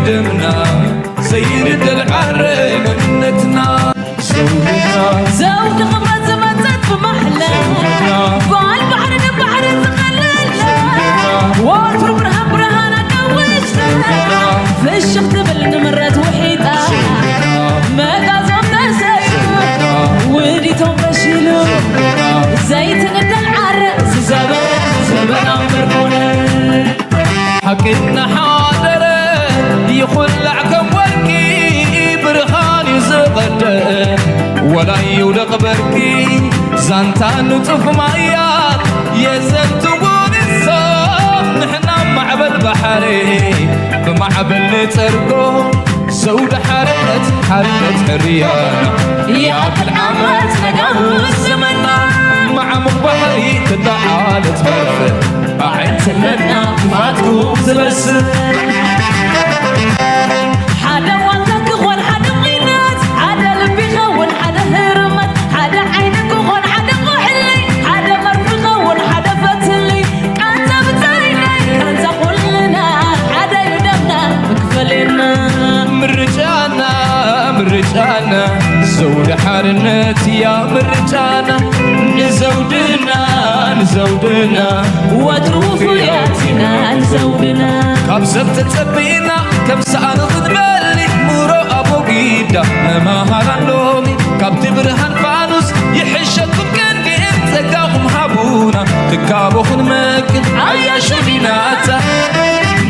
ደምና ዘይንደል ዓረ መንነትና ዘውድና ዘውዲ ክብረት ዝመጸት ብማሕላ ጓል ባሕሪ ንባሕሪ ዝኸለልና ወትሩ ብርሃን ብርሃን ኣጋዊሽታ ፍሽኽ ትብል ንምረት ውሒጣ መጋዞም ተሰዩ ውዲቶም ፈሺሉ ዘይትንደል ዓረ ዝዘበ ዘበና ምርኩነ ሓቂ እናሓደረ ይኹላዕ ከም ወርቂ ብርሃን እዩ ዝቐደ ወላ ይውደቕ በርቂ ዛንታ ንጡፍ ማያት የዘንትዎ ንሶም ንሕና ማዕበል ባሕሪ ብማዕበል ንጸርጎ ዘውዲ ሓርነት ሓርነት ሕርያና ይኣክል ዓመት ነጋውስ ዘመና መዓሙቕ ባሕሪ ትተዓለት መርፍእ ኣዒንትነትና ክፋትኩም ዝበስል ሓደ ዋልታ ክኾን ሓደ ቑናት ሓደ ልቢ ኸውን ሓደ ህርመት ሓደ ዓይኒ ክኾን ሓደ ቁሕሊ ሓደ መርፊ ኸውን ሓደ ፈትሊ ቃንዛ ብጻይና ቃንዛ ኩልና ሓደ እዩ ደምና መክፈልና ምርጫና ምርጫና ዘውዲ ሓርነት እያ ምርጫና ንዘውድና ንዘውድና ወትሩ ውፉያት ኢና ንዘውድና ካብ ሰብ ተጸቢና ከም ሰኣን ክትበሊ ሙሮ ኣቦጊዳ መማሃራን ሎሚ ካብቲ ብርሃን ፋኑስ ይሕሸኩም ቀንዲን ጸጋኹም ሃቡና ትካቦ ክንመግብ ኣያ ሸሚናታ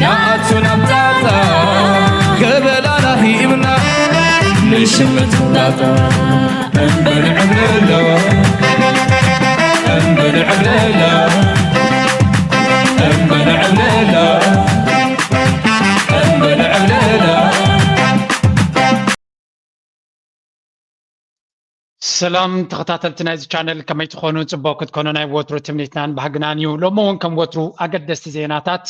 ንኣቱ ናብ ጣጣ ገበላና ሂብና ንሽምት ጣጣ እምበል ዕብለላ እምበል ዕብለላ እምበል ዕብለላ እምበል ዕብለላ ሰላም ተኸታተልቲ ናይዚ ቻነል ከመይ ትኾኑ? ጽቡቕ ክትኮኑ ናይ ወትሩ ትምኒትናን ባህግናን እዩ። ሎሚ እውን ከም ወትሩ ኣገደስቲ ዜናታት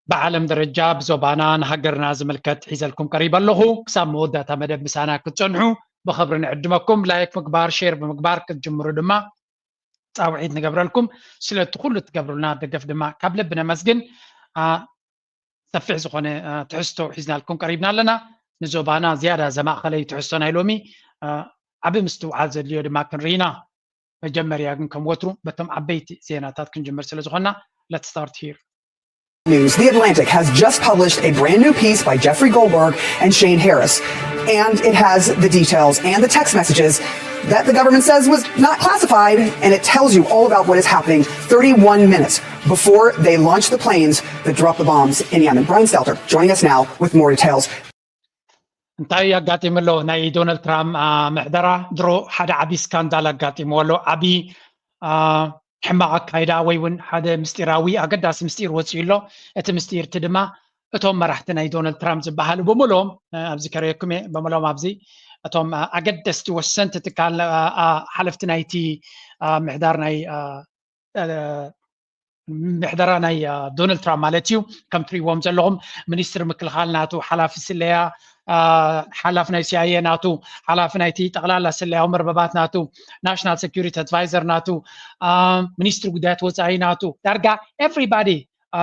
ብዓለም ደረጃ ብዞባና ንሃገርና ዝምልከት ሒዘልኩም ቀሪበ ኣለኹ። ክሳብ መወዳእታ መደብ ምሳና ክትጸንሑ ብኽብሪ ንዕድመኩም። ላይክ ምግባር፣ ሼር ብምግባር ክትጅምሩ ድማ ጻውዒት ንገብረልኩም። ስለቲ ኩሉ እትገብሩልና ደገፍ ድማ ካብ ልቢ ነመስግን። ሰፊሕ ዝኾነ ትሕዝቶ ሒዝናልኩም ቀሪብና ኣለና። ንዞባና ዝያዳ ዘማእኸለ እዩ ትሕዝቶ ናይ ሎሚ። ዓቢ ምስትውዓል ዘድልዮ ድማ ክንርኢ ኢና። መጀመርያ ግን ከም ወትሩ በቶም ዓበይቲ ዜናታት ክንጅምር ስለ ዝኾንና let's start here. News. The Atlantic has just published a brand new piece by Jeffrey Goldberg and Shane Harris. And it has the details and the text messages that the government says was not classified, and it tells you all about what is happening thirty-one minutes before they launch the planes that drop the bombs in Yemen. Brian Stelter joining us now with more details. እንታይ ኣጋጢሙ ኣሎ? ናይ ዶናልድ ትራምፕ ምሕደራ ድሮ ሓደ ዓቢ ስካንዳል ኣጋጢምዎ ኣሎ። ዓቢ ሕማቕ ኣካይዳ ወይ እውን ሓደ ምስጢራዊ ኣገዳሲ ምስጢር ወፂኡ ኣሎ። እቲ ምስጢር እቲ ድማ እቶም መራሕቲ ናይ ዶናልድ ትራምፕ ዝበሃሉ ብምሎም ኣብዚ ከረየኩም እየ ብምሎም ኣብዚ እቶም ኣገደስቲ ወሰንቲ ትካል ሓለፍቲ ናይቲ ምሕዳር ናይ ምሕደራ ናይ ዶናልድ ትራምፕ ማለት እዩ። ከም ትሪእዎም ዘለኹም ሚኒስትር ምክልኻል ናቱ፣ ሓላፊ ስለያ፣ ሓላፊ ናይ ሲኣይኤ ናቱ፣ ሓላፊ ናይቲ ጠቕላላ ስለያዊ መርበባት ናቱ፣ ናሽናል ሴኩሪቲ ኣድቫይዘር ናቱ፣ ሚኒስትሪ ጉዳያት ወፃኢ ናቱ፣ ዳርጋ ኤቭሪባዲ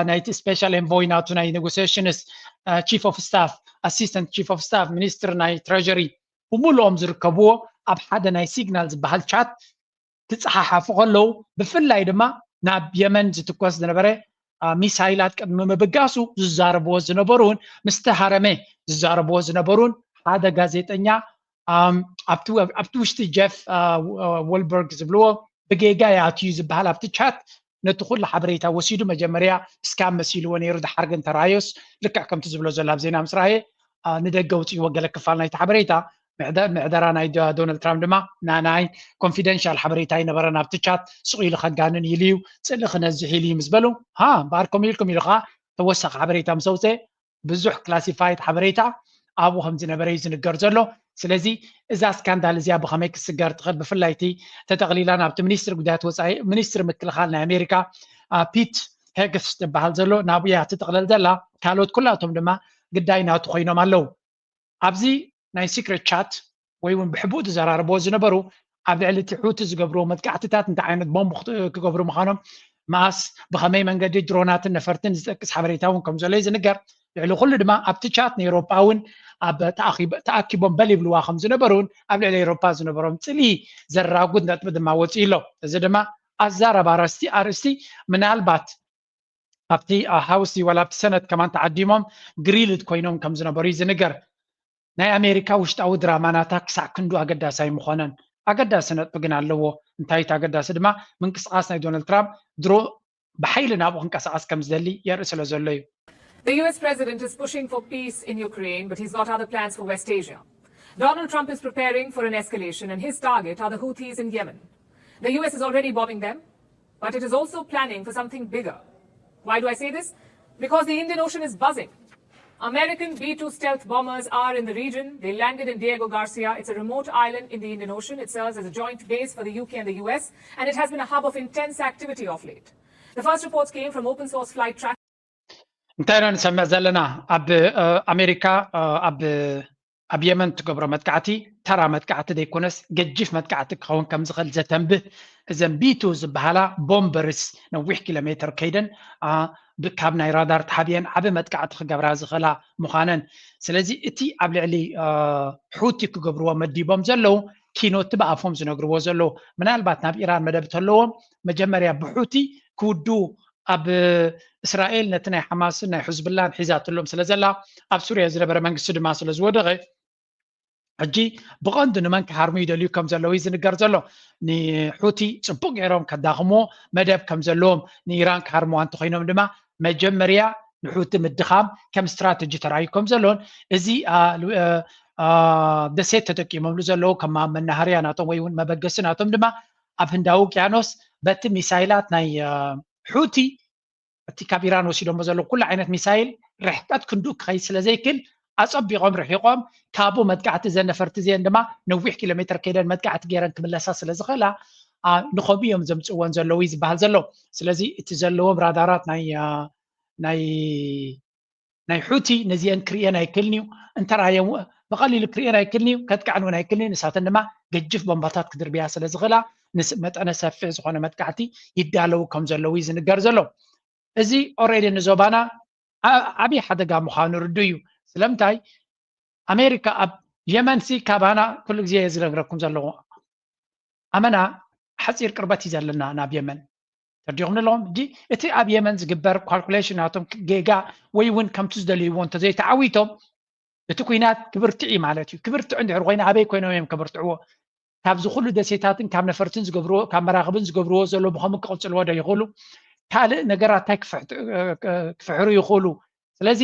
ናይቲ ስፔሻል ኤንቮይ ናቱ ናይ ኔጎሲሽንስ ቺፍ ኦፍ ስታፍ ኣሲስተንት ቺፍ ኦፍ ስታፍ ሚኒስትር ናይ ትሬጀሪ ብምልኦም ዝርከብዎ ኣብ ሓደ ናይ ሲግናል ዝበሃል ቻት ክፀሓሓፉ ከለዉ ብፍላይ ድማ ናብ የመን ዝትኮስ ዝነበረ ሚሳይላት ቅድሚ ምብጋሱ ዝዛረብዎ ዝነበሩን ምስቲ ሃረመ ዝዛረብዎ ዝነበሩን ሓደ ጋዜጠኛ ኣብቲ ውሽጢ ጀፍ ወልበርግ ዝብልዎ ብጌጋ ይኣትዩ ዝበሃል ኣብቲ ቻት ነቲ ኩሉ ሓበሬታ ወሲዱ መጀመርያ እስካም መሲልዎ ነይሩ። ድሓር ግን ተራዮስ ልክዕ ከምቲ ዝብሎ ዘሎ ኣብ ዜና ምስ ረኣየ ንደገ ውፅእዎ ገለ ክፋል ናይቲ ሓበሬታ ምሕደራ ናይ ዶናልድ ትራምፕ ድማ ናናይ ኮንፊደንሻል ሓበሬታ ይነበረ ናብቲ ቻት ስቕ ኢሉ ከጋንን ኢሉ እዩ ፅልኢ ክነዝሕ ኢሉ እዩ ምስ በሉ ሃ እምበኣር ከምኡ ኢልኩም ኢሉ ከዓ ተወሳኺ ሓበሬታ ምስ ኣውፅአ ብዙሕ ክላሲፋይድ ሓበሬታ ኣብኡ ከም ዝነበረ እዩ ዝንገር ዘሎ። ስለዚ እዛ ስካንዳል እዚኣ ብኸመይ ክትስገር ትኽእል? ብፍላይ እቲ ተጠቕሊላ ናብቲ ሚኒስትሪ ጉዳያት ወፃኢ ሚኒስትሪ ምክልኻል ናይ ኣሜሪካ ፒት ሄግስ ዝበሃል ዘሎ ናብኡ እያ ትጥቕለል ዘላ። ካልኦት ኩላቶም ድማ ግዳይ ናቱ ኮይኖም ኣለዉ። ኣብዚ ናይ ሲክሬት ቻት ወይ እውን ብሕቡእ ዝዘራረብዎ ዝነበሩ ኣብ ልዕሊ እቲ ሑቲ ዝገብርዎ መጥቃዕትታት እንታይ ዓይነት ቦምብ ክገብሩ ምዃኖም መኣስ ብኸመይ መንገዲ ድሮናትን ነፈርትን ዝጠቅስ ሓበሬታ እውን ከም ዘሎ እዩ ዝንገር። ልዕሊ ኩሉ ድማ ኣብቲ ቻት ንኤውሮጳ እውን ኣብ ተኣኪቦም በል ይብልዋ ከም ዝነበሩ እውን ኣብ ልዕሊ ኤውሮጳ ዝነበሮም ጽልኢ ዘራጉድ ነጥቢ ድማ ወፂኡ ኣሎ። እዚ ድማ ኣዛረባ ኣርእስቲ ኣርእስቲ ምናልባት ኣብቲ ሃውስ ዋላ ኣብቲ ሰነት ከማን ተዓዲሞም ግሪልድ ኮይኖም ከም ዝነበሩ እዩ ዝንገር። ናይ ኣሜሪካ ውሽጣዊ ድራማ ናታ ክሳዕ ክንዱ ኣገዳሲ ኣይምኾነን። ኣገዳሲ ነጥቢ ግን ኣለዎ። እንታይ እቲ ኣገዳሲ ድማ ምንቅስቃስ ናይ ዶናልድ ትራምፕ ድሮ ብሓይሊ ናብኡ ክንቀሳቀስ ከም ዝደሊ የርኢ ስለ ዘሎ እዩ። The U S president is pushing for peace in Ukraine, but he's got other plans for West Asia. Donald Trump is preparing for an escalation, and his target are the Houthis in Yemen. The U S is already bombing them, but it is also planning for something bigger. Why do I say this? Because the Indian Ocean is buzzing. American B two stealth bombers are in the region. They landed in Diego Garcia. It's a remote island in the Indian Ocean. It serves as a joint base for the U K and the U S, and it has been a hub of intense activity of late. The first reports came from open source flight trackers. እንታይ ኢና ንሰምዕ ዘለና? ኣብ ኣሜሪካ ኣብ ኣብ የመን ትገብሮ መጥቃዕቲ ተራ መጥቃዕቲ ዘይኮነስ ገጂፍ መጥቃዕቲ ክኸውን ከም ዝኽእል ዘተንብህ፣ እዘን ቢቱ ዝበሃላ ቦምበርስ ነዊሕ ኪሎ ሜትር ከይደን ካብ ናይ ራዳር ተሓቢአን ዓቢ መጥቃዕቲ ክገብራ ዝኽእላ ምዃነን። ስለዚ እቲ ኣብ ልዕሊ ሑቲ ክገብርዎ መዲቦም ዘለዉ ኪኖቲ ብኣፎም ዝነግርዎ ዘለዉ፣ ምናልባት ናብ ኢራን መደብ ተለዎም መጀመርያ ብሑቲ ክውድኡ ኣብ እስራኤል ነቲ ናይ ሓማስን ናይ ሕዝብላን ሒዛትሎም ስለ ዘላ ኣብ ሱርያ ዝነበረ መንግስቲ ድማ ስለ ዝወደቐ ሕጂ ብቐንዱ ንመን ክሃርሙ ይደልዩ ከም ዘለዉ እዩ ዝንገር ዘሎ። ንሑቲ ጽቡቕ ገይሮም ከዳኽምዎ መደብ ከም ዘለዎም ንኢራን ክሃርምዋ እንተኾይኖም ድማ መጀመርያ ንሑቲ ምድኻም ከም ስትራተጂ ተራእዩ ከም ዘለዎን እዚ ደሴት ተጠቂሞምሉ ዘለዉ ከም መናሃርያ ናቶም ወይ እውን መበገሲ ናቶም ድማ ኣብ ህንዳዊ ውቅያኖስ በቲ ሚሳይላት ናይ ሑቲ እቲ ካብ ኢራን ወሲዶሞ ዘለዉ ኩሉ ዓይነት ሚሳይል ርሕቀት ክንድኡ ክኸይድ ስለ ዘይክል ኣጸቢቖም ርሒቖም ካብኡ መጥቃዕቲ እዘን ነፈርቲ እዚአን ድማ ነዊሕ ኪሎ ሜትር ከይደን መጥቃዕቲ ገይረን ክምለሳ ስለ ዝኽእላ ንኸምኡ እዮም ዘምፅእወን ዘለዉ እዩ ዝበሃል ዘሎ። ስለዚ እቲ ዘለዎም ራዳራት ናይ ናይ ናይ ሑቲ ነዚአን ክርእየን ኣይክእልን እዩ። እንተራእየን ብቐሊሉ ክርእየን ኣይክእልን እዩ፣ ከጥቅዐን እውን ኣይክእልን እዩ። ንሳተን ድማ ገጅፍ ቦምባታት ክድርብያ ስለ ዝኽእላ መጠነ ሰፊሕ ዝኾነ መጥቃዕቲ ይዳለዉ ከም ዘለዉ እዩ ዝንገር ዘሎ። እዚ ኦሬዲ ንዞባና ዓብዪ ሓደጋ ምዃኑ ርዱ እዩ። ስለምንታይ ኣሜሪካ ኣብ የመንሲ ካባና ኩሉ ግዜ እየ ዝነግረኩም ዘለዎ ኣመና ሓፂር ቅርበት እዩ ዘለና ናብ የመን ተርዲኹም ኣለኹም። ሕጂ እቲ ኣብ የመን ዝግበር ካልኩሌሽን ናቶም ጌጋ ወይ እውን ከምቲ ዝደልይዎ እንተዘይተዓዊቶም እቲ ኩናት ክብርትዕ እዩ ማለት እዩ። ክብርትዕ እንድሕር ኮይኑ ኣበይ ኮይኖም እዮም ከብርትዕዎ? ካብዚ ኩሉ ደሴታትን ካብ ነፈርትን ዝገብርዎ ካብ መራኽብን ዝገብርዎ ዘሎ ብኸምኡ ክቕፅልዎ ዶ ይኽእሉ? ካልእ ነገራት እንታይ ክፍሕሩ ይኽእሉ? ስለዚ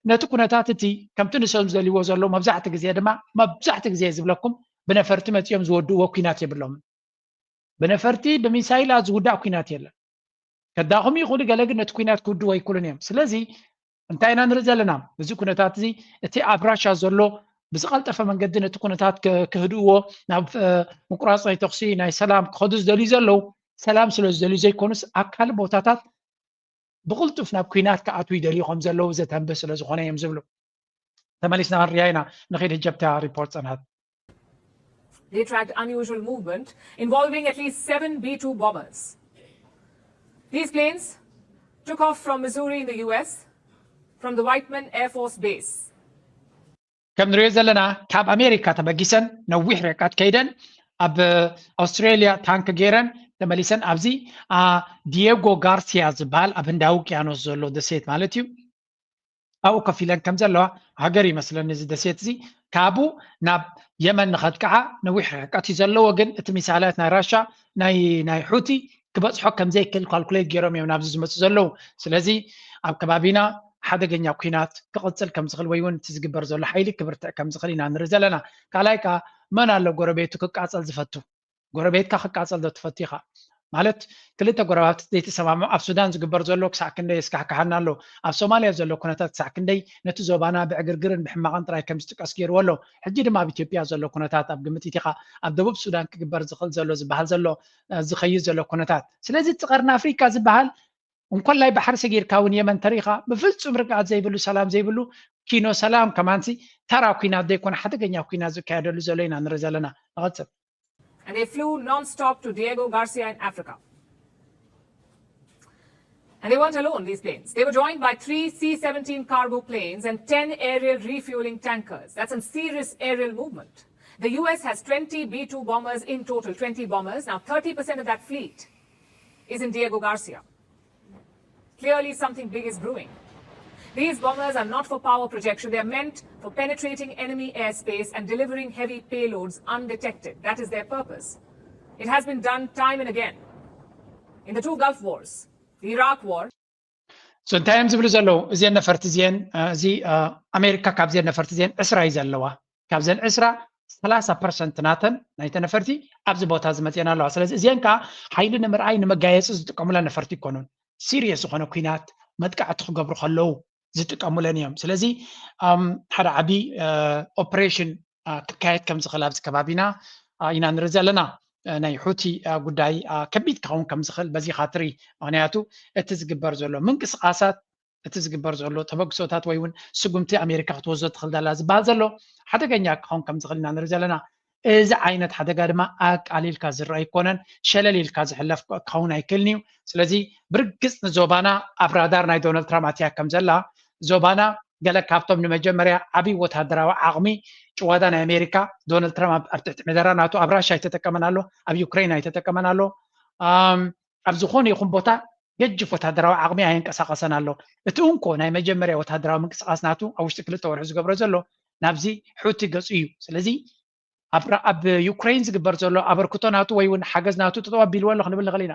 ነቲ ኩነታት እቲ ከምቲ ንሶም ዝደልይዎ ዘሎ መብዛሕቲ ግዜ ድማ መብዛሕቲ ግዜ ዝብለኩም ብነፈርቲ መፂኦም ዝወድእዎ ኩናት የብሎምን። ብነፈርቲ ብሚሳይላት ዝውዳእ ኩናት የለን። ከዳኹም ይኽእሉ ገለ ግን ነቲ ኩናት ክውድዎ ኣይክእሉን እዮም። ስለዚ እንታይ ኢና ንርኢ ዘለና? እዚ ኩነታት እዚ እቲ ኣብ ራሻ ዘሎ ብዝቐልጠፈ መንገዲ ነቲ ኩነታት ክህድእዎ ናብ ምቁራፅ ናይ ተኽሲ ናይ ሰላም ክኸዱ ዝደልዩ ዘለዉ ሰላም ስለ ዝደልዩ ዘይኮኑስ ኣብ ካልእ ቦታታት ብቕልጡፍ ናብ ኩናት ክኣትዉ ይደልዩ ከም ዘለዉ ዘተንብህ ስለ ዝኾነ እዮም ዝብሉ። ተመሊስና ክንሪኣ ኢና። ንኺድ ህጂ ኣብታ ሪፖርት ፅንሃት። They tracked unusual movement involving at least seven B two bombers. These planes took off from Missouri in the U S from the Whiteman Air Force Base. ከም ንሪኦ ዘለና ካብ ኣሜሪካ ተበጊሰን ነዊሕ ርሕቀት ከይደን ኣብ ኣውስትሬሊያ ታንክ ገይረን ተመሊሰን ኣብዚ ዲየጎ ጋርሲያ ዝበሃል ኣብ ህንዳዊ ውቅያኖስ ዘሎ ደሴት ማለት እዩ ኣብኡ ከፊለን ከም ዘለዋ ሃገር ይመስለኒ እዚ ደሴት እዚ ካብኡ ናብ የመን ንኸጥቅዓ ነዊሕ ርሕቀት እዩ ዘለዎ ግን እቲ ሚሳይላት ናይ ራሻ ናይ ናይ ሑቲ ክበፅሖ ከም ዘይክእል ካልኩሌት ገይሮም እዮም ናብዚ ዝመፁ ዘለዉ ስለዚ ኣብ ከባቢና ሓደገኛ ኩናት ክቕፅል ከም ዝኽእል ወይ እውን እቲ ዝግበር ዘሎ ሓይሊ ክብርትዕ ከም ዝኽእል ኢና ንርኢ ዘለና ካልኣይ ከዓ መን ኣሎ ጎረቤቱ ክቃፀል ዝፈቱ ጎረቤትካ ክቃፀል ዶ ትፈቱ ኢኻ ማለት ክልተ ጎረባብቲ ዘይተሰማምዑ ኣብ ሱዳን ዝግበር ዘሎ ክሳዕ ክንደይ የስካሕክሓና ኣሎ ኣብ ሶማልያ ዘሎ ኩነታት ክሳዕ ክንደይ ነቲ ዞባና ብዕግርግርን ብሕማቕን ጥራይ ከም ዝጥቀስ ገይርዎ ኣሎ ሕጂ ድማ ኣብ ኢትዮጵያ ዘሎ ኩነታት ኣብ ግምት ኢቲኻ ኣብ ደቡብ ሱዳን ክግበር ዝኽእል ዘሎ ዝበሃል ዘሎ ዝኸይድ ዘሎ ኩነታት ስለዚ እቲ ቀርኒ ኣፍሪካ ዝበሃል እንኮላይ ባሕሪ ሰጊርካ እውን የመን ተሪኻ ብፍፁም ርግኣት ዘይብሉ ሰላም ዘይብሉ ኪኖ ሰላም ከማንሲ ተራ ኩናት ዘይኮነ ሓደገኛ ኩናት ዝካየደሉ ዘሎ ኢና ንርኢ ዘለና ንቐፅል And they flew non-stop to Diego Garcia in Africa. And they weren't alone, these planes. They were joined by three C seventeen cargo planes and ten aerial refueling tankers. That's some serious aerial movement. The U S has twenty B two bombers in total, twenty bombers. Now, thirty percent of that fleet is in Diego Garcia. Clearly, something big is brewing. These bombers are not for power projection. They are meant for penetrating enemy airspace and delivering heavy payloads undetected. That is their purpose. It has been done time and again. In the two Gulf Wars, the Iraq War, So እንታይ እዮም ዝብሉ ዘለዉ? እዚአን ነፈርቲ እዚአን፣ እዚ ኣሜሪካ ካብዚአን ነፈርቲ እዚአን ዕስራ እዩ ዘለዋ። ካብዘን ዕስራ፣ ሰላሳ ፐርሰንት ናተን ናይተ ነፈርቲ ኣብዚ ቦታ ዝመፅአን ኣለዋ። ስለዚ እዚአን ከዓ ሓይሊ ንምርኣይ፣ ንመጋየፂ ዝጥቀሙለን ነፈርቲ ይኮኑን። ሲሪየስ ዝኾነ ኩናት፣ መጥቃዕቲ ክገብሩ ከለዉ ዝጥቀሙለን እዮም። ስለዚ ሓደ ዓብዪ ኦፕሬሽን ክካየድ ከም ዝኽእል ኣብዚ ከባቢና ኢና ንርኢ ዘለና። ናይ ሑቲ ጉዳይ ከቢድ ክኸውን ከም ዝኽእል በዚ ኢኻ ትርኢ። ምኽንያቱ እቲ ዝግበር ዘሎ ምንቅስቓሳት፣ እቲ ዝግበር ዘሎ ተበግሶታት ወይ እውን ስጉምቲ ኣሜሪካ ክትወስዶ ትኽእል ዘላ ዝበሃል ዘሎ ሓደገኛ ክኸውን ከም ዝኽእል ኢና ንርኢ ዘለና። እዚ ዓይነት ሓደጋ ድማ ኣቃሊልካ ዝረአ ኣይኮነን፣ ሸለል ኢልካ ዝሕለፍ ክኸውን ኣይክእልን እዩ። ስለዚ ብርግፅ ንዞባና ኣብ ራዳር ናይ ዶናልድ ትራምፕ ኣትያ ከም ዘላ፣ ዞባና ገለ ካብቶም ንመጀመርያ ዓብዪ ወታደራዊ ዓቕሚ ጭዋዳ ናይ ኣሜሪካ፣ ዶናልድ ትራምፕ ኣብ ትሕቲ ምሕደራ ናቱ ኣብ ራሻ ኣይተጠቀመን ኣሎ፣ ኣብ ዩክሬን ኣይተጠቀመን ኣሎ። ኣብ ዝኾነ ይኹን ቦታ ገጅፍ ወታደራዊ ዓቕሚ ኣየንቀሳቐሰን ኣሎ። እቲ እንኮ ናይ መጀመርያ ወታደራዊ ምንቅስቓስ ናቱ ኣብ ውሽጢ ክልተ ወርሒ ዝገብሮ ዘሎ ናብዚ ሑቲ ገፁ እዩ። ስለዚ ኣብ ዩክሬን ዝግበር ዘሎ ኣበርክቶ ናቱ ወይ እውን ሓገዝ ናቱ ጠጠው ኣቢልዎ ኣሎ ክንብል ንኽእል ኢና።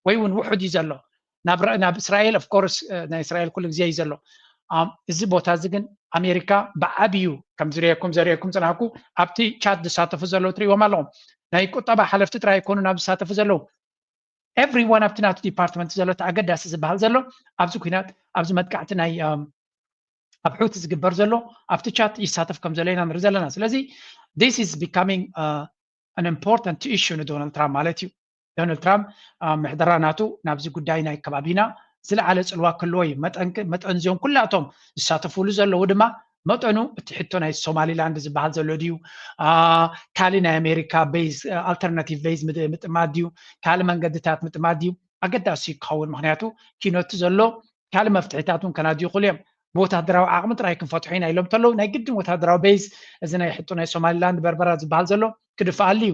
ወይ እውን ውሑድ እዩ ዘሎ ናብ እስራኤል። ኦፍኮርስ ናይ እስራኤል ኩሉ ግዜ እዩ ዘሎ። እዚ ቦታ እዚ ግን ኣሜሪካ ብዓብዩ ከም ዝርየኩም ዘርየኩም ፅናኩ ኣብቲ ቻት ዝሳተፉ ዘለዉ ትሪእዎም ኣለኹም። ናይ ቁጠባ ሓለፍቲ ጥራይ ይኮኑ ናብ ዝሳተፉ ዘለዉ። ኤቭሪዋን ኣብቲ ናቱ ዲፓርትመንት ዘሎ እቲ ኣገዳሲ ዝበሃል ዘሎ ኣብዚ ኩናት ኣብዚ መጥቃዕቲ ናይ ኣብ ሑቲ ዝግበር ዘሎ ኣብቲ ቻት ይሳተፍ ከም ዘሎ ኢና ንርኢ ዘለና። ስለዚ this is becoming an important issue ንዶናልድ ትራምፕ ማለት እዩ። ዶናልድ ትራምፕ ምሕደራ ናቱ ናብዚ ጉዳይ ናይ ከባቢና ዝለዓለ ፅልዋ ክህልዎ እዩ። መጠን እዚኦም ኩላቶም ዝሳተፉሉ ዘለዉ ድማ መጠኑ እቲ ሕቶ ናይ ሶማሊላንድ ዝበሃል ዘሎ ድዩ፣ ካልእ ናይ ኣሜሪካ ቤዝ፣ ኣልተርናቲቭ ቤዝ ምጥማት ድዩ፣ ካልእ መንገድታት ምጥማት ድዩ ኣገዳሲ ክኸውን። ምክንያቱ ኪኖቲ ዘሎ ካልእ መፍትሒታት እውን ከናድዩ ይኽእሉ እዮም። ብወታደራዊ ዓቕሚ ጥራይ ክንፈትሖ ኢና ኢሎም እንተለዉ ናይ ግድን ወታደራዊ ቤዝ እዚ ናይ ሕቶ ናይ ሶማሊላንድ በርበራ ዝበሃል ዘሎ ክድፍኣሉ እዩ።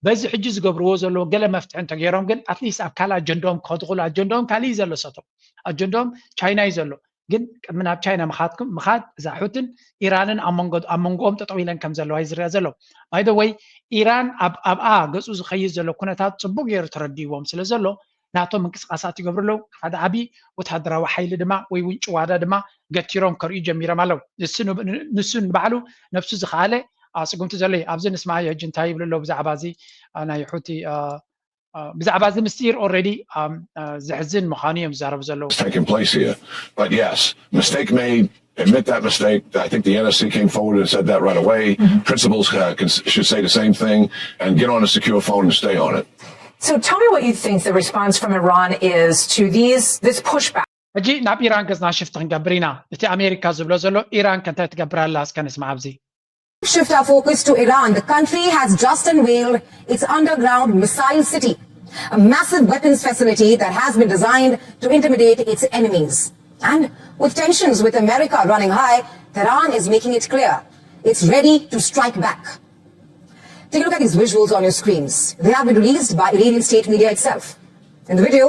በዚ ሕጂ ዝገብርዎ ዘለዉ ገለ መፍትሒ እንተገይሮም ግን ኣትሊስት ኣብ ካልእ ኣጀንዳኦም ክኸዱ ክኽእሉ። ኣጀንዳኦም ካልእ እዩ ዘሎ ሰቶም ኣጀንዳኦም ቻይና እዩ ዘሎ። ግን ቅድሚ ናብ ቻይና ምኻድኩም ምኻድ እዛ ሑትን ኢራንን ኣብ መንጎኦም ጠጠው ኢለን ከም ዘለዋ እዩ ዝረአ ዘሎ። ባይደወይ ኢራን ኣብኣ ገፁ ዝኸይድ ዘሎ ኩነታት ፅቡቅ ገይሩ ተረዲእዎም ስለ ዘሎ ናቶም ምንቅስቃሳት ይገብሩ ኣለዉ። ሓደ ዓብዪ ወታደራዊ ሓይሊ ድማ ወይ እውን ጭዋዳ ድማ ገቲሮም ከርእዩ ጀሚሮም ኣለዉ። ንሱ ንባዕሉ ነብሱ ዝኸኣለ ስጉምቲ ዘሎ እዩ። ኣብዚ ንስማዓዮ ሕጂ እንታይ ይብሉ ኣለዉ ብዛዕባ እዚ ናይ ሑቲ ብዛዕባ እዚ ምስጢር ኦልሬዲ ዘሕዝን ምዃኑ እዮም ዝዛረቡ ዘለዉ። Taking place here. But yes, mistake made. Admit that mistake. I think the N S C came forward and said that right away. Principals uh, can, should say the same thing and get on a secure phone and stay on it. So tell me what you think the response from Iran is to these this pushback. ሕጂ ናብ ኢራን ገጽና ሽፍት ክንገብር ኢና። እቲ ኣሜሪካ ዝብሎ ዘሎ ኢራን ከ እንታይ ትገብር ኣላ እስከ ንስማዕ ኣብዚ። Shift our focus to Iran. The country has just unveiled its underground missile city, a massive weapons facility that has been designed to intimidate its enemies. And with tensions with America running high, Tehran is making it clear it's ready to strike back. Take a look at these visuals on your screens. They have been released by Iranian state media itself. In the video,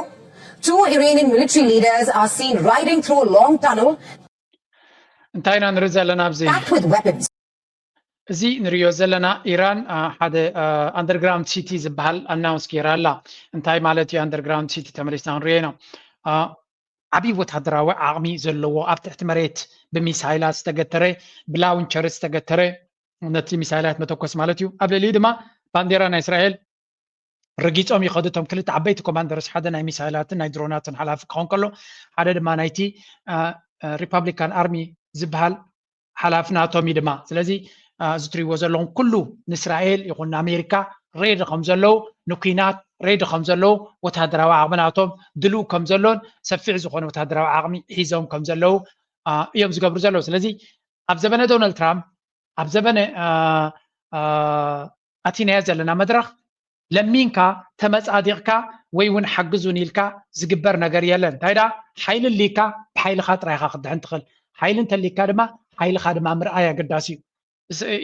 two Iranian military leaders are seen riding through a long tunnel. እንታይ ኢና ንርኢ ዘለና ኣብዚ? Packed with weapons. እዚ ንሪኦ ዘለና ኢራን ሓደ ኣንደርግራውንድ ሲቲ ዝበሃል ኣናውንስ ገይራ ኣላ። እንታይ ማለት እዩ ኣንደርግራውንድ ሲቲ? ተመሊስና ክንሪኦ ኢና። ዓብዪ ወታደራዊ ዓቕሚ ዘለዎ ኣብ ትሕቲ መሬት ብሚሳይላት ዝተገተረ ብላውንቸር ዝተገተረ ነቲ ሚሳይላት መተኮስ ማለት እዩ። ኣብ ልዕሊኡ ድማ ባንዴራ ናይ እስራኤል ረጊፆም ይኸዱ። እቶም ክልተ ዓበይቲ ኮማንደርስ ሓደ ናይ ሚሳይላትን ናይ ድሮናትን ሓላፊ ክኸውን ከሎ ሓደ ድማ ናይቲ ሪፐብሊካን ኣርሚ ዝበሃል ሓላፊ ናቶም እዩ ድማ። ስለዚ እዚ ትሪእዎ ዘለኹም ኩሉ ንእስራኤል ይኹን ንኣሜሪካ ሬዲ ከም ዘለዉ ንኩናት ሬዲ ከም ዘለዉ ወታደራዊ ዓቕሚ ናቶም ድልው ከም ዘሎን ሰፊሕ ዝኾነ ወታደራዊ ዓቕሚ ሒዞም ከም ዘለዉ እዮም ዝገብሩ ዘለዉ። ስለዚ ኣብ ዘበነ ዶናልድ ትራምፕ ኣብ ዘበነ ኣቲናዮ ዘለና መድረኽ ለሚንካ ተመፃዲቕካ ወይ እውን ሓግዙን ኢልካ ዝግበር ነገር የለን። እንታይ ደኣ ሓይሊ ኣሊካ ብሓይልኻ ጥራይኻ ክትድሕን ትኽእል። ሓይሊ እንተሊካ ድማ ሓይልኻ ድማ ምርኣይ ኣገዳሲ እዩ።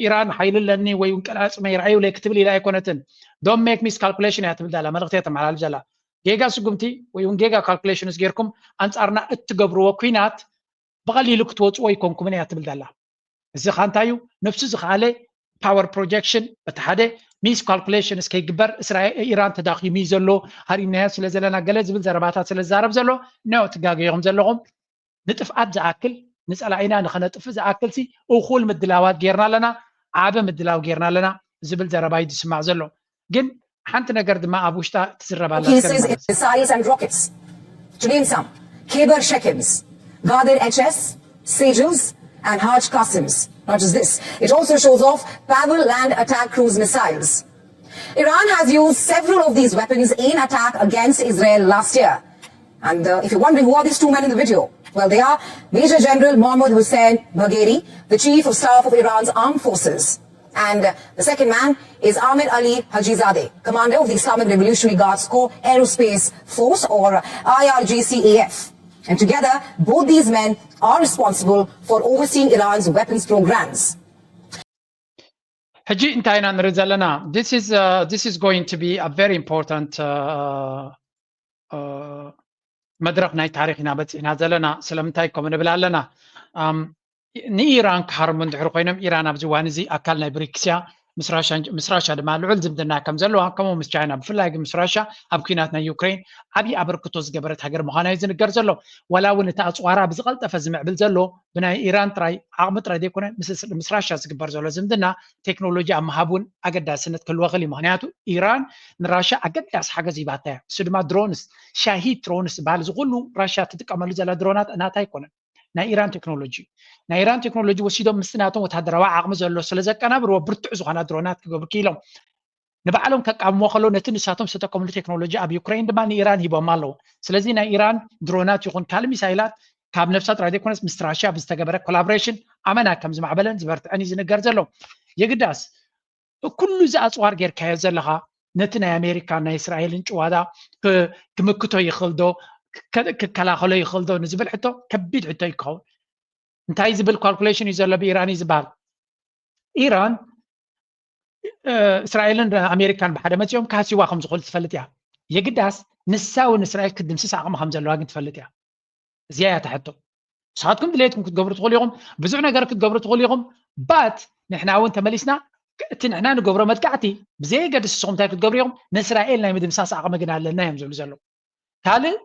ኢራን ሓይሊ ኣለኒ ወይ እውን ቀላጽመ ይርኣዩለይ ክትብል ኢላ ኣይኮነትን። Don't make miscalculation እያ ትብል ዘላ፣ መልእኽቲ እያ ተመሓላልፍ ዘላ። ጌጋ ስጉምቲ ወይ እውን ጌጋ ካልኩሌሽንስ ጌርኩም ኣንጻርና እትገብርዎ ኩናት ብቐሊሉ ክትወፅዎ ኣይኮንኩምን እያ ትብል ዘላ። እዚ ኸ እንታይ እዩ? ነብሱ ዝኸኣለ power projection በቲ ሓደ፣ miscalculations ከይግበር፣ እስራኤል ኢራን ተዳኺሙ እዩ ዘሎ፣ ሃሪምናዮ ስለ ዘለና ገለ ዝብል ዘረባታት ስለ ዝዛረብ ዘሎ፣ no፣ ትጋገዩኹም ዘለኹም። ንጥፍኣት ዝኣክል፣ ንፀላኢና ንኸነጥፍእ ዝኣክል ሲ እኹል ምድላዋት ጌርና ኣለና፣ ዓቢ ምድላው ጌርና ኣለና ዝብል ዘረባ እዩ ዝስማዕ ዘሎ። ግን ሓንቲ ነገር ድማ ኣብ ውሽጣ ትዝረብ ኣላ። Pieces in missiles and rockets. To name some, Kheber Shekems, Ghadir H S, Sejals, and Haj Qasims. Not just this, it also shows off Pavel land attack cruise missiles. Iran has used several of these weapons in attack against Israel last year. And uh, if you're wondering who are these two men in the video, well, they are Major General Mohammad Hussein Bagheri, the Chief of Staff of Iran's Armed Forces, and uh, the second man is Amir Ali Hajizadeh, commander of the Islamic Revolutionary Guards Corps Aerospace Force, or I R G C A F. And together, both these men are responsible for overseeing Iran's weapons programs. ሕጂ እንታይ ኢና ንርኢ ዘለና? This is uh, this is going to be a very important uh, uh, መድረኽ ናይ ታሪኽ ኢና በፂሕና ዘለና። ስለምንታይ ከምኡ ንብል ኣለና? ንኢራን ክሃርሙ እንድሕር ኮይኖም፣ ኢራን ኣብዚ እዋን እዚ ኣካል ናይ ብሪክስ እያ፣ ምስ ራሻ ድማ ልዑል ዝምድና ከም ዘለዋ፣ ከምኡ ምስ ቻይና፣ ብፍላይ ግን ምስ ራሻ ኣብ ኩናት ናይ ዩክሬን ዓብዪ ኣበርክቶ ዝገበረት ሃገር ምዃና እዩ ዝንገር ዘሎ። ዋላ እውን እቲ ኣፅዋራ ብዝቐልጠፈ ዝምዕብል ዘሎ ብናይ ኢራን ጥራይ ዓቕሚ ጥራይ ዘይኮነ፣ ምስ ራሻ ዝግበር ዘሎ ዝምድና ቴክኖሎጂ ኣብ ምሃብ እውን ኣገዳስነት ክህልዎ ይኽእል እዩ። ምኽንያቱ ኢራን ንራሻ ኣገዳሲ ሓገዝ ሂባታ እያ። እሱ ድማ ድሮንስ፣ ሻሂድ ድሮንስ ዝበሃል፣ እዚ ኩሉ ራሻ ትጥቀመሉ ዘላ ድሮናት ናታ ኣይኮነን፣ ናይ ኢራን ቴክኖሎጂ እዩ። ናይ ኢራን ቴክኖሎጂ ወሲዶም ምስቲ ናቶም ወታደራዊ ዓቕሚ ዘሎ ስለ ዘቀናብርዎ፣ ብርቱዕ ዝኾና ድሮናት ክገብሩ ክኢሎም። ንባዕሎም ከቃምዎ ከለዉ ነቲ ንሳቶም ዝተጠቀምሉ ቴክኖሎጂ ኣብ ዩክሬን ድማ ንኢራን ሂቦማ ኣለዉ። ስለዚ ናይ ኢራን ድሮናት ይኹን ካልእ ሚሳይላት ካብ ነብሳ ጥራይ ዘይኮነስ ምስ ራሽያ ብዝተገበረ ኮላቦሬሽን ኣመና ከም ዝማዕበለን ዝበርትዐን እዩ ዝንገር ዘሎ። የግዳስ ኩሉ እዚ ኣፅዋር ጌርካዮ ዘለኻ ነቲ ናይ ኣሜሪካን ናይ እስራኤልን ጭዋዳ ክምክቶ ይኽእል ዶ፣ ክከላኸሎ ይኽእል ዶ ንዝብል ሕቶ ከቢድ ሕቶ እዩ ክኸውን። እንታይ ዝብል ካልኩሌሽን እዩ ዘሎ ብኢራን እዩ ዝበሃል? ኢራን እስራኤልን ኣሜሪካን ብሓደ መፂኦም ክሃስይዋ ከም ዝኽእሉ ትፈልጥ እያ። የግዳስ ንሳ እውን እስራኤል ክትድምስስ ዓቕሚ ከም ዘለዋ ግን ትፈልጥ እያ። እዚኣ እያ እታ ሕቶ። ንስኻትኩም ድሌትኩም ክትገብሩ ትኽእሉ ኢኹም፣ ብዙሕ ነገር ክትገብሩ ትኽእሉ ኢኹም። ባት ንሕና እውን ተመሊስና እቲ ንሕና ንገብሮ መጥቃዕቲ ብዘየገድስ ንስኹም እንታይ ክትገብሩ ኢኹም? ንእስራኤል ናይ ምድምሳስ ዓቕሚ ግን ኣለና እዮም ዝብሉ ዘለዉ። ካልእ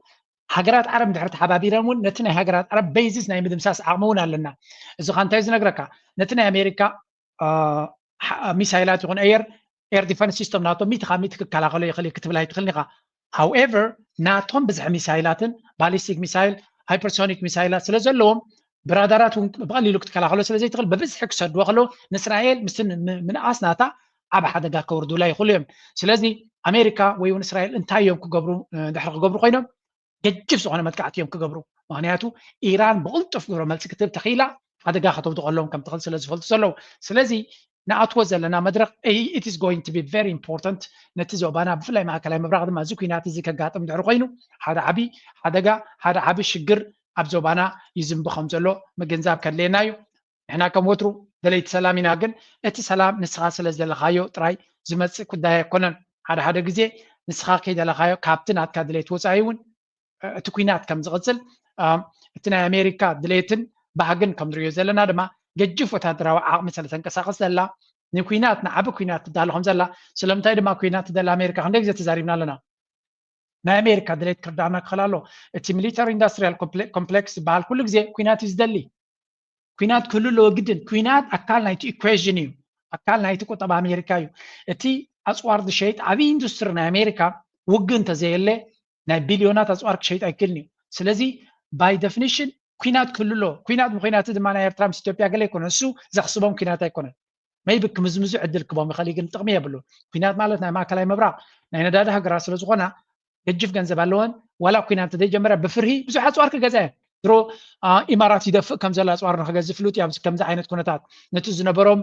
ሃገራት ዓረብ እንድሕር ተሓባቢረን እውን ነቲ ናይ ሃገራት ዓረብ ቤዚስ ናይ ምድምሳስ ዓቕሚ እውን ኣለና። እዚ ኻ እንታይ ዝነግረካ? ነቲ ናይ ኣሜሪካ ሚሳይላት ይኹን ኤር ኤር ዲፈንስ ሲስተም ናቶም ሚእቲ ካብ ሚእቲ ክከላኸሎ ይኽእል እዩ ክትብል ኣይትኽእልን ኢኻ። ሃውኤቨር ናቶም ብዝሒ ሚሳይላትን ባሊስቲክ ሚሳይል ሃይፐርሶኒክ ሚሳይላት ስለ ዘለዎም ብራዳራት እውን ብቐሊሉ ክትከላኸሎ ስለ ዘይትኽእል ብብዝሒ ክሰድዎ ከለዉ ንእስራኤል ምስ ምንኣስ ናታ ዓብ ሓደጋ ከውርዱላ ይኽእሉ እዮም። ስለዚ ኣሜሪካ ወይ እውን እስራኤል እንታይ እዮም ክገብሩ ድሕሪ ክገብሩ ኮይኖም ገጅፍ ዝኾነ መጥቃዕቲ እዮም ክገብሩ። ምክንያቱ ኢራን ብቕልጡፍ ግብረ መልሲ ክትህብ ተኽኢላ ሓደጋ ከተውድቐሎም ከም ትኽእል ስለ ዝፈልጡ ዘለዉ። ስለዚ ንኣትዎ ዘለና መድረኽ it is going to be very important። ነቲ ዞባና ብፍላይ ማእከላይ ምብራቕ ድማ እዚ ኩናት እዚ ከጋጥም ድሕሪ ኮይኑ ሓደ ዓቢ ሓደጋ ሓደ ዓቢ ሽግር ኣብ ዞባና ይዝንቢ ከም ዘሎ ምግንዛብ ከድልየና እዩ። ንሕና ከም ወትሩ ደለይቲ ሰላም ኢና፣ ግን እቲ ሰላም ንስኻ ስለ ዝደለኻዮ ጥራይ ዝመጽእ ጉዳይ ኣይኮነን። ሓደ ሓደ ግዜ ንስኻ ከይደለኻዮ ካብቲ ናትካ ድሌት ወጻኢ እውን እቲ ኩናት ከም ዝቕጽል እቲ ናይ ኣሜሪካ ድሌትን ባህግን ከም ንሪኦ ዘለና ድማ ገጅፍ ወታደራዊ ዓቕሚ ስለ ተንቀሳቐስ ዘላ ንኩናት ንዓቢ ኩናት ትዳሎ ከም ዘላ። ስለምንታይ ድማ ኩናት ትደሊ ኣሜሪካ ክንደይ ግዜ ተዛሪብና ኣለና። ናይ ኣሜሪካ ድሌት ክርዳእና ክኽእል ኣሎ። እቲ ሚሊተሪ ኢንዳስትሪያል ኮምፕሌክስ ዝበሃል ኩሉ ግዜ ኩናት እዩ ዝደሊ። ኩናት ክህሉ ኣለዎ ግድን። ኩናት ኣካል ናይቲ ኢኩዌዥን እዩ፣ ኣካል ናይቲ ቁጠባ ኣሜሪካ እዩ። እቲ ኣፅዋር ዝሸይጥ ዓብዪ ኢንዱስትሪ ናይ ኣሜሪካ ውግእ እንተዘየለ ናይ ቢልዮናት ኣፅዋር ክሸይጥ ኣይክእልን እዩ። ስለዚ ባይ ደፊኒሽን ኩናት ክህሉ ኣለዎ። ኩናት ምኩናት ድማ ናይ ኤርትራ ምስ ኢትዮጵያ ገለ ኣይኮነን፣ እሱ ዘኽስቦም ኩናት ኣይኮነን። ሜይቢ ክምዝምዙ ዕድል ክቦም ይኽእል እዩ፣ ግን ጥቕሚ የብሉን። ኩናት ማለት ናይ ማእከላይ ምብራቕ ናይ ነዳዲ ሃገራት ስለ ዝኾና ገጅፍ ገንዘብ ኣለወን። ዋላ ኩናት እንተዘይጀመረ ብፍርሂ ብዙሕ ኣፅዋር ክገዝኣ እየን። ድሮ ኢማራት ይደፍእ ከም ዘሎ ኣፅዋር ንክገዝእ ፍሉጥ እዩ። ኣብዚ ከምዚ ዓይነት ኩነታት ነቲ ዝነበሮም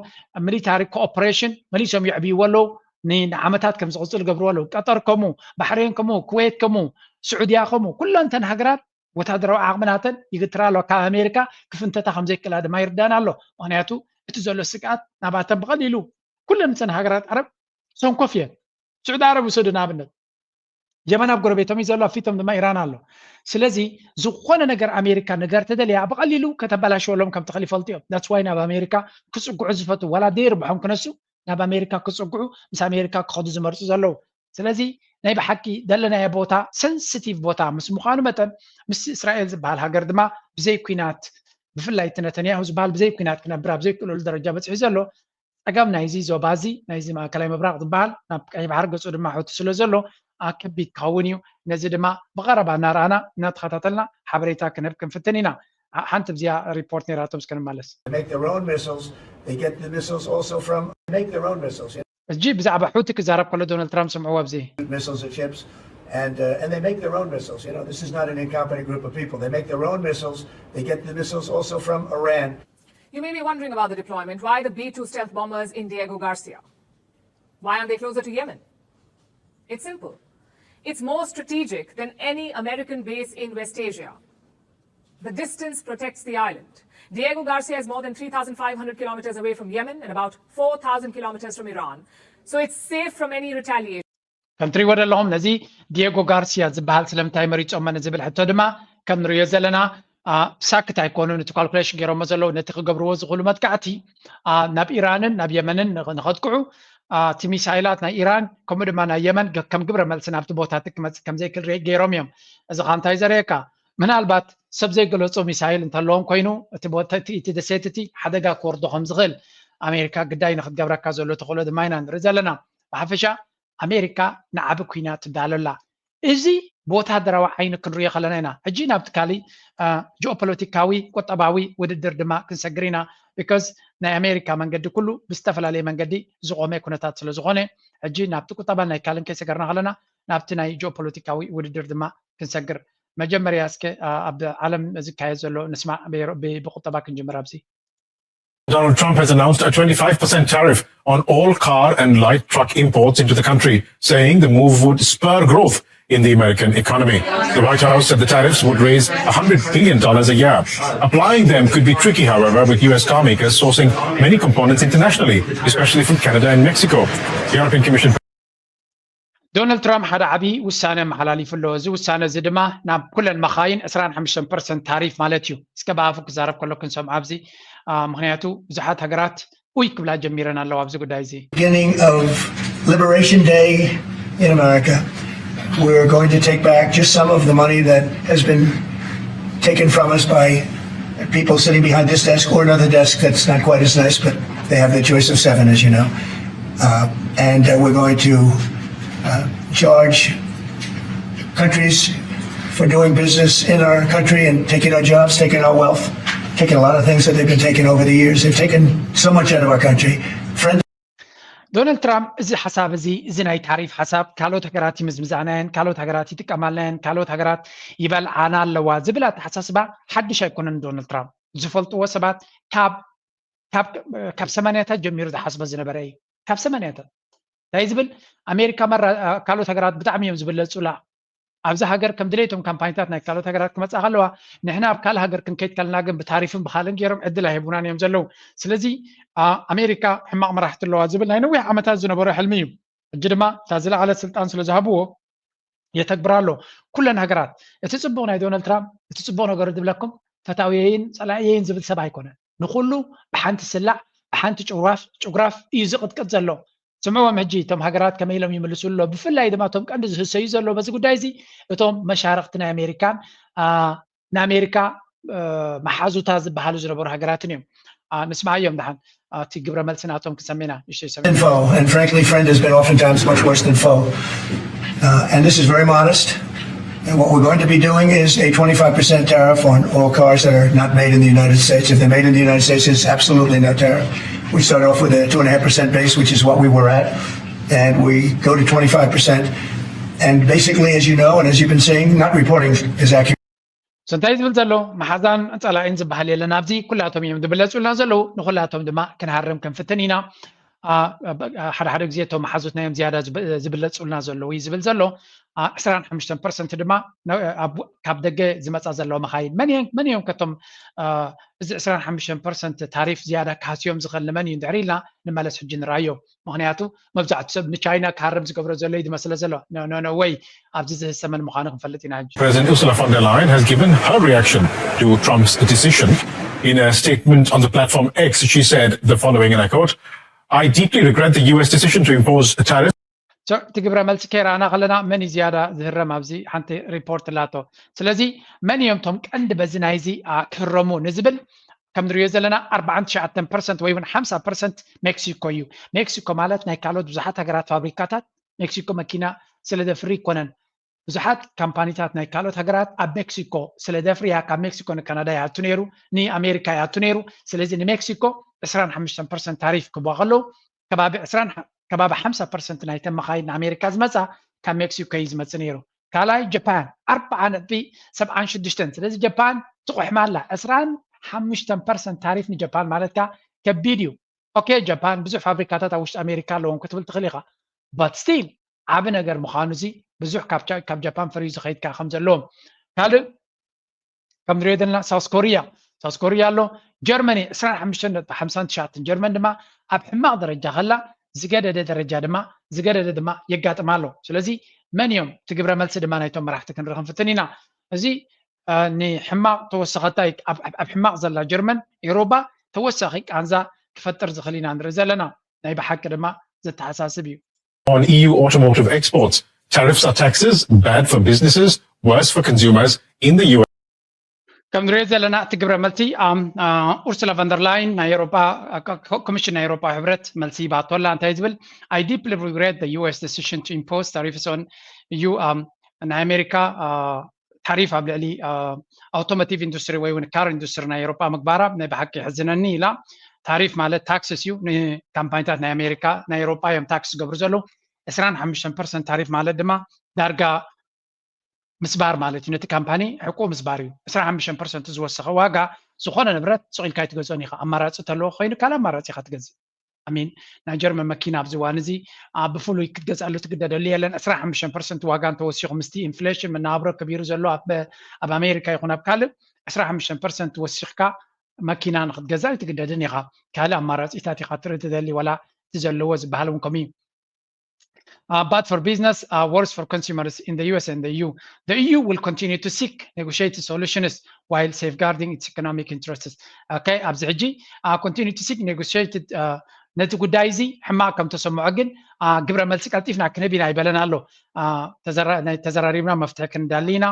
ሚሊታሪ ኮኦፕሬሽን መሊሶም ይዕብይዎ ኣለዉ። ንዓመታት ከም ዝቕፅል ገብርዎ ኣለዉ። ቀጠር ከምኡ፣ ባሕሬን ከምኡ፣ ኩዌት ከምኡ፣ ስዑድያ ከምኡ፣ ኩለን እተን ሃገራት ወታደራዊ ዓቕሚ ናተን ይግትራ ኣለዋ። ካብ ኣሜሪካ ክፍንተታ ከም ዘይክእላ ድማ ይርዳን ኣሎ። ምክንያቱ እቲ ዘሎ ስግኣት ናባተን ብቐሊሉ ኩለን እተን ሃገራት ዓረብ ሰንኮፍ እየን። ስዑዲ ዓረብ ውሰዱ ንኣብነት። የመን ኣብ ጎረቤቶም እዩ ዘሎ፣ ኣብ ፊቶም ድማ ኢራን ኣሎ። ስለዚ ዝኾነ ነገር ኣሜሪካ ነገር ተደልያ ብቐሊሉ ከተበላሸወሎም ከም ትኽእል ይፈልጡ እዮም። That's why ናብ ኣሜሪካ ክፅግዑ ዝፈቱ ዋላ ደይርብሖም ክነሱ ናብ ኣሜሪካ ክፅግዑ ምስ ኣሜሪካ ክኸዱ ዝመርፁ ዘለዉ። ስለዚ ናይ ብሓቂ ዘለናዮ ቦታ ሰንስቲቭ ቦታ ምስ ምዃኑ መጠን ምስ እስራኤል ዝበሃል ሃገር ድማ ብዘይ ኲናት ብፍላይ እቲ ነተንያሁ ዝበሃል ብዘይ ኲናት ክነብር ኣብ ዘይክእለሉ ደረጃ በፂሑ ዘሎ ጸገም ናይዚ ዞባ እዚ ናይዚ ማእከላይ ምብራቕ ዝበሃል ናብ ቀይ ባሕሪ ገጹ ድማ ሕቱ ስለ ዘሎ ከቢድ ክኸውን እዩ። ነዚ ድማ ብቐረባ እናረኣና እናተኸታተልና ሓበሬታ ክንህብ ክንፍትን ኢና። ሓንቲ ብዚኣ ሪፖርት ነይራቶም እስከ ንመለስ። They make their own missiles. They get the missiles also from make their own missiles. ሕጂ ብዛዕባ ሑቲ ክዛረብ ከሎ ዶናልድ ትራምፕ ስምዕዎ ኣብዚ። Missiles and ships. And, uh, and they make their own missiles. You know, this is not an incompetent group of people. They make their own missiles. They get the missiles also from Iran. You may be wondering about the deployment. Why the B two stealth bombers in Diego Garcia? Why aren't they closer to Yemen? It's simple. It's more strategic than any American base in West Asia. The distance protects the island. Diego Garcia is more than three thousand five hundred kilometers away from Yemen and about four thousand kilometers from Iran. So it's safe from any retaliation. ከም ትሪእዎ ዘለኹም ነዚ ዲየጎ ጋርሲያ ዝበሃል ስለምንታይ መሪፆሞ ንዝብል ሕቶ ድማ ከም ንሪኦ ዘለና ሳክት ኣይኮኑን። እቲ ካልኩሌሽን ገይሮሞ ዘለዉ ነቲ ክገብርዎ ዝኽእሉ መጥቃዕቲ ናብ ኢራንን ናብ የመንን ንኸጥቅዑ እቲ ሚሳይላት ናይ ኢራን ከምኡ ድማ ናይ የመን ከም ግብረ መልሲ ናብቲ ቦታ እቲ ክመፅእ ከም ዘይክእል ገይሮም እዮም። እዚ ከዓ እንታይ ዘርእየካ? ምናልባት ሰብ ዘይገለፆ ሚሳይል እንተለዎም ኮይኑ እቲ ደሴት እቲ ሓደጋ ክወርዶ ከም ዝኽእል ኣሜሪካ ግዳይ ንክትገብረካ ዘሎ ተኽእሎ ድማ ኢና ንርኢ ዘለና። ብሓፈሻ ኣሜሪካ ንዓቢ ኲናት ትዳሎ ኣላ። እዚ ብወታደራዊ ዓይኒ ክንሪኦ ከለና ኢና። ሕጂ ናብቲ ካሊእ ጂኦፖለቲካዊ ቁጠባዊ ውድድር ድማ ክንሰግር ኢና። ቢኮዝ ናይ ኣሜሪካ መንገዲ ኩሉ ብዝተፈላለየ መንገዲ ዝቆመ ኩነታት ስለ ዝኾነ ሕጂ ናብቲ ቁጠባ ናይ ካልእ ከይሰገርና ከለና ናብቲ ናይ ጂኦፖለቲካዊ ውድድር ድማ ክንሰግር። መጀመርያ እስከ ኣብ ዓለም ዝካየድ ዘሎ ንስማዕ። ብቁጠባ ክንጅምር ኣብዚ። Donald Trump has announced a twenty-five percent tariff on all car and light truck imports into the country, saying the move would spur growth in the American economy. The White House said the tariffs would raise one hundred billion dollars a year. Applying them could be tricky, however, with U S carmakers sourcing many components internationally, especially from Canada and Mexico. The European Commission ዶናልድ ትራምፕ ሓደ ዓብዪ ውሳነ ኣመሓላሊፉ ኣሎ። እዚ ውሳነ እዚ ድማ ናብ ኩለን መኻይን ዕስራን ሓሙሽተን ፐርሰንት ታሪፍ ማለት እዩ። እስከ ብኣፉ ክዛረብ ከሎ ክንሰምዖ ኣብዚ። ምክንያቱ ብዙሓት ሃገራት ኡይ ክብላ ጀሚረን ኣለዋ ኣብዚ ጉዳይ እዚ። Beginning of Liberation Day in America, we're going to take back just some of the money that has been taken from us by people sitting behind this desk or another desk that's not quite as nice, but they have the choice of seven, as you know. Uh, and uh, we're going to uh, charge countries for doing business in our country and taking our jobs, taking our wealth, taking a lot of things that they've been taking over the years. They've taken so much out of our country. Friends. ዶናልድ ትራምፕ እዚ ሓሳብ እዚ እዚ ናይ ታሪፍ ሓሳብ ካልኦት ሃገራት ይምዝምዛናየን ካልኦት ሃገራት ይጥቀማልናየን ካልኦት ሃገራት ይበልዓና ኣለዋ ዝብል ኣተሓሳስባ ሓድሽ ኣይኮነን። ዶናልድ ትራምፕ ዝፈልጥዎ ሰባት ካብ ካብ ሰማንያታት ጀሚሩ ዝሓስቦ ዝነበረ እዩ። ካብ ሰማንያታት እንታይ ዝብል ኣሜሪካ መራ ካልኦት ሃገራት ብጣዕሚ እዮም ዝበለፁላ። ኣብዚ ሃገር ከም ድሌቶም ካምፓኒታት ናይ ካልኦት ሃገራት ክመፃ ከለዋ ንሕና ኣብ ካልእ ሃገር ክንከይድ ከለና ግን ብታሪፍን ብካልእን ገይሮም ዕድል ኣይህቡናን እዮም ዘለዉ። ስለዚ ኣሜሪካ ሕማቕ መራሕቲ ኣለዋ ዝብል ናይ ነዊሕ ዓመታት ዝነበሮ ሕልሚ እዩ። ሕጂ ድማ እታ ዝለዓለ ስልጣን ስለ ዝሃብዎ የተግብራ ኣሎ። ኩለን ሃገራት እቲ ፅቡቕ ናይ ዶናልድ ትራምፕ እቲ ፅቡቕ ነገሩ ዝብለኩም ፈታውየይን ፀላእየይን ዝብል ሰብ ኣይኮነን። ንኹሉ ብሓንቲ ስላዕ ብሓንቲ ጭጉራፍ እዩ ዝቕጥቅጥ ዘሎ። ስምዕዎም ሕጂ እቶም ሃገራት ከመይ ኢሎም ይምልሱ ኣሎ። ብፍላይ ድማ እቶም ቀንዲ ዝህሰዩ ዘሎ በዚ ጉዳይ እዚ እቶም መሻርኽቲ ናይ ኣሜሪካን ንኣሜሪካ መሓዙታ ዝበሃሉ ዝነበሩ ሃገራትን እዮም። ንስማዓዮም ደሓን እቲ ግብረ መልሲ ናቶም ክንሰምዕ ኢና። ንእሽተይ ሰምዕ። Info, and frankly, friend has been oftentimes much worse than foe. Uh, and this is very modest. And what we're going to be doing is a twenty-five percent tariff on all cars that are not made in the United States. If they're made in the United States, it's absolutely no tariff. We start off with a two and a half percent base, which is what we were at, and we go to twenty-five percent. And basically, as you know, and as you've been seeing, not reporting is accurate. So እንታይ ዝብል ዘሎ መሓዛን ፀላኢን ዝበሃል የለን ኣብዚ። ኩላቶም እዮም ዝብለፁልና ዘለዉ። ንኩላቶም ድማ ክንሃርም ክንፍትን ኢና። ሓደ ሓደ ግዜ እቶም መሓዙትናዮም ዝያዳ ዝብለፁልና ዘለዉ እዩ ዝብል ዘሎ። ዕስራን ሓሙሽተን ፐርሰንት ድማ ካብ ደገ ዝመፃ ዘለዋ መኻይን መን እዮም ከቶም እዚ ዕስራን ሓሙሽተን ፐርሰንት ታሪፍ ዝያዳ ክሃስዮም ዝኽእል ንመን እዩ እንድሕር ኢልና ንመለስ ሕጂ ንርኣዮ። ምክንያቱ መብዛሕቱ ሰብ ንቻይና ክሃርም ዝገብሮ ዘሎ እዩ ዝመስለ ዘሎ። ወይ ኣብዚ ዝህሰመን ምዃኑ ክንፈልጥ ኢና። ሕጂ President Ursula von der Leyen has given her reaction to Trump's decision. In a statement on the platform X, she said the following, and I quote, "I deeply regret the U S decision to impose a tariff." እቲ ግብረ መልሲ ከይረኣና ከለና መን እዩ ዝያዳ ዝህረም? ኣብዚ ሓንቲ ሪፖርት ላቶ። ስለዚ መን እዮም ቶም ቀንዲ በዚ ናይዚ ክህረሙ ንዝብል ከም ንሪኦ ዘለና ኣርባዓን ትሽዓተን ፐርሰንት ወይ እውን ሓምሳ ፐርሰንት ሜክሲኮ እዩ። ሜክሲኮ ማለት ናይ ካልኦት ብዙሓት ሃገራት ፋብሪካታት ሜክሲኮ መኪና ስለ ዘፍሪ ይኮነን። ብዙሓት ካምፓኒታት ናይ ካልኦት ሃገራት ኣብ ሜክሲኮ ስለ ዘፍርያ ካብ ሜክሲኮ ንካናዳ ይኣቱ ነይሩ፣ ንኣሜሪካ ይኣቱ ነይሩ። ስለዚ ንሜክሲኮ ዕስራን ሓሙሽተን ፐርሰንት ታሪፍ ክህብዋ ከለዉ ከባቢ ዕስራን ከባቢ ሓምሳ ፐርሰንት ናይተን መኻይን ንኣሜሪካ ዝመፃ ካብ ሜክሲኮ እዩ ዝመፅእ ነይሩ። ካልኣይ ጀፓን ኣርብዓ ነጥቢ ሰብዓን ሽዱሽተን። ስለዚ ጀፓን ትቑሕማ ኣላ። ዕስራን ሓሙሽተን ፐርሰንት ታሪፍ ንጀፓን ማለትካ ከቢድ እዩ። ኦኬ ጃፓን ብዙሕ ፋብሪካታት ኣብ ውሽጢ ኣሜሪካ ኣለዎም ክትብል ትኽእል ኢኻ። But still ዓቢ ነገር ምዃኑ እዚ ብዙሕ ካብ ጃፓን ፈርዩ ዝኸይድ ከዓ ከም ዘለዎም ካልእ ከም ንሪኦ ዘለና ሳውስ ኮሪያ ሳውስ ኮሪያ ኣሎ። ጀርመኒ ዕስራን ሓሙሽተን ነጥቢ ሓምሳን ትሽዓተን ጀርመን ድማ ኣብ ሕማቕ ደረጃ ከላ ዝገደደ ደረጃ ድማ ዝገደደ ድማ የጋጥማ ኣሎ። ስለዚ መን እዮም እቲ ግብረ መልሲ ድማ ናይቶም መራሕቲ ክንርኢ ክንፍትን ኢና። እዚ ንሕማቕ ተወሰኸታይ ኣብ ሕማቕ ዘላ ጀርመን ኤሮባ ተወሳኺ ቃንዛ ክፈጥር ዝኽእል ኢና ንርኢ ዘለና። ናይ ብሓቂ ድማ ዘተሓሳስብ እዩ። On E U automotive exports, tariffs are taxes, bad for businesses, worse for consumers in the U S. ከም ንሪኦ ዘለና እቲ ግብረ መልሲ ኡርሱላ ቫንደርላይን ናይ ኤሮፓ ኮሚሽን ናይ ኤሮፓ ሕብረት መልሲ ይባቶላ እንታይ ዝብል I deeply regret the U S decision to impose tariffs on E U ናይ ኣሜሪካ ታሪፍ ኣብ ልዕሊ ኣውቶሞቲቭ ኢንዱስትሪ ወይ እውን ካር ኢንዱስትሪ ናይ ኤሮጳ ምግባራ ናይ ብሓቂ ይሕዝነኒ ኢላ። ታሪፍ ማለት ታክስስ እዩ። ንካምፓኒታት ናይ ኣሜሪካ ናይ ኤሮጳ እዮም ታክስ ዝገብሩ ዘለዉ። ዕስራን ሓሙሽተን ፐርሰንት ታሪፍ ማለት ድማ ዳርጋ ምስባር ማለት እዩ። ነቲ ካምፓኒ ሕቁ ምስባር እዩ። ዕስራን ሓሙሽተን ፐርሰንት ዝወሰኸ ዋጋ ዝኾነ ንብረት ስቕ ኢልካ ኣይትገዝኦን ኢኻ። ኣማራፂ ተለዎ ኮይኑ ካልእ ኣማራፂ ኢኻ ትገዝእ። ኣሚን ናይ ጀርመን መኪና ኣብዚ እዋን እዚ ብፍሉይ ክትገዝኣሉ ትግደደሉ የለን። ዕስራ ሓሙሽተ ፐርሰንት ዋጋ እንተወሲኹ ምስቲ ኢንፍሌሽን መነባብሮ ከቢሩ ዘሎ ኣብ ኣሜሪካ ይኹን ኣብ ካልእ ዕስራ ሓሙሽተ ፐርሰንት ወሲኽካ መኪና ንክትገዝእ ኣይትግደድን ኢኻ። ካልእ ኣማራፂታት ኢኻ ትርኢ ትደሊ ዋላ እቲ ዘለዎ ዝበሃል እውን ከምኡ እዩ። Uh, bad for business, uh, worse for consumers in the U S and the E U. The E U will continue to seek negotiated solutions while safeguarding its economic interests. Okay, ኣብዚ ሕጂ uh, continue to seek negotiated uh, ነቲ ጉዳይ እዚ ሕማቕ ከም ተሰምዖ ግን uh, ግብረ መልሲ ቀልጢፍና ክንህብ ኢና ይበለን ኣሎ። Uh, ተዘራሪብና መፍትሒ ክንዳሊ ኢና።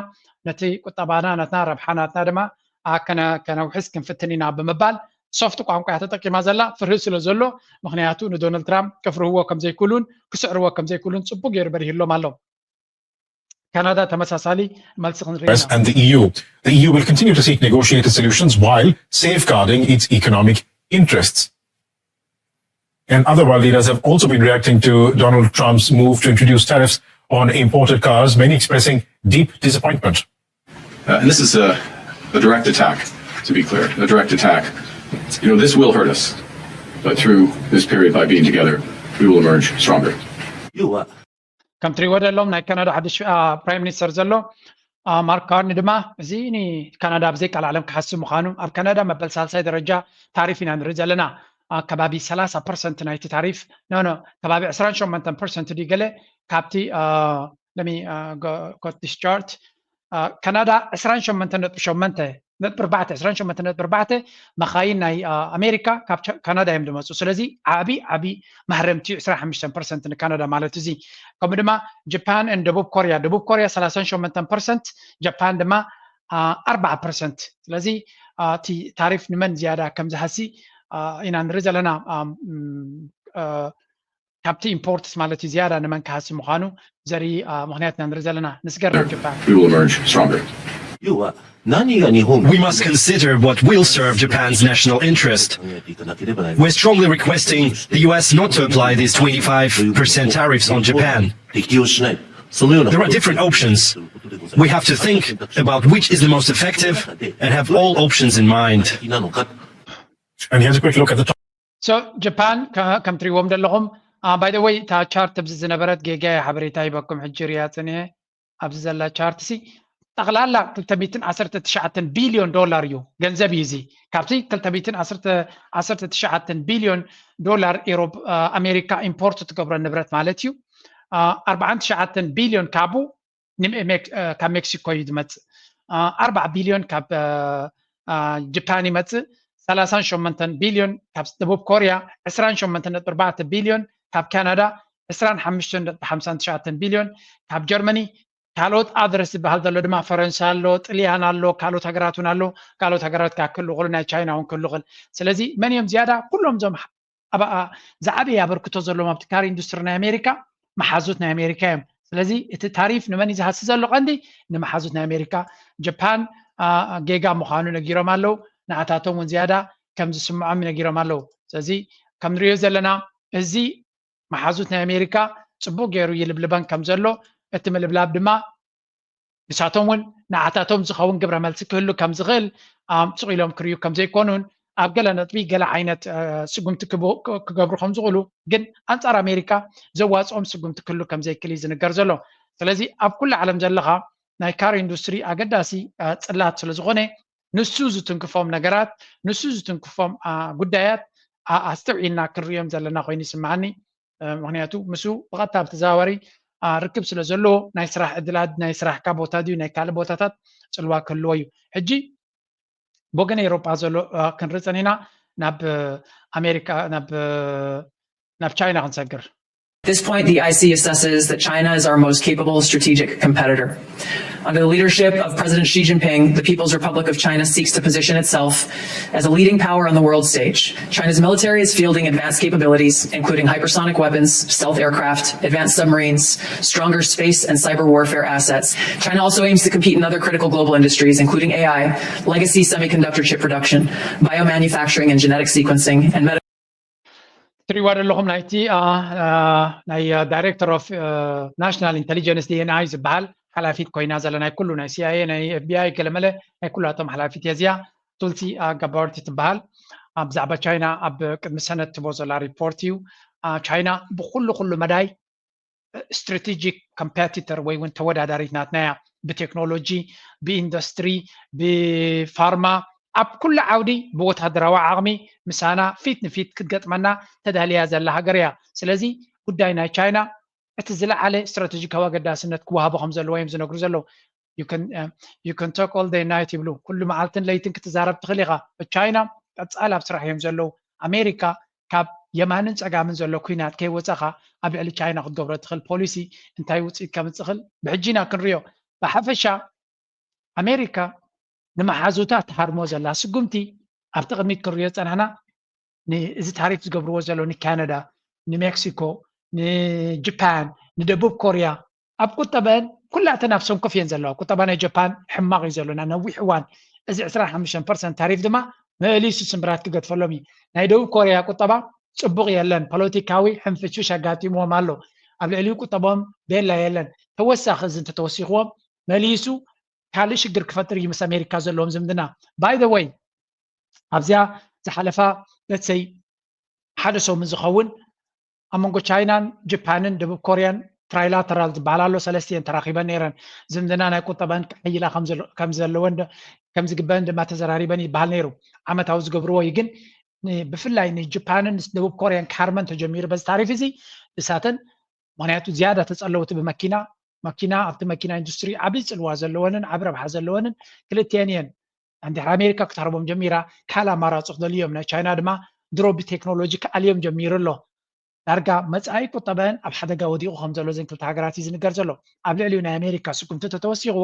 ነቲ ቁጠባና ናትና ረብሓ ናትና ድማ uh, ከነውሕስ ክንፍትን ኢና ብምባል ሶፍት ቋንቋ እያ ተጠቂማ ዘላ። ፍርሂ ስለ ዘሎ ምክንያቱ ንዶናልድ ትራምፕ ከፍርህዎ ከም ዘይክእሉን ክስዕርዎ ከም ዘይክእሉን ጽቡቅ ገይሩ በሪህሎም ኣሎ። ካናዳ ተመሳሳሊ መልሲ ክንርኢ ኢና። And the E U. The E U will continue to seek negotiated solutions while safeguarding its economic interests. And other world leaders have also been reacting to Donald Trump's move to introduce tariffs on imported cars, many expressing deep disappointment. Uh, and this is a, a direct attack, to be clear, a direct attack. You know, this will hurt us, but through this period, by being together, we will emerge stronger. ከም ትሪእዎ ዘለኹም ናይ ካናዳ ሓድሽ ፕራይም ሚኒስተር ዘሎ ማርክ ካርኒ ድማ እዚ ንካናዳ ብዘይ ቃል ዓለም ክሓስብ ምዃኑ ኣብ ካናዳ መበል ሳልሳይ ደረጃ ታሪፍ ኢና ንርኢ ዘለና። ከባቢ ሰላሳ ፐርሰንት ናይቲ ታሪፍ ኖ ኖ ከባቢ ዕስራን ሸሞንተን ፐርሰንት ድዩ ገለ ካብቲ let me uh, go, got this chart. ካናዳ ዕስራን ሸሞንተ ነጥቢ ሸሞንተ ነጥቢ ኣርባዕተ ዕስራን ሸሞንተ ነጥቢ ኣርባዕተ መኻይን ናይ ኣሜሪካ ካብ ካናዳ እዮም ዝመፁ። ስለዚ ዓብዪ ዓብዪ ማህረምቲ እዩ ዕስራን ሓሙሽተን ፐርሰንት ንካናዳ ማለት እዚ። ከምኡ ድማ ጃፓን ን ደቡብ ኮርያ ደቡብ ኮርያ ሰላሳን ሸሞንተን ፐርሰንት ጃፓን ድማ ኣርባዓ ፐርሰንት። ስለዚ እቲ ታሪፍ ንመን ዝያዳ ከም ዝሃሲ ኢና ንርኢ ዘለና። ካብቲ ኢምፖርትስ ማለት እዩ ዝያዳ ንመን ክሃሲ ምዃኑ ዘርኢ ምኽንያት ኢና ንርኢ ዘለና። ንስገር ናብ ጃፓን። We will emerge stronger. We must consider what will serve Japan's national interest. We're strongly requesting the U S not to apply these twenty-five percent tariffs on Japan. There are different options. We have to think about which is the most effective and have all options in mind. And here's a quick look at the top. So ጃፓን ከ- ከም ትሪእዎም ዘለኹም፣ by the way፣ እታ ቻርት ኣብዚ ዝነበረት ጌጋ ሓበሬታ ሂበኩም፣ ሕጂ ሪያ ጽኒሐ። ኣብዚ ዘላ ቻርት ሲ ጠቕላላ ክልተ ሚእትን ዓሰርተ ትሽዓተን ቢልዮን ዶላር እዩ፣ ገንዘብ እዩ። እዚ ካብቲ ክልተ ሚእትን ዓሰርተ ትሽዓተን ቢልዮን ዶላር ኤሮፕ ኣሜሪካ ኢምፖርት ትገብሮ ንብረት ማለት እዩ። ኣርባዓን ትሽዓተን ቢልዮን ካብኡ ካብ ሜክሲኮ እዩ ዝመፅእ። ኣርባዓ ቢልዮን ካብ ጃፓን ይመፅእ። ሰላሳን ሸሞንተን ቢልዮን ካብ ደቡብ ኮርያ፣ ዕስራን ሸሞንተን ነጥቢ ኣርባዕተ ቢልዮን ካብ ካናዳ፣ ዕስራን ሓሙሽተን ነጥቢ ሓምሳን ትሽዓተን ቢልዮን ካብ ጀርመኒ። ካልኦት ኣድረስ ዝበሃል ዘሎ ድማ ፈረንሳ ኣሎ፣ ጥልያን ኣሎ፣ ካልኦት ሃገራት እውን ኣሎ። ካልኦት ሃገራት ካብ ክህሉ ይኽእሉ፣ ናይ ቻይና እውን ክህሉ ይኽእል። ስለዚ መን እዮም ዝያዳ? ኩሎም እዞም ኣብ ዝዓበየ ኣበርክቶ ዘለዎም ኣብቲ ካር ኢንዱስትሪ ናይ ኣሜሪካ መሓዙት ናይ ኣሜሪካ እዮም። ስለዚ እቲ ታሪፍ ንመን እዩ ዝሃሲ ዘሎ? ቀንዲ ንመሓዙት ናይ ኣሜሪካ። ጃፓን ጌጋ ምዃኑ ነጊሮም ኣለዉ። ንኣታቶም እውን ዝያዳ ከም ዝስምዖም ነጊሮም ኣለዉ። ስለዚ ከም ንሪኦ ዘለና እዚ መሓዙት ናይ ኣሜሪካ ፅቡቅ ገይሩ ይልብልበን ከም ዘሎ፣ እቲ ምልብላብ ድማ ንሳቶም እውን ንዓታቶም ዝኸውን ግብረ መልሲ ክህሉ ከም ዝኽእል ስቕ ኢሎም ክርእዩ ከም ዘይኮኑን ኣብ ገለ ነጥቢ ገለ ዓይነት ስጉምቲ ክገብሩ ከም ዝኽእሉ ግን ኣንጻር ኣሜሪካ ዘዋፅኦም ስጉምቲ ክህሉ ከም ዘይክእል እዩ ዝንገር ዘሎ። ስለዚ ኣብ ኩሉ ዓለም ዘለኻ ናይ ካር ኢንዱስትሪ ኣገዳሲ ፅላት ስለ ዝኾነ ንሱ ዝትንክፎም ነገራት፣ ንሱ ዝትንክፎም ጉዳያት ኣስተውዒልና ክንርእዮም ዘለና ኮይኑ ይስምዓኒ። ምክንያቱ ምስኡ ብቐጥታ ብተዘዋዋሪ ርክብ ስለ ዘለዎ ናይ ስራሕ ዕድላት ናይ ስራሕካ ቦታ ድዩ ናይ ካልእ ቦታታት ፅልዋ ክህልዎ እዩ። ሕጂ ብወገን ኤውሮጳ ዘሎ ክንርኢ ፀኒና ናብ ኣሜሪካ ናብ ቻይና ክንሰግር። At this point, the I C assesses that China is our most capable strategic competitor. Under the leadership of President Xi Jinping, the People's Republic of China seeks to position itself as a leading power on the world stage. China's military is fielding advanced capabilities, including hypersonic weapons, stealth aircraft, advanced submarines, stronger space and cyber warfare assets. China also aims to compete in other critical global industries, including A I, legacy semiconductor chip production, biomanufacturing and genetic sequencing, and ትሪእዋ ዘለኹም ናይቲ ናይ ዳይሬክተር ኦፍ ናሽናል ኢንቴሊጀንስ ዲኤንኣይ ዝበሃል ሓላፊት ኮይና ዘላ ናይ ኩሉ ናይ ሲኣይኤ ናይ ኤፍቢኣይ ገለመለ ናይ ኩላቶም ሓላፊት እያ እዚኣ። ቱልሲ ጋባርድ ትበሃል። ብዛዕባ ቻይና ኣብ ቅድሚ ሰነድ ትቦ ዘላ ሪፖርት እዩ። ቻይና ብኩሉ ኩሉ መዳይ ስትራቴጂክ ኮምፓቲተር ወይ እውን ተወዳዳሪት ናትና እያ። ብቴክኖሎጂ፣ ብኢንዱስትሪ፣ ብፋርማ ኣብ ኩሉ ዓውዲ ብወታደራዊ ዓቕሚ ምሳና ፊት ንፊት ክትገጥመና ተዳልያ ዘላ ሃገር እያ። ስለዚ ጉዳይ ናይ ቻይና እቲ ዝለዓለ ስትራቴጂካዊ ኣገዳስነት ክወሃቦ ከም ዘለዎ እዮም ዝነግሩ ዘለዉ። You can talk all day night ይብሉ። ኩሉ መዓልትን ለይትን ክትዛረብ ትኽእል ኢኻ። ቻይና ቀፃል ኣብ ስራሕ እዮም ዘለዉ። ኣሜሪካ ካብ የማንን ፀጋምን ዘሎ ኩናት ከይወፃኻ ኣብ ልዕሊ ቻይና ክትገብሮ ትኽእል ፖሊሲ እንታይ ውፅኢት ከምፅእ ይኽእል ብሕጂ ኢና ክንሪኦ። ብሓፈሻ ኣሜሪካ ንመሓዙታ ትሃርሞ ዘላ ስጉምቲ ኣብቲ ቅድሚት ክንሪኦ ዝፀናሕና እዚ ታሪፍ ዝገብርዎ ዘሎ ንካናዳ፣ ንሜክሲኮ፣ ንጃፓን፣ ንደቡብ ኮርያ ኣብ ቁጠበን ኩላተን ኣብ ሰንኮፍ እየን ዘለዋ። ቁጠባ ናይ ጃፓን ሕማቕ እዩ ዘሎ ናብ ነዊሕ እዋን። እዚ ዕስራን ሓሙሽተን ፐርሰንት ታሪፍ ድማ መሊሱ ስምብራት ክገድፈሎም እዩ። ናይ ደቡብ ኮርያ ቁጠባ ፅቡቕ የለን፣ ፖለቲካዊ ሕንፍሽፍሽ ኣጋጢምዎም ኣሎ። ኣብ ልዕሊኡ ቁጠቦም ቤላ የለን። ተወሳኺ እዚ እንተተወሲኽዎም መሊሱ ካልእ ሽግር ክፈጥር እዩ ምስ ኣሜሪካ ዘለዎም ዝምድና። By the way ኣብዚኣ ዝሓለፋ let's say ሓደ ሰሙን ዝኸውን ኣብ መንጎ ቻይናን ጃፓንን ደቡብ ኮርያን ትራይላተራል ዝበሃል ኣሎ። ሰለስቲኤን ተራኺበን ነይረን። ዝምድና ናይ ቁጠባን ክሕይላ ከም ዘለወን ከም ዝግበአን ድማ ተዘራሪበን ይበሃል ነይሩ። ዓመታዊ ዝገብርዎ እዩ። ግን ብፍላይ ንጃፓንን ደቡብ ኮርያን ክሃርመን ተጀሚሩ በዚ ታሪፍ እዚ እሳተን ምክንያቱ ዝያዳ ተፀለውቲ ብመኪና መኪና ኣብቲ መኪና ኢንዱስትሪ ዓብዪ ፅልዋ ዘለወንን ዓብ ረብሓ ዘለወንን ክልቲኤን እየን። እንድሕር ኣሜሪካ ክትሃርቦም ጀሚራ ካልእ ኣማራፂ ክደልዩ እዮም። ናይ ቻይና ድማ ድሮ ብቴክኖሎጂ ክኣልዮም ጀሚሩ ኣሎ። ዳርጋ መፃኢ ቁጠበአን ኣብ ሓደጋ ወዲቑ ከም ዘሎ እዘን ክልተ ሃገራት እዩ ዝንገር ዘሎ። ኣብ ልዕሊኡ ናይ ኣሜሪካ ስጉምቲ ተተወሲኽዎ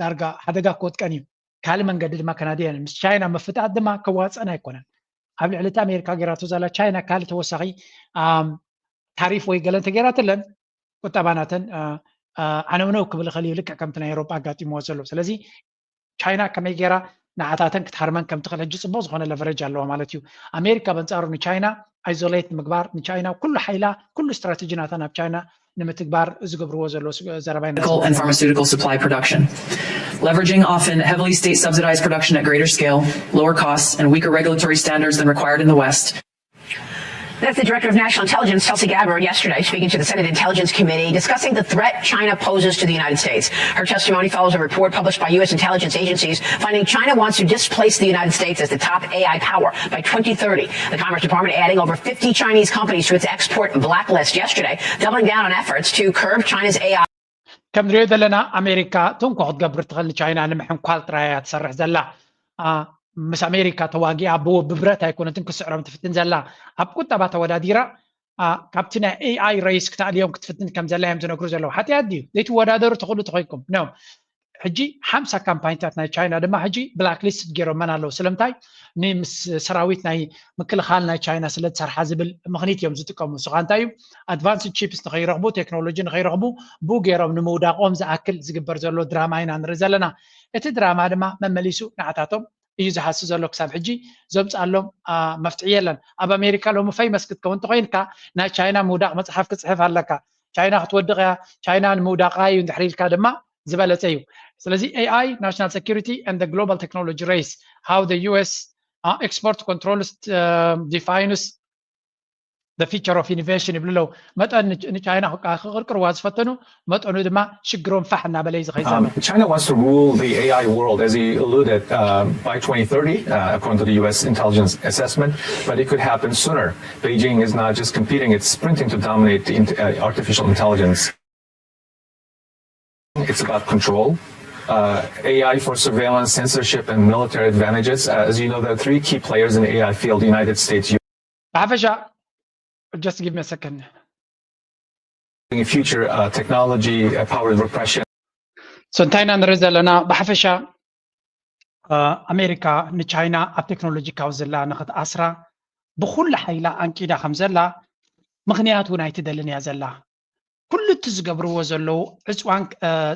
ዳርጋ ሓደጋ ክወጥቀን እዩ። ካልእ መንገዲ ድማ ከናድየን ምስ ቻይና ምፍጣጥ ድማ ከዋፀን ኣይኮነን። ኣብ ልዕሊ እቲ ኣሜሪካ ገይራቶ ዘላ ቻይና ካልእ ተወሳኺ ታሪፍ ወይ ገለ እንተገይራትለን ቁጠባ ናተን ዓነውነው ክብል ይኽእል እዩ። ልክዕ ከምቲ ናይ ኤውሮጳ ኣጋጢምዎ ዘሎ። ስለዚ ቻይና ከመይ ገይራ ንዓታተን ክትሃርመን ከም ትኽእል ሕጂ ፅቡቕ ዝኾነ ለቨረጅ ኣለዋ ማለት እዩ። ኣሜሪካ በንፃሩ ንቻይና ኣይዞሌት ንምግባር ንቻይና ኩሉ ሓይላ ኩሉ ስትራቴጂ ናታ ናብ ቻይና ንምትግባር ዝገብርዎ ዘሎ ዘረባ and pharmaceutical supply production. Leveraging often heavily state subsidized production at greater scale, lower costs, and weaker regulatory standards than required in the West. That's the director of national intelligence, Tulsi Gabbard, yesterday speaking to the Senate Intelligence Committee, discussing the threat China poses to the United States. Her testimony follows a report published by U S intelligence agencies finding China wants to displace the United States as the top A I power by twenty thirty. The Commerce Department adding over fifty Chinese companies to its export blacklist yesterday, doubling down on efforts to curb China's A I. ከም ንሪኦ ዘለና ኣሜሪካ ተንኮ ክትገብር ትኽእል ንቻይና ንምሕንኳል ጥራይ እያ ትሰርሕ ዘላ። ምስ ኣሜሪካ ተዋጊኣ ብብረት ኣይኮነትን ክስዕሮም ትፍትን ዘላ። ኣብ ቁጠባ ተወዳዲራ ካብቲ ናይ ኤኣይ ሬስ ክተዕልዮም ክትፍትን ከም ዘላ እዮም ዝነግሩ ዘለዉ። ሓጢኣት ድዩ? ዘይትወዳደሩ ትኽእሉ ተኾይንኩም ነው። ሕጂ ሓምሳ ካምፓኒታት ናይ ቻይና ድማ ሕጂ ብላክ ሊስት ገይሮመን ኣለዉ። ስለምንታይ? ንምስ ሰራዊት ናይ ምክልኻል ናይ ቻይና ስለ ዝሰርሓ ዝብል ምኽኒት እዮም ዝጥቀሙ። ንስኻ እንታይ እዩ ኣድቫንስድ ቺፕስ ንኸይረኽቡ፣ ቴክኖሎጂ ንኸይረኽቡ ብኡ ገይሮም ንምውዳቖም ዝኣክል ዝግበር ዘሎ ድራማ ኢና ንርኢ ዘለና። እቲ ድራማ ድማ መመሊሱ ንዓታቶም እዩ ዝሃሲ ዘሎ። ክሳብ ሕጂ ዘምፅኣሎም መፍትሒ የለን። ኣብ ኣሜሪካ ሎሚ ፈይመስ ክትከውን እንተኮይንካ ናይ ቻይና ምውዳቕ መፅሓፍ ክፅሕፍ ኣለካ። ቻይና ክትወድቕ እያ፣ ቻይና ንምውዳቓ እዩ እንድሕር ኢልካ ድማ ዝበለፀ እዩ። ስለዚ ኤኣይ፣ ናሽናል ሴኩሪቲ and the global technology race, how the U S export controls defines the future of innovation ይብሉ ኣለዉ። መጠን ንቻይና ክቅርቅርዋ ዝፈተኑ መጠኑ ድማ ሽግሮም ፋሕ እናበለ እዩ ዝኸይድ ዘሎ። China wants to rule the A I world, as he alluded, uh, by twenty thirty, uh, according to the U S intelligence assessment, but it could happen sooner. Beijing is not just competing, it's sprinting to dominate the, uh, artificial intelligence. It's about control. Uh, A I for surveillance, censorship, and military advantages. Uh, as you know, there are three key players in the A I field: the United States, ብሓፈሻ just give me a second. Future uh, technology uh, powered repression. So እንታይ ኢና ንርኢ ዘለና? ብሓፈሻ ኣሜሪካ ንቻይና ኣብ ቴክኖሎጂ ካብ ዘላ ንክትኣስራ ብኩሉ ሓይላ ኣንቂዳ ከም ዘላ ምኽንያት እውን ኣይትደልን እያ ዘላ። ኩሉ እቲ ዝገብርዎ ዘለዉ ዕፅዋን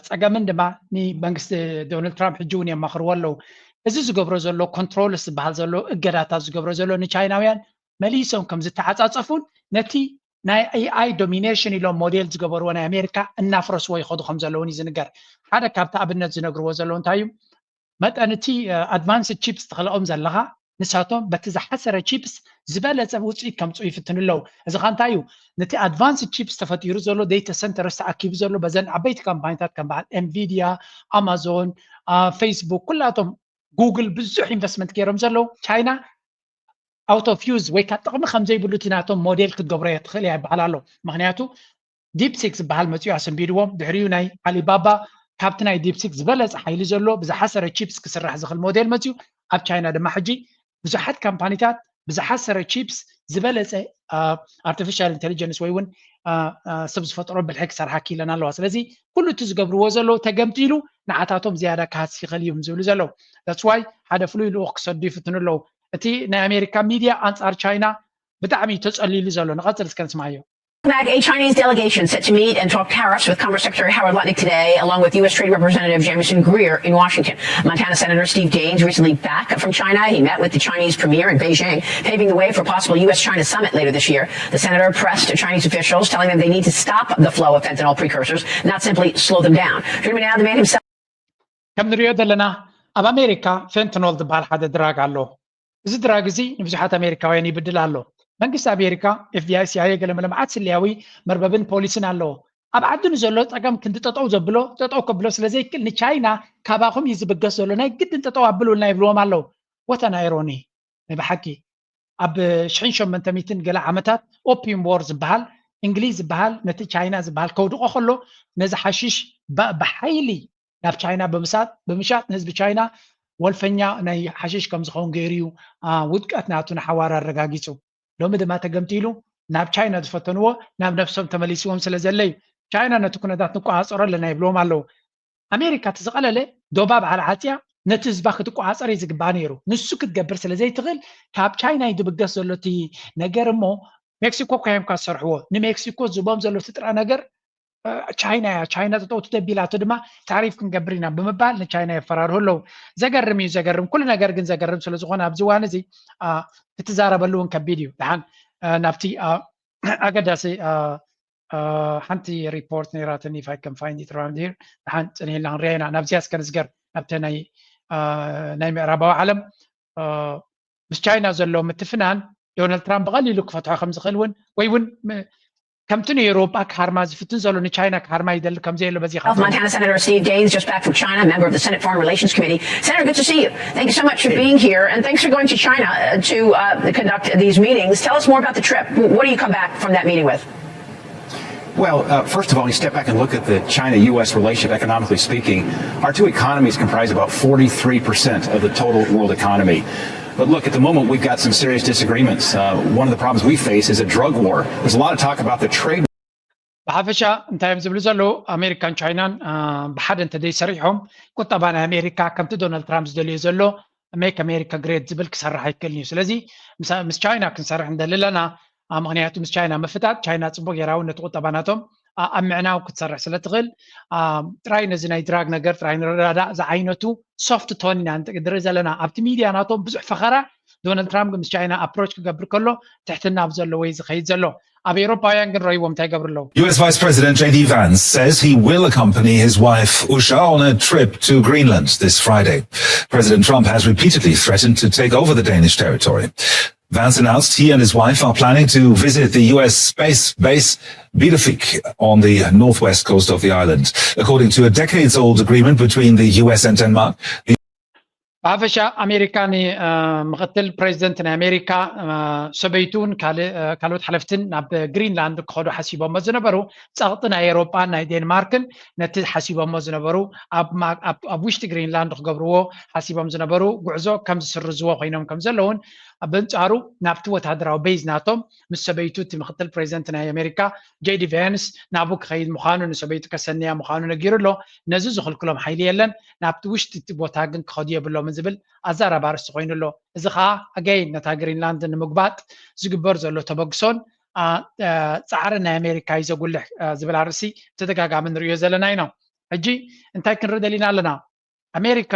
ፀገምን ድማ ንመንግስቲ ዶናልድ ትራምፕ ሕጂ እውን የማኽርዎ ኣለዉ። እዚ ዝገብሮ ዘሎ ኮንትሮልስ ዝበሃል ዘሎ እገዳታት ዝገብሮ ዘሎ ንቻይናውያን መሊሶም ከም ዝተዓፃፀፉን ነቲ ናይ ኤኣይ ዶሚኔሽን ኢሎም ሞዴል ዝገበርዎ ናይ ኣሜሪካ እናፍረስዎ ይኸዱ ከም ዘለውን እዩ ዝንገር። ሓደ ካብቲ ኣብነት ዝነግርዎ ዘለዉ እንታይ እዩ? መጠን እቲ ኣድቫንስድ ቺፕስ ትኽልኦም ዘለኻ ንሳቶም በቲ ዝሓሰረ ቺፕስ ዝበለፀ ውፅኢት ከምፅኡ ይፍትኑ ኣለዉ። እዚ ኸ እንታይ እዩ? ነቲ ኣድቫንስድ ቺፕስ ተፈጢሩ ዘሎ ዴታ ሰንተርስ ተኣኪቡ ዘሎ በዘን ዓበይቲ ካምፓኒታት ከም በዓል ኤንቪድያ፣ ኣማዞን፣ ፌስቡክ፣ ኩላቶም ጉግል ብዙሕ ኢንቨስትመንት ገይሮም ዘለዉ ቻይና ኣውት ኦፍ ዩዝ ወይ ካብ ጥቕሚ ከም ዘይብሉ እቲ ናቶም ሞዴል ክትገብሮ እየ ትኽእል እያ ይበሃል ኣሎ። ምክንያቱ ዲፕሲክ ዝበሃል መፅኡ ኣሰንቢድዎም ድሕሪኡ ናይ ኣሊባባ ካብቲ ናይ ዲፕሲክ ዝበለፀ ሓይሊ ዘሎ ብዝሓሰረ ቺፕስ ክስራሕ ዝኽእል ሞዴል መፅኡ። ኣብ ቻይና ድማ ሕጂ ብዙሓት ካምፓኒታት ብዝሓሰረ ቺፕስ ዝበለፀ ኣርቲፊሻል ኢንቴሊጀንስ ወይ እውን ሰብ ዝፈጥሮ ብልሒ ክሰርሓ ክኢለን ኣለዋ። ስለዚ ኩሉ እቲ ዝገብርዎ ዘለዉ ተገምጢሉ ንዓታቶም ዝያዳ ክሃሲ ይኽእል እዩ ዝብሉ ዘለዉ። That's why ሓደ ፍሉይ ልኡኽ ክሰዱ ይፍትኑ ኣለዉ። እቲ ናይ ኣሜሪካ ሚድያ ኣንፃር ቻይና ብጣዕሚ እዩ ተፀሊሉ ዘሎ። ንቐፅል እስከ ንስማዮ። Back, a Chinese delegation set to meet and talk tariffs with Commerce Secretary Howard Lutnick today, along with U S Trade Representative Jamieson Greer in Washington. Montana Senator Steve Daines recently back from China. He met with the Chinese premier in Beijing, paving the way for a possible U S China summit later this year. The senator pressed Chinese officials, telling them they need to stop the flow of fentanyl precursors, not simply slow them down. Joining me now, the man himself. ከም ንሪኦ ዘለና ኣብ ኣሜሪካ ፌንትኖል ዝበሃል ሓደ ድራግ ኣሎ። እዚ ድራግ እዚ ንብዙሓት ኣሜሪካውያን ይብድል ኣሎ። መንግስቲ ኣሜሪካ፣ ኤፍቢኣይ፣ ሲኣይኤ፣ ገለመለ መዓት ስለያዊ መርበብን ፖሊስን ኣለዎ። ኣብ ዓዲ ንዘሎ ፀገም ክንዲ ጠጠው ዘብሎ ጠጠው ከብሎ ስለ ዘይክእል ንቻይና ካባኹም እዩ ዝብገስ ዘሎ፣ ናይ ግድን ጠጠው ኣብሉልና ይብልዎም ኣለዉ። What an irony። ናይ ብሓቂ ኣብ ሽሕን ሸሞንተ ሚእትን ገለ ዓመታት ኦፒዩም ዎር ዝበሃል እንግሊዝ ዝበሃል ነቲ ቻይና ዝበሃል ከውድቆ ከሎ ነዚ ሓሽሽ ብሓይሊ ናብ ቻይና ብምሳጥ ብምሻጥ ንህዝቢ ቻይና ወልፈኛ ናይ ሓሽሽ ከም ዝኸውን ገይሩ እዩ ውድቀት ናቱ ንሓዋር ኣረጋጊፁ። ሎሚ ድማ ተገምጢሉ ናብ ቻይና ዝፈተንዎ ናብ ነብሶም ተመሊስዎም ስለ ዘለ እዩ። ቻይና ነቲ ኩነታት ንቆፃፀሮ ኣለና ይብልዎም ኣለዉ። ኣሜሪካ እቲ ዝቐለለ ዶባ በዓል ዓፅያ ነቲ ህዝባ ክትቆፃፀር እዩ ዝግባእ ነይሩ። ንሱ ክትገብር ስለ ዘይትኽእል ካብ ቻይና እዩ ዝብገስ ዘሎ እቲ ነገር። እሞ ሜክሲኮ እኮ እዮም ዝሰርሕዎ። ንሜክሲኮ ዝቦም ዘሎ እቲ ጥረ ነገር ቻይና እያ። ቻይና ጠጠው ትደቢላቶ ድማ ታሪፍ ክንገብር ኢና ብምባል ንቻይና የፈራርሁ ኣለዉ። ዘገርም እዩ፣ ዘገርም። ኩሉ ነገር ግን ዘገርም ስለ ዝኾነ ኣብዚ እዋን እዚ ክትዛረበሉ እውን ከቢድ እዩ። ደሓን ናብቲ ኣገዳሲ ሓንቲ ሪፖርት ነይራትኒ፣ if I can find it around here። ደሓን ፅንሂልና ክንሪኣ ኢና። ናብዚኣ እስከ ንስገር፣ ናብተ ናይ ምዕራባዊ ዓለም ምስ ቻይና ዘሎ ምትፍናን ዶናልድ ትራምፕ ብቐሊሉ ክፈትሖ ከም ዝኽእል እውን ወይ እውን ከምቲ ንኤውሮጳ ክሃርማ ዝፍትን ዘሎ ንቻይና ክሃርማ ይደሊ ከም ዘየሎ በዚኻ Montana Senator Steve Daines, just back from China, member of the Senate Foreign Relations Committee. Senator, good to see you. Thank you so much for being here, and thanks for going to China uh, to uh, conduct these meetings. Tell us more about the trip. What do you come back from that meeting with? Well, uh, first of all, you step back and look at the China U S relationship, economically speaking. Our two economies comprise about forty-three percent of the total world economy. But look, at the moment, we've got some serious disagreements. Uh, one of the problems we face is a drug war. There's a lot of talk about the trade ብሓፈሻ እንታይ እዮም ዝብሉ ዘለዉ ኣሜሪካን ቻይናን ብሓደ እንተደይ ሰሪሖም ቁጠባ ናይ ኣሜሪካ ከምቲ ዶናልድ ትራምፕ ዝደልዮ ዘሎ make America great ዝብል ክሰርሕ ኣይክእልን እዩ። ስለዚ ምስ ቻይና ክንሰርሕ እንደሊ ኣለና። ምክንያቱ ምስ ቻይና ምፍጣጥ ቻይና ፅቡቅ ጌራዊ ነቲ ቁጠባ ናቶም ኣብ ምዕናው ክትሰርሕ ስለ ትኽእል ጥራይ ነዚ ናይ ድራግ ነገር ጥራይ ንረዳዳእ ዝዓይነቱ soft tone ኢና ንርኢ ዘለና ኣብቲ ሚድያ ናቶም ብዙሕ ፈኸራ ዶናልድ ትራምፕ ምስ ቻይና approach ክገብር ከሎ ትሕትና ኣብ ዘሎ ወይ ዝኸይድ ዘሎ ኣብ ኤውሮፓውያን ግን ረይዎም እንታይ ይገብሩ ኣለዉ U S Vice President J D Vance says he will accompany his wife Usha on a trip to Greenland this Friday. President Trump has repeatedly threatened to take over the Danish territory. Vance announced he and his wife are planning to visit the U S space base Bidefik on the northwest coast of the island. According to a decades old agreement between the U S and Denmark, ብሓፈሻ ኣሜሪካ ንምክትል ፕሬዚደንት ናይ ኣሜሪካ ሰበይቱን ካልኦት ሓለፍትን ናብ ግሪንላንድ ክኸዱ ሓሲቦሞ ዝነበሩ ፀቕጢ ናይ ኤሮጳን ናይ ዴንማርክን ነቲ ሓሲቦሞ ዝነበሩ ኣብ ውሽጢ ግሪንላንድ ክገብርዎ ሓሲቦም ዝነበሩ ጉዕዞ ከም ዝስርዝዎ ኮይኖም ከም ዘለውን በንፃሩ ናብቲ ወታደራዊ ቤዝ ናቶም ምስ ሰበይቱ እቲ ምክትል ፕሬዚደንት ናይ ኣሜሪካ ጄዲ ቬንስ ናብኡ ክኸይድ ምዃኑ ንሰበይቱ ከሰንያ ምዃኑ ነጊሩ ኣሎ። ነዚ ዝኽልክሎም ሓይሊ የለን። ናብቲ ውሽጢ እቲ ቦታ ግን ክኸዱ የብሎምን ዝብል ኣዛራቢ ኣርእስቲ ኮይኑ ኣሎ። እዚ ከዓ ኣገይን ነታ ግሪንላንድ ንምጉባጥ ዝግበር ዘሎ ተበግሶን ፃዕሪ ናይ ኣሜሪካ እዩ ዘጉልሕ ዝብል ኣርእስቲ ብተደጋጋሚ ንሪኦ ዘለና ኢና። ሕጂ እንታይ ክንርኢ ደሊና ኣለና? ኣሜሪካ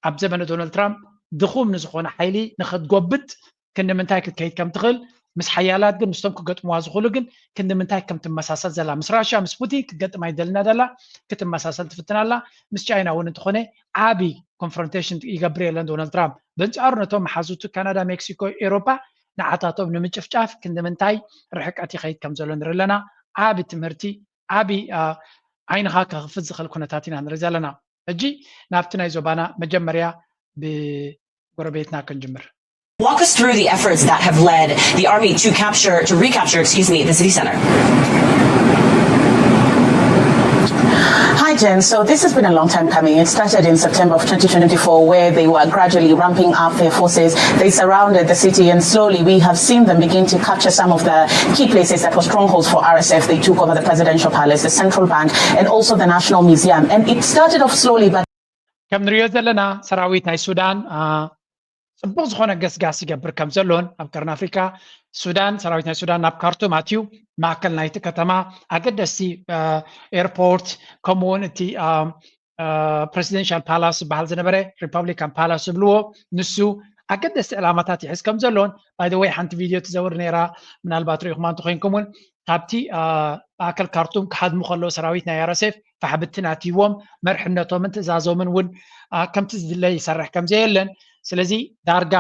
ኣብ ዘመነ ዶናልድ ትራምፕ ድኹም ንዝኾነ ሓይሊ ንኽትጎብጥ ክንዲ ምንታይ ክትከይድ ከም ትኽእል ምስ ሓያላት ግን ምስቶም ክገጥምዋ ዝኽእሉ ግን ክንዲ ምንታይ ከም ትመሳሰል ዘላ ምስ ራሽያ ምስ ፑቲን ክትገጥም ኣይደልና ደላ ክትመሳሰል ትፍትን ኣላ ምስ ቻይና እውን እንተኾነ ዓቢ ኮንፍሮንቴሽን ይገብር የለን ዶናልድ ትራምፕ በንጻሩ ነቶም መሓዙቱ ካናዳ ሜክሲኮ ኤሮፓ ንዓታቶም ንምጭፍጫፍ ክንዲ ምንታይ ርሕቀት ይኸይድ ከም ዘሎ ንርኢ ኣለና ዓቢ ትምህርቲ ዓቢ ዓይንኻ ከኽፍት ዝኽእል ኩነታት ኢና ንርኢ ዘለና ሕጂ ናብቲ ናይ ዞባና መጀመርያ ብጎረቤትና ክንጅምር Walk us through the efforts that have led the army to capture, to recapture, excuse me, the city center. Hi, Jen. So this has been a long time coming. It started in September of twenty twenty-four, where they were gradually ramping up their forces. They surrounded the city, and slowly we have seen them begin to capture some of the key places that were strongholds for R S F. They took over the presidential palace, the central bank, and also the National Museum. And it started off slowly, but ከም ንሪኦ ዘለና ሰራዊት ናይ ሱዳን ጽቡቕ ዝኾነ ገስጋስ ይገብር ከም ዘሎን ኣብ ቀርኒ ኣፍሪካ ሱዳን ሰራዊት ናይ ሱዳን ናብ ካርቱም ኣትዩ ማእከል ናይቲ ከተማ ኣገደስቲ ኤርፖርት ከምኡውን እቲ presidential palace ዝበሃል ዝነበረ republican palace ዝብልዎ ንሱ ኣገደስቲ ዕላማታት ይሕዝ ከም ዘሎን by the way ሓንቲ ቪድዮ ትዘውር ነይራ ምናልባት ርኢኹማ እንተኮይንኩም እውን ካብቲ ማእከል ካርቱም ክሃድሙ ከለዉ ሰራዊት ናይ rsf ፋሕብትን ኣትይዎም መርሕነቶምን ትእዛዞምን እውን ከምቲ ዝድለ ይሰርሕ ከም ዘየለን ስለዚ ዳርጋ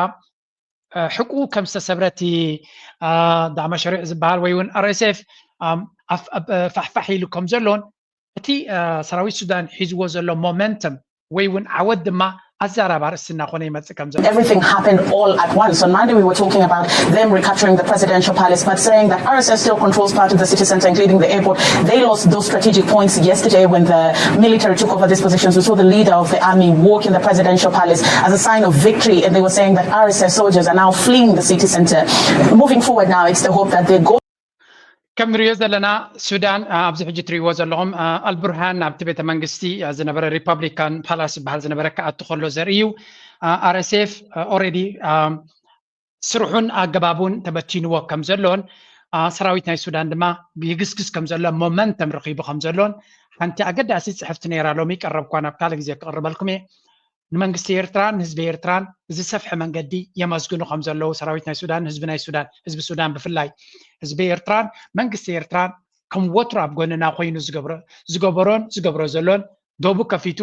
ሕቁ ከም ዝተሰብረ እቲ ዳዕማ ሸሪዕ ዝበሃል ወይ እውን rsf ፋሕፋሕ ኢሉ ከም ዘሎን እቲ ሰራዊት ሱዳን ሒዝዎ ዘሎ momentum ወይ እውን ዓወት ድማ ኣዛራቢ ኣርእስቲ እናኾነ ይመፅእ ከም ዘሎ Everything happened all at once. On Monday, we were talking about them recapturing the presidential palace, but saying that R S S still controls part of the city center, including the airport. They lost those strategic points yesterday when the military took over these positions. We saw the leader of the army walk in the presidential palace as a sign of victory, and they were saying that R S S soldiers are now fleeing the city center. Moving forward now, it's the hope that they go. ከም ንሪኦ ዘለና ሱዳን ኣብዚ ሕጂ ትሪእዎ ዘለኹም ኣልቡርሃን ናብቲ ቤተ መንግስቲ ዝነበረ ሪፐብሊካን ፓላስ ዝበሃል ዝነበረ ክኣቱ ከሎ ዘርኢ እዩ። rsf already ስርሑን ኣገባቡን ተበቲንዎ ከም ዘሎን ሰራዊት ናይ ሱዳን ድማ ይግስግስ ከም ዘሎ momentum ረኺቡ ከም ዘሎን ሓንቲ ኣገዳሲ ፅሕፍቲ ነይራ ሎሚ ቀረብኳ ናብ ካልእ ግዜ ክቕርበልኩም እየ ንመንግስቲ ኤርትራን ንህዝቢ ኤርትራን ብዝሰፍሐ መንገዲ የመስግኑ ከም ዘለዉ ሰራዊት ናይ ሱዳን ህዝቢ ናይ ሱዳን ህዝቢ ሱዳን ብፍላይ ህዝቢ ኤርትራን መንግስቲ ኤርትራን ከም ወትሩ ኣብ ጎንና ኮይኑ ዝገበሮን ዝገብሮ ዘሎን ዶቡ ከፊቱ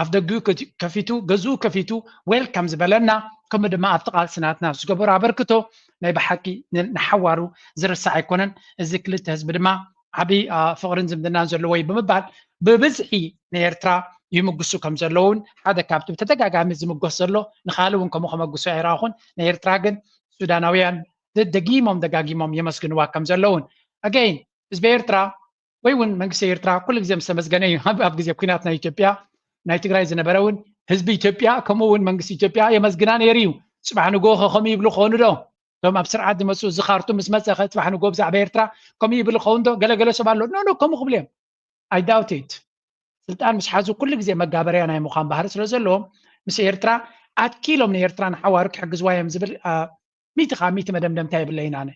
ኣፍ ደጊኡ ከፊቱ ገዝኡ ከፊቱ welcome ዝበለና ከምኡ ድማ ኣብቲ ቃልሲ ናትና ዝገበሩ ኣበርክቶ ናይ ብሓቂ ንሓዋሩ ዝርሳዕ ኣይኮነን። እዚ ክልተ ህዝቢ ድማ ዓብዪ ፍቕርን ዝምድናን ዘለዎ እዩ ብምባል ብብዝሒ ንኤርትራ ይምግሱ ከም ዘለውን ሓደ ካብቲ ብተደጋጋሚ ዝምጎስ ዘሎ ንኻልእ እውን ከምኡ ከመግሱ ኣይረኣኹን። ንኤርትራ ግን ሱዳናውያን ደጊሞም ደጋጊሞም የመስግንዋ ከም ዘለውን ኣገይን ህዝቢ ኤርትራ ወይ እውን መንግስቲ ኤርትራ ኩሉ ግዜ ምስ ተመስገነ እዩ። ኣብ ግዜ ኩናት ናይ ኢትዮጵያ ናይ ትግራይ ዝነበረ እውን ህዝቢ ኢትዮጵያ ከምኡ እውን መንግስቲ ኢትዮጵያ የመስግና ነይሩ እዩ። ፅባሕ ንግሆ ከ ከምኡ ይብሉ ክኾኑ ዶ? እቶም ኣብ ስርዓት ዝመፁ እዚ ካርቱም ምስ መፀ ከ ፅባሕ ንግሆ ብዛዕባ ኤርትራ ከምኡ ይብል ክኸውን ዶ? ገለገለ ሰብ ኣሎ ኖ ኖ ከምኡ ክብሉ እዮም። I doubt it። ስልጣን ምስ ሓዙ ኩሉ ግዜ መጋበርያ ናይ ምዃን ባህሪ ስለ ዘለዎም ምስ ኤርትራ ኣትኪሎም ንኤርትራ ንሓዋሩ ክሕግዝዋ እዮም ዝብል ሚእቲ ካብ ሚእቲ መደምደምታ የብለይን ኣነ።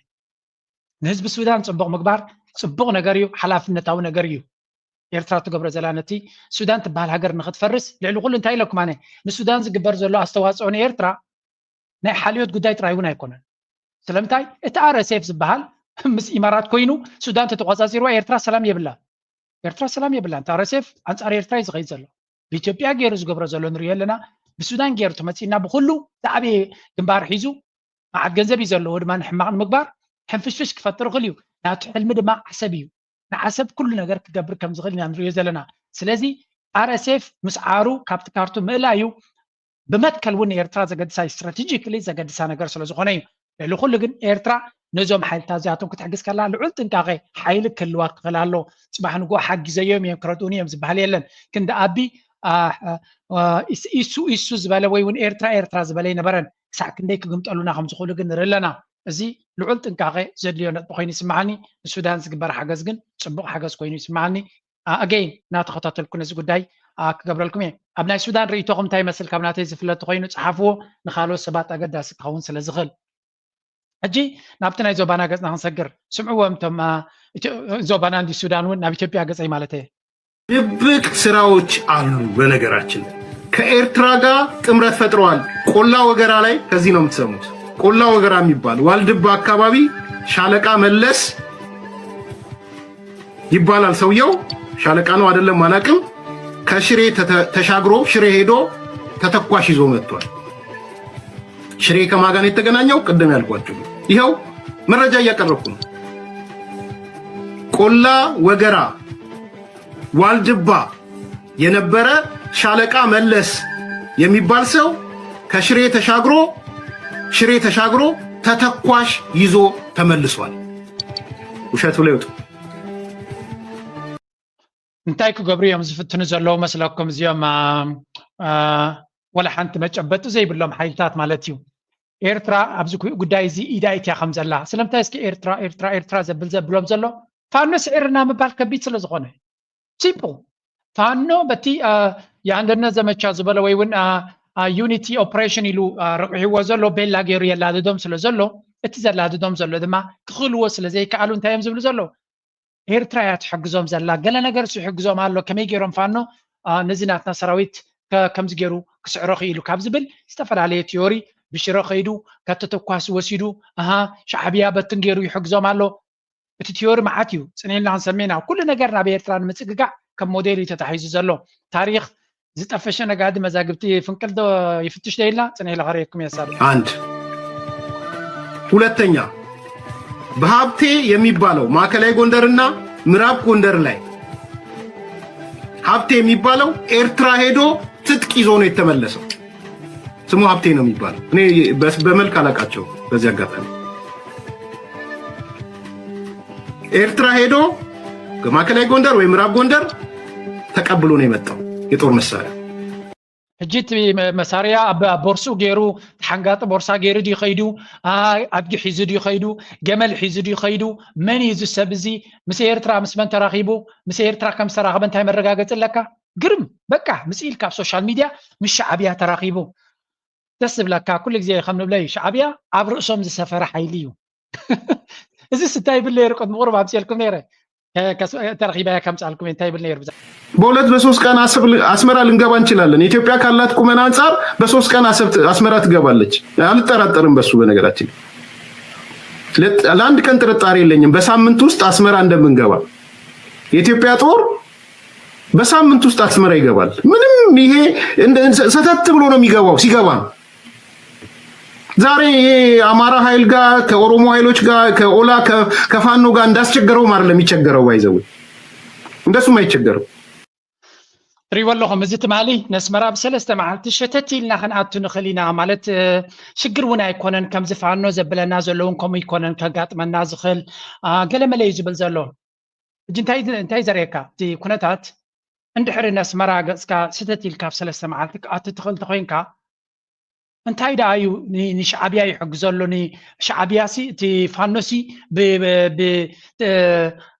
ንህዝቢ ሱዳን ፅቡቕ ምግባር ፅቡቕ ነገር እዩ፣ ሓላፍነታዊ ነገር እዩ። ኤርትራ ትገብሮ ዘላ ነቲ ሱዳን ትበሃል ሃገር ንክትፈርስ ልዕሊ ኩሉ እንታይ ኢለኩም ኣነ ንሱዳን ዝግበር ዘሎ ኣስተዋፅኦ ንኤርትራ ናይ ሓልዮት ጉዳይ ጥራይ እውን ኣይኮነን። ስለምንታይ እቲ RSF ዝበሃል ምስ ኢማራት ኮይኑ ሱዳን ተተቆፃፂርዋ ኤርትራ ሰላም የብላ። ኤርትራ ሰላም የብላን። እቲ RSF ኣንፃር ኤርትራ እዩ ዝኸይድ ዘሎ። ብኢትዮጵያ ገይሩ ዝገብሮ ዘሎ ንሪኦ ኣለና። ብሱዳን ገይሩ ተመፂና ብኩሉ ዝዓበየ ግንባር ሒዙ መዓት ገንዘብ እዩ ዘለዎ ድማ ንሕማቕ ንምግባር ሕንፍሽፍሽ ክፈጥር ይኽእል እዩ። ናቱ ሕልሚ ድማ ዓሰብ እዩ። ንዓሰብ ኩሉ ነገር ክገብር ከም ዝኽእል ኢና ንሪኦ ዘለና። ስለዚ RSF ምስ ዓሩ ካብቲ ካርቱም ምእላዩ ብመትከል እውን ንኤርትራ ዘገድሳ እዩ። ስትራቴጂክሊ ዘገድሳ ነገር ስለ ዝኾነ እዩ። ልዕሊ ኩሉ ግን ኤርትራ ነዞም ሓይልታት እዚኣቶም ክትሕግዝ ከላ ልዑል ጥንቃቄ ሓይሊ ክህልዋ ክኽእል ኣሎ። ፅባሕ ንግሆ ሓጊዘዮም እዮም ክረድኡኒ እዮም ዝበሃል የለን። ክንዲ ኣቢ ኢሱ ኢሱ ዝበለ ወይ እውን ኤርትራ ኤርትራ ዝበለ ይነበረን። ክሳዕ ክንደይ ክግምጠሉና ከም ዝኽእሉ ግን ንርኢ ኣለና። እዚ ልዑል ጥንቃቄ ዘድልዮ ነጥቢ ኮይኑ ይስምዓኒ። ንሱዳን ዝግበር ሓገዝ ግን ፅቡቕ ሓገዝ ኮይኑ ይስምዓኒ። ኣገይን እናተኸታተልኩ ነዚ ጉዳይ ክገብረልኩም እየ። ኣብ ናይ ሱዳን ርእይቶኹም እንታይ ይመስል? ካብ ናተይ ዝፍለጥ ኮይኑ ፀሓፍዎ፣ ንካልኦት ሰባት ኣገዳሲ ክኸውን ስለ ዝኽእል። ሕጂ ናብቲ ናይ ዞባና ገፅና ክንሰግር ስምዕዎም እቶም ዞባና እንዲ ሱዳን እውን ናብ ኢትዮጵያ ገፀይ ማለት እየ። ድብቅ ስራዎች አሉ። በነገራችን ከኤርትራ ጋር ጥምረት ፈጥረዋል። ቆላ ወገራ ላይ ከዚህ ነው የምትሰሙት። ቆላ ወገራ የሚባል ዋልድባ አካባቢ ሻለቃ መለስ ይባላል ሰውየው። ሻለቃ ነው አይደለም አላቅም። ከሽሬ ተሻግሮ ሽሬ ሄዶ ተተኳሽ ይዞ መጥቷል። ሽሬ ከማጋን የተገናኘው ቅድም ያልኳችሁ ይኸው መረጃ እያቀረብኩ ነው። ቆላ ወገራ ዋልድባ የነበረ ሻለቃ መለስ የሚባል ሰው ከሽሬ ተሻግሮ ሽሬ ተሻግሮ ተተኳሽ ይዞ ተመልሷል። ውሸት ብለው ይውጡ። እንታይ ክገብሩ እዮም ዝፍትኑ ዘለዉ መስለኩም? እዚኦም ወላ ሓንቲ መጨበጢ ዘይብሎም ሓይልታት ማለት እዩ። ኤርትራ ኣብዚ ጉዳይ እዚ ኢዳ ኢትያ ከም ዘላ ስለምንታይ እስኪ ኤርትራ ኤርትራ ኤርትራ ዘብል ዘብሎም ዘሎ ፋኖ ስዒርና ምባል ከቢድ ስለ ዝኾነ ሲምፕል ፋኖ በቲ የአንድነት ዘመቻ ዝበለ ወይ እውን ዩኒቲ ኦፕሬሽን ኢሉ ረቑሕዎ ዘሎ ቤላ ገይሩ የላድዶም ስለ ዘሎ እቲ ዘላድዶም ዘሎ ድማ ክኽእልዎ ስለ ዘይከኣሉ እንታይ እዮም ዝብሉ ዘለዉ? ኤርትራ እያ ትሕግዞም ዘላ፣ ገለ ነገር ይሕግዞም ኣሎ፣ ከመይ ገይሮም ፋኖ ነዚ ናትና ሰራዊት ከምዚ ገይሩ ክስዕሮ ክኢሉ ካብ ዝብል ዝተፈላለየ ቲዮሪ ብሽረ ከይዱ ከተተኳሲ ወሲዱ ኣሃ ሻዕብያ በትን ገይሩ ይሕግዞም ኣሎ። እቲ ቲዮሪ መዓት እዩ፣ ፅንኢልና ክንሰምዕ ኢና። ኩሉ ነገር ናብ ኤርትራ ንምፅግጋዕ ከም ሞዴል እዩ ተታሒዙ ዘሎ። ታሪክ ዝጠፈሸ ነጋዲ መዛግብቲ ፍንቅል ዶ ይፍትሽ ዶ ኢልና ፅንዒ ኢለ ከርእየኩም እየ። ሳብ አንድ ሁለተኛ በሀብቴ የሚባለው ማዕከላዊ ጎንደርና ምዕራብ ጎንደር ላይ ሀብቴ የሚባለው ኤርትራ ሄዶ ትጥቅ ይዞ ነው የተመለሰው። ስሙ ሀብቴ ነው የሚባለው። እኔ በመልክ አላውቃቸውም። በዚህ አጋጣሚ ኤርትራ ሄዶ ማዕከላዊ ጎንደር ወይ ምዕራብ ጎንደር ተቀብሎ ነው የመጣው የጦር መሳሪያ። ሕጂ እቲ መሳርያ ኣብ ቦርስኡ ገይሩ ተሓንጋጢ ቦርሳ ገይሩ ድዩ ከይዱ? ኣድጊ ሒዙ ድዩ ከይዱ? ገመል ሒዙ ድዩ ከይዱ? መን እዩ እዚ ሰብ እዚ? ምስ ኤርትራ ምስ መን ተራኺቡ? ምስ ኤርትራ ከም ዝተራኸበ እንታይ መረጋገፂ ኣለካ? ግርም በቃ ምስ ኢልካ ኣብ ሶሻል ሚድያ ምስ ሻዕብያ ተራኺቡ ደስ ዝብለካ ኩሉ ግዜ ከም ንብለዩ ሻዕብያ ኣብ ርእሶም ዝሰፈረ ሓይሊ እዩ። እዚ ስታይ ይብል ነይሩ ቅድሚ ቁሩብ ኣምፅኤልኩም ነይረ ተረኺበያ ከምፅኣልኩም እንታይ ይብል ነይሩ ብዛ በሁለት በሶስት ቀን አስመራ ልንገባ እንችላለን። ኢትዮጵያ ካላት ቁመና አንጻር በሶስት ቀን አስመራ ትገባለች። አልጠራጠርም በሱ። በነገራችን ለአንድ ቀን ጥርጣሬ የለኝም በሳምንት ውስጥ አስመራ እንደምንገባ። የኢትዮጵያ ጦር በሳምንት ውስጥ አስመራ ይገባል። ምንም ይሄ ሰተት ብሎ ነው የሚገባው። ሲገባ ነው ዛሬ የአማራ ኃይል ጋር ከኦሮሞ ኃይሎች ጋር ከኦላ ከፋኖ ጋር እንዳስቸገረውም አይደለም የሚቸገረው። ባይዘው እንደሱም አይቸገረው። ሪወ ኣለኹም እዚ ትማሊ ነስመራ ብሰለስተ መዓልቲ ሸተት ኢልና ክንኣቱ ንኽእል ኢና። ማለት ሽግር እውን ኣይኮነን። ከምዚ ፋኖ ዘብለና ዘለውን ከምኡ ይኮነን ከጋጥመና ዝኽእል ገለመለ እዩ ዝብል ዘሎ። እጂ እንታይ ዘርእየካ እቲ ኩነታት? እንድሕሪ ነስመራ ገፅካ ስተት ኢልካ ኣብ ሰለስተ መዓልቲ ክኣቱ ትኽእል ተኮይንካ እንታይ ደኣ እዩ ንሻዕብያ ይሕግዞ ኣሎ? ንሻዕብያ ሲ እቲ ፋኖ ሲ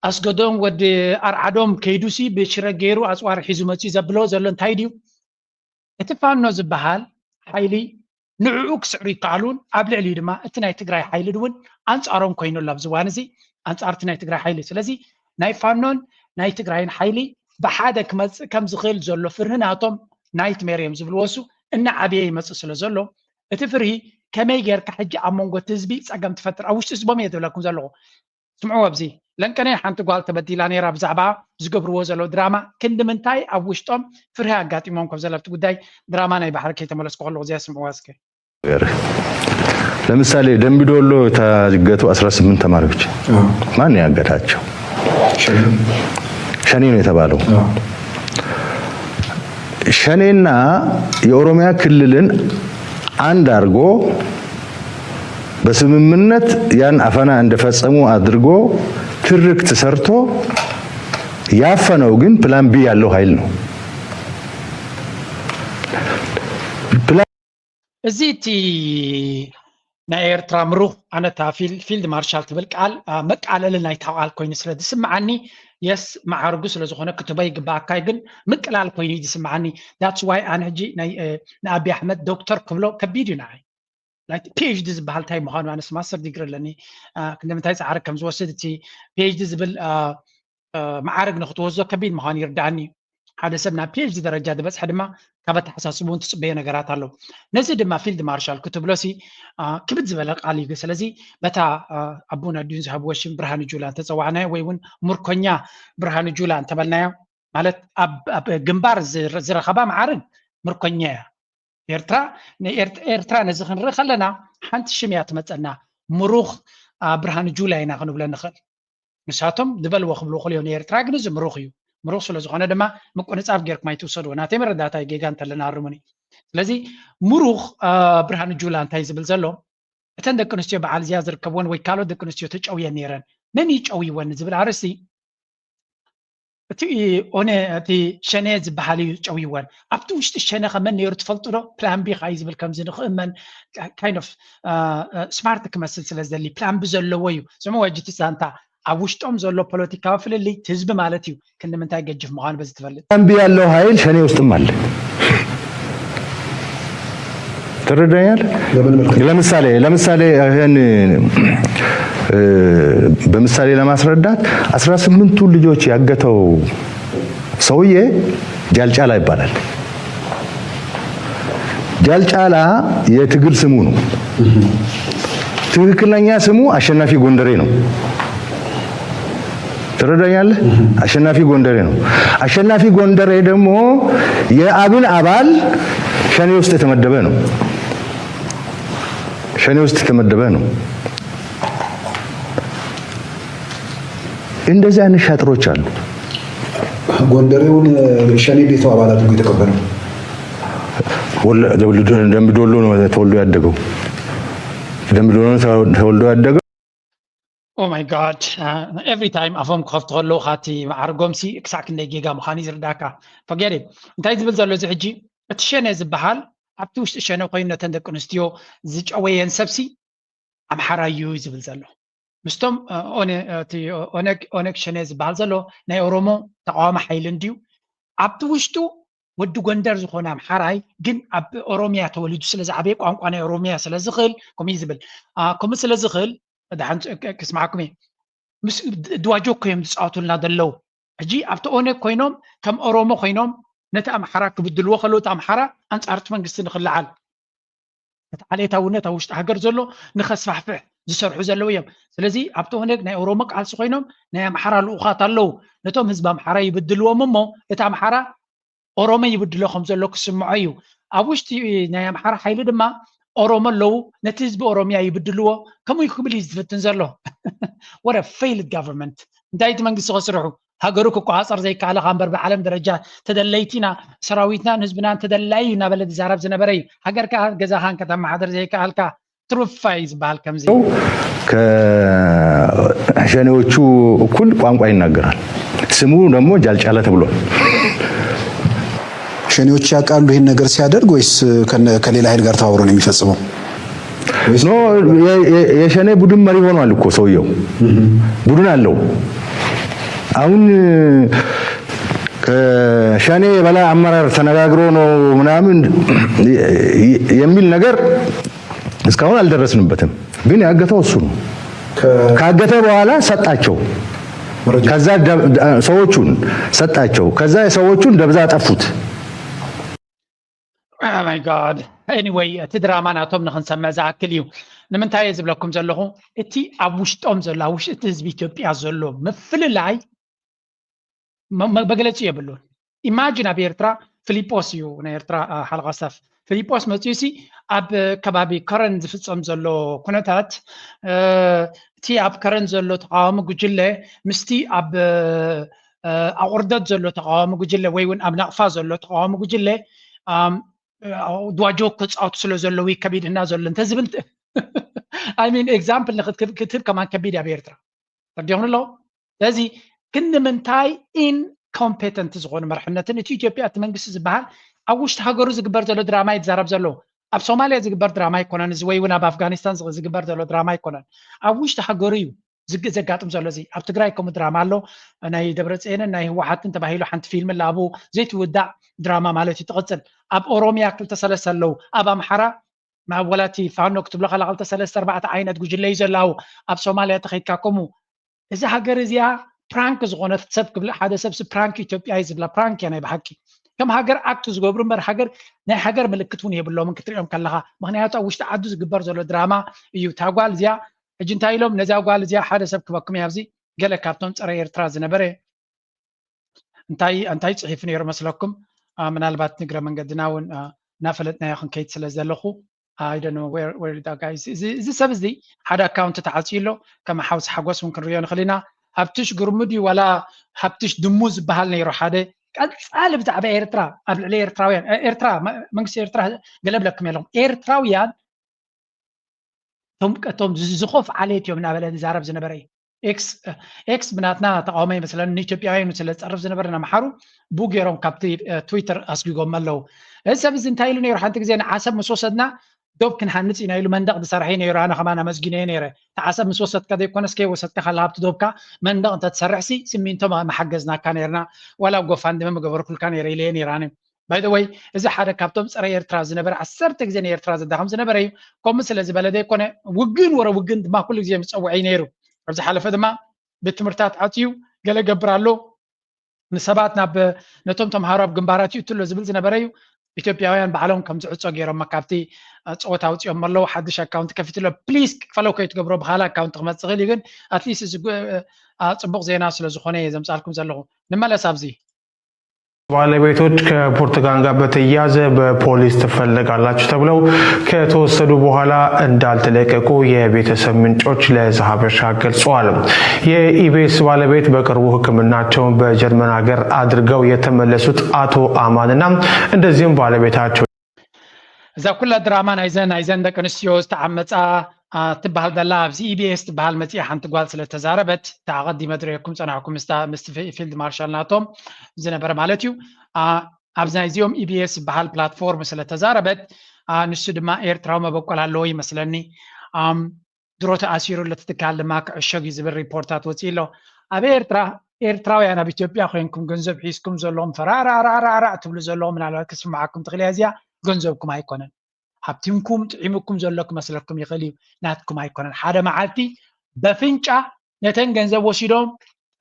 ኣስገዶም ወዲ ኣርዓዶም ከይዱ ሲ ብሽረ ገይሩ ኣፅዋር ሒዙ መፅኡ ዘብሎ ዘሎ እንታይ ድዩ? እቲ ፋኖ ዝበሃል ሓይሊ ንዕኡ ክስዕሩ ይከኣሉን ኣብ ልዕሊኡ ድማ እቲ ናይ ትግራይ ሓይሊ እውን ኣንፃሮም ኮይኑ ኣሎ። ኣብዚ እዋን እዚ ኣንፃር እቲ ናይ ትግራይ ሓይሊ። ስለዚ ናይ ፋኖን ናይ ትግራይን ሓይሊ ብሓደ ክመፅእ ከም ዝኽእል ዘሎ ፍርሂ ናቶም ናይትሜር እዮም ዝብልዎ እሱ እናዓበየ ይመፅእ ስለ ዘሎ እቲ ፍርሂ ከመይ ጌርካ ሕጂ ኣብ መንጎ እቲ ህዝቢ ፀገም ትፈጥር ኣብ ውሽጢ ህዝቦም እየ ዝብለኩም ዘለኹ። ስምዕዎ ኣብዚ ለንቀነይ ሓንቲ ጓል ተበዲላ ነይራ ብዛዕባ ዝገብርዎ ዘለዉ ድራማ ክንዲ ምንታይ ኣብ ውሽጦም ፍርሂ ኣጋጢሞም ከም ዘለብቲ ጉዳይ ድራማ ናይ ባሕሪ ከይተመለስኩ ከለኹ እዚኣ ስምዕዋ እስከ። ለምሳሌ ደምቢዶሎ የታገቱ አስራ ስምንት ተማሪዎች ማን ያገታቸው? ሸኔ ነው የተባለው። ሸኔና የኦሮሚያ ክልልን አንድ አድርጎ በስምምነት ያን አፈና እንደፈጸሙ አድርጎ ትርክት ሰርቶ ያፈነው ግን ፕላን ቢ ያለው ኃይል ነው። እዚ እቲ ናይ ኤርትራ ምሩኽ ኣነ እታ ፊልድ ማርሻል ትብል ቃል መቃለሊ ናይታ ቃል ኮይኑ ስለ ዝስምዓኒ የስ መዓርጉ ስለ ዝኾነ ክትቦ ይግባኣካ ግን ምቅላል ኮይኑ እዩ ዝስምዓኒ። That's why ኣነ ሕጂ ንኣቢ ኣሕመድ ዶክተር ክብሎ ከቢድ እዩ ንዓይ። ፒኤችዲ ዝበሃል እንታይ ምዃኑ ኣነስ ማስተር ዲግሪ ኣለኒ። ክንደምንታይ ፃዕሪ ከም ዝወስድ እቲ ፒኤችዲ ዝብል መዓርግ ንክትወስዶ ከቢድ ምዃኑ ይርዳኣኒ። ሓደ ሰብ ናብ ፒኤችዲ ደረጃ ዝበፅሐ ድማ ካብ ኣተሓሳስቡ እውን ትፅበዮ ነገራት ኣሎ። ነዚ ድማ ፊልድ ማርሻል ክትብሎ ሲ ክብድ ዝበለ ቃል እዩ። ስለዚ በታ ኣቡን ኣዲኡን ዝሃብዎ ሽም ብርሃኑ ጁላ እንተፀዋዕናዮ ወይ እውን ምርኮኛ ብርሃኑ ጁላ እንተበልናዮ ማለት ኣብ ግንባር ዝረኸባ መዓርግ ምርኮኛ እያ። ኤርትራ ኤርትራ ነዚ ክንርኢ ከለና ሓንቲ ሽም እያ ትመፀና። ምሩኽ ብርሃኑ ጁላ ኢና ክንብሎ ንኽእል። ንሳቶም ዝበልዎ ክብሉ ይኽእሉ እዮም ንኤርትራ ግን እዚ ምሩኽ እዩ። ምሩኽ ስለ ዝኾነ ድማ ምቁንፃብ ጌርኩም ኣይትውሰድዎ። ናተይ መረዳእታ እዩ ጌጋ እንተለና ኣርሙኒ። ስለዚ ምሩኽ ብርሃኑ ጁላ እንታይ ዝብል ዘሎ እተን ደቂ ኣንስትዮ በዓል እዚኣ ዝርከብወን ወይ ካልኦት ደቂ ኣንስትዮ ተጨውየን ነይረን መን እዩ ጨውይወን ዝብል ኣርእስቲ እቲ ኦነ እቲ ሸኔ ዝበሃል እዩ ጨውይወን ኣብቲ ውሽጢ ሸነ ከመን ነይሩ ትፈልጡ ዶ ፕላን ቢ ካዩ ዝብል ከምዚ ንክእመን kind of smart ክመስል ስለ ዝደሊ ፕላን ቢ ዘለዎ እዩ ስምዕዎ ሕጂ እቲ ዛንታ ኣብ ውሽጦም ዘሎ ፖለቲካዊ ፍልልይ ህዝቢ ማለት እዩ ክንዲ ምንታይ ገጅፍ ምዃኑ በዚ ትፈልጥ ፕላን ቢ ያለው ኃይል ሸኔ ውስጥም አለ ትረዳኛል ለምሳሌ ለምሳሌ ይህን በምሳሌ ለማስረዳት አስራ ስምንቱ ልጆች ያገተው ሰውዬ ጃልጫላ ይባላል። ጃልጫላ የትግል ስሙ ነው። ትክክለኛ ስሙ አሸናፊ ጎንደሬ ነው። ትረዳኛለህ? አሸናፊ ጎንደሬ ነው። አሸናፊ ጎንደሬ ደግሞ የአብን አባል ሸኔ ውስጥ የተመደበ ነው። ሸኔ ውስጥ የተመደበ ነው። እንደዚህ አይነት ሻጥሮች አሉ። ጎንደሬውን ሸኔ ቤቱ አባላት ነው የተቀበለው። ደምቢዶሎ ነው ተወልዶ ያደገው። ደምቢዶሎ ተወልዶ ያደገው። Oh my God. Every time ኣፎም ክኸፍቱ ከለዉ ካቲ መዓርጎም ሲ ክሳዕ ክንደይ ጌጋ ምዃኑ እዩ ዝርዳእካ። ፈገሪ እንታይ ዝብል ዘሎ እዚ ሕጂ እቲ ሸነ ዝበሃል ኣብቲ ውሽጢ ሸነ ኮይኑ ነተን ደቂ ኣንስትዮ ዝጨወየን ሰብሲ ኣምሓራ እዩ ዝብል ዘሎ ምስቶም ኦነግ ሸነ ዝበሃል ዘሎ ናይ ኦሮሞ ተቃዋሚ ሓይሊ እንድዩ ኣብቲ ውሽጡ ወዲ ጎንደር ዝኾነ ኣምሓራይ ግን ኣብ ኦሮሚያ ተወሊዱ ስለ ዝዓበየ ቋንቋ ናይ ኦሮሚያ ስለ ዝኽእል ከምኡ እዩ ዝብል ከምኡ ስለ ዝኽእል ደሓን ክስማዓኩም እየ ምስ ድዋጆኮ እዮም ዝፃወቱልና ዘለዉ ሕጂ ኣብቲ ኦነግ ኮይኖም ከም ኦሮሞ ኮይኖም ነቲ ኣምሓራ ክብድልዎ ከለዉ እቲ ኣምሓራ ኣንፃርቲ መንግስቲ ንክለዓል እቲ ዓሌታውነት ኣብ ውሽጢ ሃገር ዘሎ ንኸስፋሕፍሕ ዝሰርሑ ዘለዉ እዮም ስለዚ ኣብቲ ኦነግ ናይ ኦሮሞ ቃልሲ ኮይኖም ናይ ኣምሓራ ልኡኻት ኣለዉ ነቶም ህዝቢ ኣምሓራ ይብድልዎም እሞ እቲ ኣምሓራ ኦሮሞ ይብድሎ ከም ዘሎ ክስምዖ እዩ ኣብ ውሽጢ ናይ ኣምሓራ ሓይሊ ድማ ኦሮሞ ኣለዉ፣ ነቲ ህዝቢ ኦሮሚያ ይብድልዎ። ከምኡ እዩ ክብል እዩ ዝፍትን ዘሎ። What a failed government። እንታይ እቲ መንግስቲ ከስርሑ? ሃገሩ ክቆፃፀር ዘይከኣለ እምበር ብዓለም ደረጃ ተደለይቲና፣ ሰራዊትናን ህዝብናን ተደላይ እዩ እናበለ ዝዛረብ ዝነበረ እዩ። ሃገርካ ገዛኻን ከተመሓደር ዘይከኣልካ ትሩፋይ ዝበሃል ከምዚ። ከሸኔዎቹ እኩል ቋንቋ ይናገራል። ስሙ ደግሞ ጃልጫለ ተብሏል። ሸኔዎች ያውቃሉ ይህን ነገር ሲያደርግ ወይስ ከነ- ከሌላ ኃይል ጋር ተባብሮ ነው የሚፈጽመው? ኖ የ- የ- የሸኔ ቡድን መሪ ሆኗል እኮ ሰውየው። ቡድን አለው። አሁን ከሸኔ የበላይ አመራር ተነጋግሮ ነው ምናምን የሚል ነገር እስካሁን አልደረስንበትም። ግን ያገተው እሱ ነው። ካገተ በኋላ ሰጣቸው። ከዛ ደ- ደ- ሰዎቹን ሰጣቸው። ከዛ ሰዎቹን ደብዛ አጠፉት። Oh my God. Anyway፣ እቲ ድራማ ናቶም ንክንሰምዕ ዝኣክል እዩ። ንምንታይ እየ ዝብለኩም ዘለኹ? እቲ ኣብ ውሽጦም ዘሎ፣ ኣብ ውሽጢ እቲ ህዝቢ ኢትዮጵያ ዘሎ ምፍልላይ መ- መ- መግለፂ የብሉን። ኢማጂን ኣብ ኤርትራ ፊሊጶስ እዩ ናይ ኤርትራ አ፣ ሓለቓ ስታፍ ፊሊጶስ መፂኡ ሲ ኣብ ከባቢ ከረን ዝፍፀም ዘሎ ኩነታት እ፣ እቲ ኣብ ከረን ዘሎ ተቃዋሚ ጉጅለ ምስቲ ኣብ እ፣ ኣቑርደት ዘሎ ተቃዋሚ ጉጅለ ወይ እውን ኣብ ናቕፋ ዘሎ ተቃዋሚ ጉጅለ ኣም፣ እ፣ ድዋጆ ክፃወቱ ስለ ዘለዉ እዩ ከቢድና ዘሎ እንተዝብል I mean example ክትህብ ከማን ከቢድ ኣብ ኤርትራ ተርዲኹም ኣለዉ። ስለዚ ክንምንታይ ኢንኮምፔተንት ዝኾኑ መርሕነትን እቲ ኢትዮጵያ እቲ መንግስቲ ዝበሃል ኣብ ውሽጢ ሃገሩ ዝግበር ዘሎ ድራማ እዩ ዝዛረብ ዘሎ። ኣብ ሶማልያ ዝግበር ድራማ ኣይኮነን እዚ ወይ እውን ኣብ ኣፍጋኒስታን ዝግ- ዝግበር ዘሎ ድራማ ኣይኮነን። ኣብ ውሽጢ ሃገሩ እዩ ዝግ- ዘጋጥም ዘሎ እዚ። ኣብ ትግራይ ከምኡ ድራማ ኣሎ ናይ ደብረፅየንን ናይ ህወሓትን ተባሂሉ ሓንቲ ፊልም ኣላ ኣብኡ ዘይትውዳእ ድራማ ማለት እዩ ትቕፅል። ኣብ ኦሮሚያ ክልተ ሰለስተ ኣለዉ። ኣብ ኣምሓራ ናብ ወላቲ ፋኖ ክትብሎ ከላ ክልተ ሰለስተ ኣርባዕተ ዓይነት ጉጅለ እዩ ዘላው ኣብ ሶማልያ ተኸይድካ ከምኡ እዚ ሃገር እዚኣ ፕራንክ ዝኾነት ሰብ ክብል ሓደ ሰብ ሲ ፕራንክ ኢትዮጵያ እዩ ዝብላ ፕራንክ እያ ናይ ብሓቂ ከም ሃገር ኣክት ዝገብሩ እምበር ሃገር ናይ ሃገር ምልክት እውን የብሎምን ክትሪኦም ከለኻ ምክንያቱ ኣብ ውሽጢ ዓዱ ዝግበር ዘሎ ድራማ እዩ እታ ጓል እዚኣ ሕጂ እንታይ ኢሎም ነዚኣ ጓል እዚኣ ሓደ ሰብ ክበኩም ኣብዚ ገለ ካብቶም ፀረ ኤርትራ ዝነበረ እንታይ እንታይ ፅሒፉ ነይሩ መስለኩም ምናልባት ንግረ መንገድና እውን እናፈለጥናዮ ክንከይድ ስለ ዘለኹ I don't know where where that guy is እዚ ሰብ እዚ ሓደ ኣካውንት ተዓፅዩ ኣሎ ከም ሓውስ ሓጎስ እውን ክንሪኦ ንኽእል ኢና ሃብትሽ ግርሙ ድዩ ዋላ ሃብትሽ ድሙ ዝበሃል ነይሩ ሓደ ቀፃሊ ብዛዕባ ኤርትራ ኣብ ልዕሊ ኤርትራውያን ኤርትራ መንግስቲ ኤርትራ ገለብለኩም የለኹም ኤርትራውያን እቶም ዝኸፍ ዓሌት እዮም እናበለ ዝዛረብ ዝነበረ እዩ ኤክስ ብናትና ተቃውሞ ይመስለኒ ንኢትዮጵያውያን ስለ ዝፀርፍ ዝነበረ ንኣምሓሩ ብኡ ገይሮም ካብቲ ትዊተር ኣስጊጎም ኣለዉ እዚ ሰብ እዚ እንታይ ኢሉ ነይሩ ሓንቲ ግዜ ንዓሰብ ምስ ወሰድና ዶብ ክንሃንፅ ኢና ኢሉ መንደቅ ዝሰርሐ ነይሩ ኣነ ከማን ኣመስጊነዮ ነይረ ንዓሰብ ምስ ወሰድካ ዘይኮነስ ከይወሰድካ ከላ ኣብቲ ዶብካ መንደቅ እንተትሰርሕሲ ስሚንቶ መሓገዝናካ ነይርና ዋላ ጎፋንድመ ምገበርኩልካ ነይረ ኢለየ ነይራኒ ባይደወይ እዚ ሓደ ካብቶም ፀረ ኤርትራ ዝነበረ ዓሰርተ ግዜ ንኤርትራ ዘዳኸም ዝነበረ እዩ ከምኡ ስለ ዝበለ ዘይኮነ ውግን ወረ ውግን ድማ ኩሉ ግዜ ምፀውዐ እዩ ነይሩ ኣብ ዝሓለፈ ድማ ቤት ትምህርታት ዓፅዩ ገለ ገብር ኣሎ ንሰባት ናብ ነቶም ተምሃሮ ኣብ ግንባራት ይእትሎ ዝብል ዝነበረ እዩ ኢትዮጵያውያን ባዕሎም ከም ዝዕፆ ገይሮም ካብቲ ፀወታ ኣውፅኦም ኣለዉ ሓድሽ ኣካውንት ከፊትሎ ፕሊስ ፈለው ከይትገብሮ ብካል ኣካውንት ክመፅእ ክእል እዩ ግን ኣትሊስት እዚ ፅቡቅ ዜና ስለ ዝኾነ እየ ዘምፃልኩም ዘለኹ ንመለስ ኣብዚ ባለቤቶች ከብርቱካን ጋር በተያያዘ በፖሊስ ትፈለጋላችሁ ተብለው ከተወሰዱ በኋላ እንዳልተለቀቁ የቤተሰብ ምንጮች ለዘሀበሻ ገልጸዋል። የኢቢኤስ ባለቤት በቅርቡ ሕክምናቸውን በጀርመን ሀገር አድርገው የተመለሱት አቶ አማንና እንደዚሁም ባለቤታቸው እዛ ኩላ ድራማ ናይዘን ናይዘን ደቂ ኣንስትዮ ዝተዓመፃ ትበሃል ዘላ ኣብዚ ኢቢኤስ ትበሃል መፅኣ ሓንቲ ጓል ስለ ተዛረበት ተኣቐዲመ ድረየኩም ፀናሕኩም ምስቲ ፊልድ ማርሻል ናቶም ዝነበረ ማለት እዩ ኣብዚ ናይዚኦም ኢቢኤስ ዝበሃል ፕላትፎርም ስለ ተዛረበት ንሱ ድማ ኤርትራዊ መበቆል ኣለዎ ይመስለኒ ድሮ ተኣሲሩ ለትትካል ድማ ክዕሸግ እዩ ዝብል ሪፖርታት ወፂ ኣሎ ኣብ ኤርትራ ኤርትራውያን ኣብ ኢትዮጵያ ኮይንኩም ገንዘብ ሒዝኩም ዘለዎም ፈራራራራራ ትብሉ ዘለዎም ምናልባት ክስምዓኩም ትኽእል እያ እዚኣ ገንዘብኩም ኣይኮነን ሃብቲምኩም ጥዒሙኩም ዘሎ ክመስለኩም ይኽእል እዩ ናትኩም ኣይኮነን ሓደ መዓልቲ በፍንጫ ነተን ገንዘብ ወሲዶም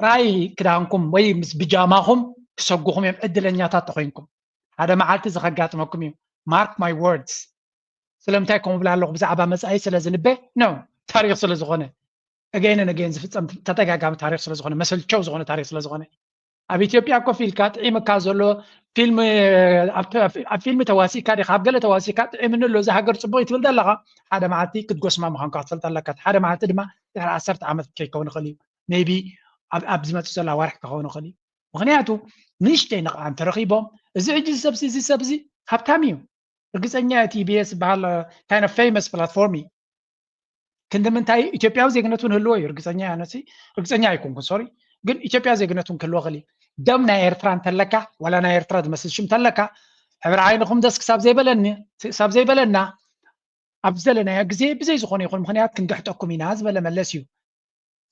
ጥራይ ክዳንኩም ወይ ምስ ብጃማኹም ክሰጉኹም እዮም ዕድለኛታት ተኮይንኩም ሓደ መዓልቲ እዚ ከጋጥመኩም እዩ mark my words ስለምንታይ ከምኡ ብላ ኣለኹ ብዛዕባ መፃኢ ስለ ዝንበ no ታሪክ ስለ ዝኾነ again and again ዝፍፀም ተደጋጋሚ ታሪክ ስለ ዝኾነ መሰልቸው ዝኾነ ታሪክ ስለ ዝኾነ ኣብ ኢትዮጵያ ኮፍ ኢልካ ጥዒምካ ዘሎ ፊልም ኣብ ፊልም ተዋሲካ ዲካ ኣብ ገለ ተዋሲካ ጥዒምኒ ኣሎ እዚ ሃገር ፅቡቅ ትብል ዘለካ ሓደ መዓልቲ ክትጎስማ ምኳንካ ክትፈልጥ ኣለካ ሓደ መዓልቲ ድማ ድሕሪ ዓሰርተ ዓመት ከይከውን ይኽእል እዩ ቢ ኣብ ዝመፅእ ዘሎ ኣዋርሕ ክኸውን ይኽእል እዩ ምክንያቱ ንእሽተይ ንቕዓ እንተረኺቦም እዚ ሕጂ ሰብዚ እዚ ሰብዚ ሃብታም እዩ ርግፀኛ እቲ ቢኤስ ዝበሃል kind of famous platform እዩ ክንዲ ምንታይ ኢትዮጵያዊ ዜግነት እውን ህልዎ እዩ ርግፀኛ ነሲ ርግፀኛ ኣይኮንኩን ሶሪ ግን ኢትዮጵያ ዜግነት እውን ክህልዎ ክእል ደም ናይ ኤርትራ እንተለካ ዋላ ናይ ኤርትራ ዝመስል ሽም እንተለካ ሕብሪ ዓይንኹም ደስ ክሳብ ዘይበለኒ ክሳብ ዘይበለና ኣብ ዘለናዮ ግዜ ብዘይ ዝኾነ ይኹን ምክንያት ክንግሕጠኩም ኢና ዝበለ መለስ እዩ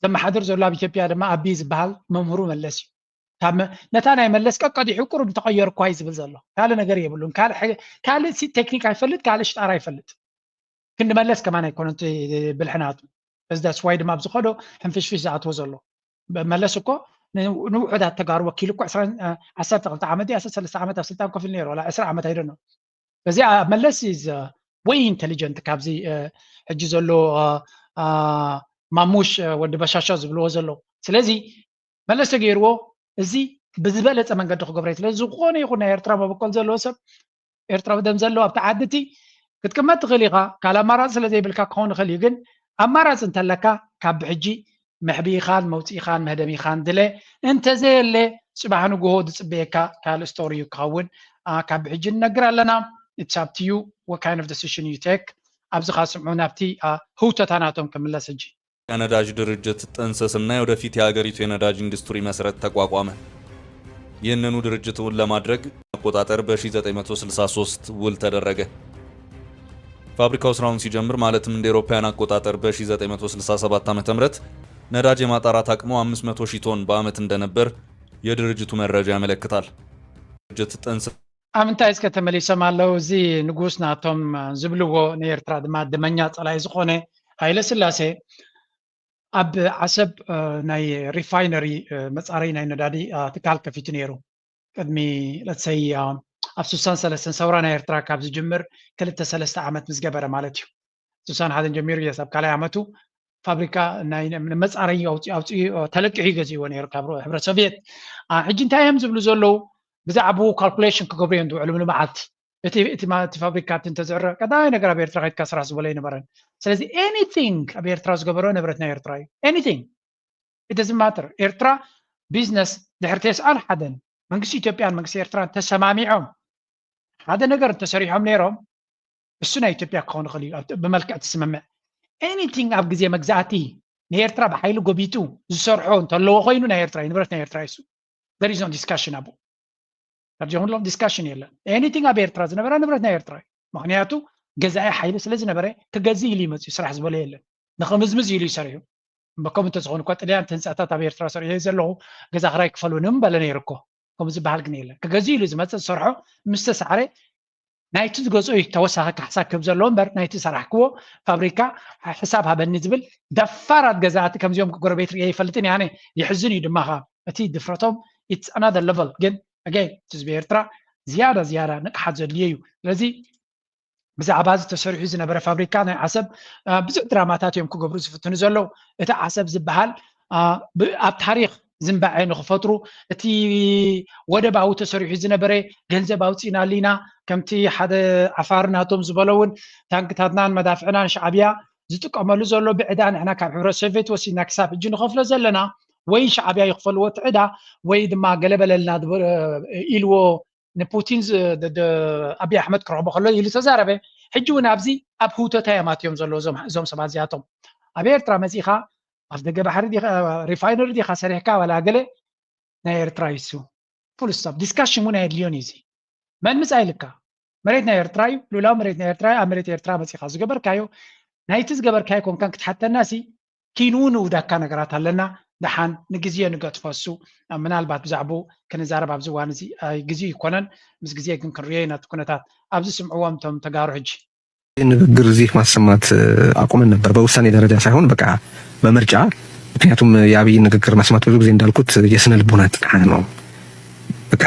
ዘመሓድር ዘሎ ኣብ ኢትዮጵያ ድማ ኣቢ ዝበሃል መምህሩ መለስ እዩ ነታ ናይ መለስ ቀቀዲሑ ቁሩብ ተቐየርኳይ ዝብል ዘሎ ካልእ ነገር የብሉን ካልእ ቴክኒክ ኣይፈልጥ ካልእ ሽጣራ ኣይፈልጥ ክንዲ መለስ ከማን ኣይኮነን ብልሕናቱ በዚ that's why ድማ ኣብዚ ከዶ ሕንፍሽፍሽ ዝኣትዎ ዘሎ መለስ እኮ ንውሑዳት ተጋሩ ወኪሉ እኮ ዓሰርተ ክልተ ዓመት ዓሰርተ ሰለስተ ዓመት ኣብ ስልጣን ኮፍ ኢሉ ነይሩ ወላ ዕስራ ዓመት ኣይደኖ በዚ መለስ is way intelligent ካብዚ ሕጂ ዘሎ ማሙሽ ወዲ በሻሻ ዝብልዎ ዘለዉ ስለዚ መለስ ተገይርዎ እዚ ብዝበለፀ መንገዲ ክገብረ ስለ ዝኾነ ይኹን ናይ ኤርትራ መበቆል ዘለዎ ሰብ ኤርትራዊ ደም ዘለዎ ኣብቲ ዓዲ እቲ ክትቅመጥ ትኽእል ኢኻ ካልእ ኣማራፂ ስለ ዘይብልካ ክኸውን ይኽእል እዩ ግን ኣማራፂ እንተለካ ካብ ብሕጂ መሕቢኢኻን መውፅኢኻን መህደሚኻን ድለ እንተዘየለ ፅባሕ ንግሆ ዝፅበየካ ካልእ ስቶሪ እዩ ክኸውን ካብ ብሕጂ ንነግር ኣለና it's up to you what kind of decision you take ኣብዚ ካ ስምዑ ናብቲ ህውተታ ናቶም ክምለስ ሕጂ የነዳጅ ድርጅት ጥንስስና የወደፊት የሀገሪቱ የነዳጅ ኢንዱስትሪ መሰረት ተቋቋመ። ይህንኑ ድርጅት እውን ለማድረግ አቆጣጠር በ1963 ውል ተደረገ። ፋብሪካው ስራውን ሲጀምር ማለትም እንደ ኤሮፓያን አቆጣጠር በ1967 ዓ.ም ነዳጅ የማጣራት አቅሙ 500 ሺህ ቶን በአመት እንደነበር የድርጅቱ መረጃ ያመለክታል። ድርጅት ጥንስ ኣብ እንታይ እስከ ተመሊሶም ኣለዉ እዚ ንጉስ ናቶም ዝብልዎ ንኤርትራ ድማ ደመኛ ጸላይ ዝኾነ ሃይለ ስላሴ ኣብ ዓሰብ ናይ ሪፋይነሪ መጻረይ ናይ ነዳዲ ትካል ከፊቱ ነይሩ ቅድሚ ለትሰይ ኣብ ሱሳን ሰለስተን ሰውራ ናይ ኤርትራ ካብ ዝጅምር ክልተ ሰለስተ ዓመት ምስ ገበረ ማለት እዩ ሱሳን ሓደን ጀሚሩ የስ ኣብ ካልኣይ ዓመቱ ፋብሪካ ናይ መፃረይ ኣውፂኡ ተለቂሑ ገዚእዎ ነይሩ ካብ ሕብረት ሶቪየት ሕጂ እንታይ እዮም ዝብሉ ዘለዉ ብዛዕባኡ ካልኩሌሽን ክገብሩ እዮም ዝውዕሉ ንመዓልቲ እቲ እቲ ማ- እቲ ፋብሪካ እቲ እንተዝዕረ ቀዳማይ ነገር ኣብ ኤርትራ ከድካ ስራሕ ዝበሎ ኣይነበረን ስለዚ ኤኒቲንግ ኣብ ኤርትራ ዝገበሮ ንብረት ናይ ኤርትራ እዩ ኤኒቲንግ ኢደዝማተር ኤርትራ ቢዝነስ ድሕሪ ተስዓን ሓደን መንግስቲ ኢትዮጵያን መንግስቲ ኤርትራን ተሰማሚዖም ሓደ ነገር እንተሰሪሖም ነይሮም እሱ ናይ ኢትዮጵያ ክኸውን ይኽእል እዩ ኣብቲ- ብመልክዕ እቲ ስምምዕ ኤኒቲንግ ኣብ ግዜ መግዛእቲ ንኤርትራ ብሓይሊ ጎቢጡ ዝሰርሖ እንተለዎ ኮይኑ ናይ ኤርትራ እዩ ንብረት ናይ ኤርትራ እዩ እሱ there is no discussion ኣብኡ ካብዚ ኩሎም ዲስካሽን የለን ኤኒቲንግ ኣብ ኤርትራ ዝነበረ ንብረት ናይ ኤርትራ እዩ ምክንያቱ ገዛኢ ሓይሊ ስለ ዝነበረ ክገዝእ ኢሉ ይመፅእ ስራሕ ዝበሎ የለን ንክምዝምዝ ኢሉ ይሰርሑ እምበከም እንተዝኾኑ እኳ ጥልያን እቲ ህንፃታት ኣብ ኤርትራ ሰሪሑ ዘለኹ ገዛ ክራይ ክፈሉኒ ምበለ ነይሩ እኮ ከምኡ ዝበሃል ግን የለን ክገዝእ ኢሉ ዝመፅእ ዝሰርሖ ምስ ተሳዕረ ናይቲ ዝገዝኦ እዩ ተወሳኺ ካሕሳ ክህብ ዘለዎ እምበር ናይቲ ሰራሕክዎ ፋብሪካ ሕሳብ ሃበኒ ዝብል ደፋራት ገዛእቲ ከምዚኦም ጎረቤት ርየ ይፈልጥን ያነ የሕዝን እዩ ድማ ኻ እቲ ድፍረቶም it's another level ግን again እቲ ህዝቢ ኤርትራ ዝያዳ ዝያዳ ንቕሓት ዘድልዮ እዩ ስለዚ ብዛዕባ እዚ ተሰሪሑ ዝነበረ ፋብሪካ ናይ ዓሰብ ብዙሕ ድራማታት እዮም ክገብሩ ዝፍትኑ ዘለዉ እቲ ዓሰብ ዝበሃል ኣብ ታሪክ ዝንባዐ ንክፈጥሩ እቲ ወደባዊ ተሰሪሑ ዝነበረ ገንዘብ ኣውፂእናሉ ኢና ከምቲ ሓደ ዓፋር ናቶም ዝበሎ እውን ታንክታትናን መዳፍዕናን ሻዕብያ ዝጥቀመሉ ዘሎ ብዕዳ ንሕና ካብ ሕብረት ሶቪየት ወሲድና ክሳብ ሕጂ ንኸፍሎ ዘለና ወይ ሻዕብያ ይኽፈልዎ እቲ ዕዳ ወይ ድማ ገለበለልና ኢልዎ ንፑቲን ኣብይ ኣሕመድ ክረኽቦ ከሎ ኢሉ ተዛረበ ሕጂ እውን ኣብዚ ኣብ ህውተታ እዮም ኣትዮም ዘለዉ እዞም ሰባት እዚኣቶም ኣብ ኤርትራ መፂኻ ኣብ ደገ ባሕሪ ሪፋይነሪ ዲኻ ሰሪሕካ ዋላ ገለ ናይ ኤርትራ ይሱ ፉል ስቶፕ ዲስካሽን እውን ኣየድልዮን እዩ እዚ መን ምፃ ኢልካ መሬት ናይ ኤርትራ እዩ ሉላዊ መሬት ናይ ኤርትራ ኣብ መሬት ኤርትራ መፂኻ ዝገበርካዮ ናይቲ ዝገበርካዮ ኮንካን ክትሓተና ሲ ኪንው ንውዳካ ነገራት ኣለና ደሓን ንግዜ ንገጥፎ እሱ ምናልባት ብዛዕባኡ ክንዛረብ ኣብዚ እዋን እዚ ግዜ ይኮነን ምስ ግዜ ግን ክንርዮ ኢና እቲ ኩነታት ኣብዚ ስምዕዎም እቶም ተጋሩ ሕጂ ንግግር እዚህ ማሰማት አቁመን ነበር። በውሳኔ ደረጃ ሳይሆን በቃ በምርጫ። ምክንያቱም የአብይን ንግግር መስማት ብዙ ጊዜ እንዳልኩት የስነ ልቦና ጥቃት ነው። በቃ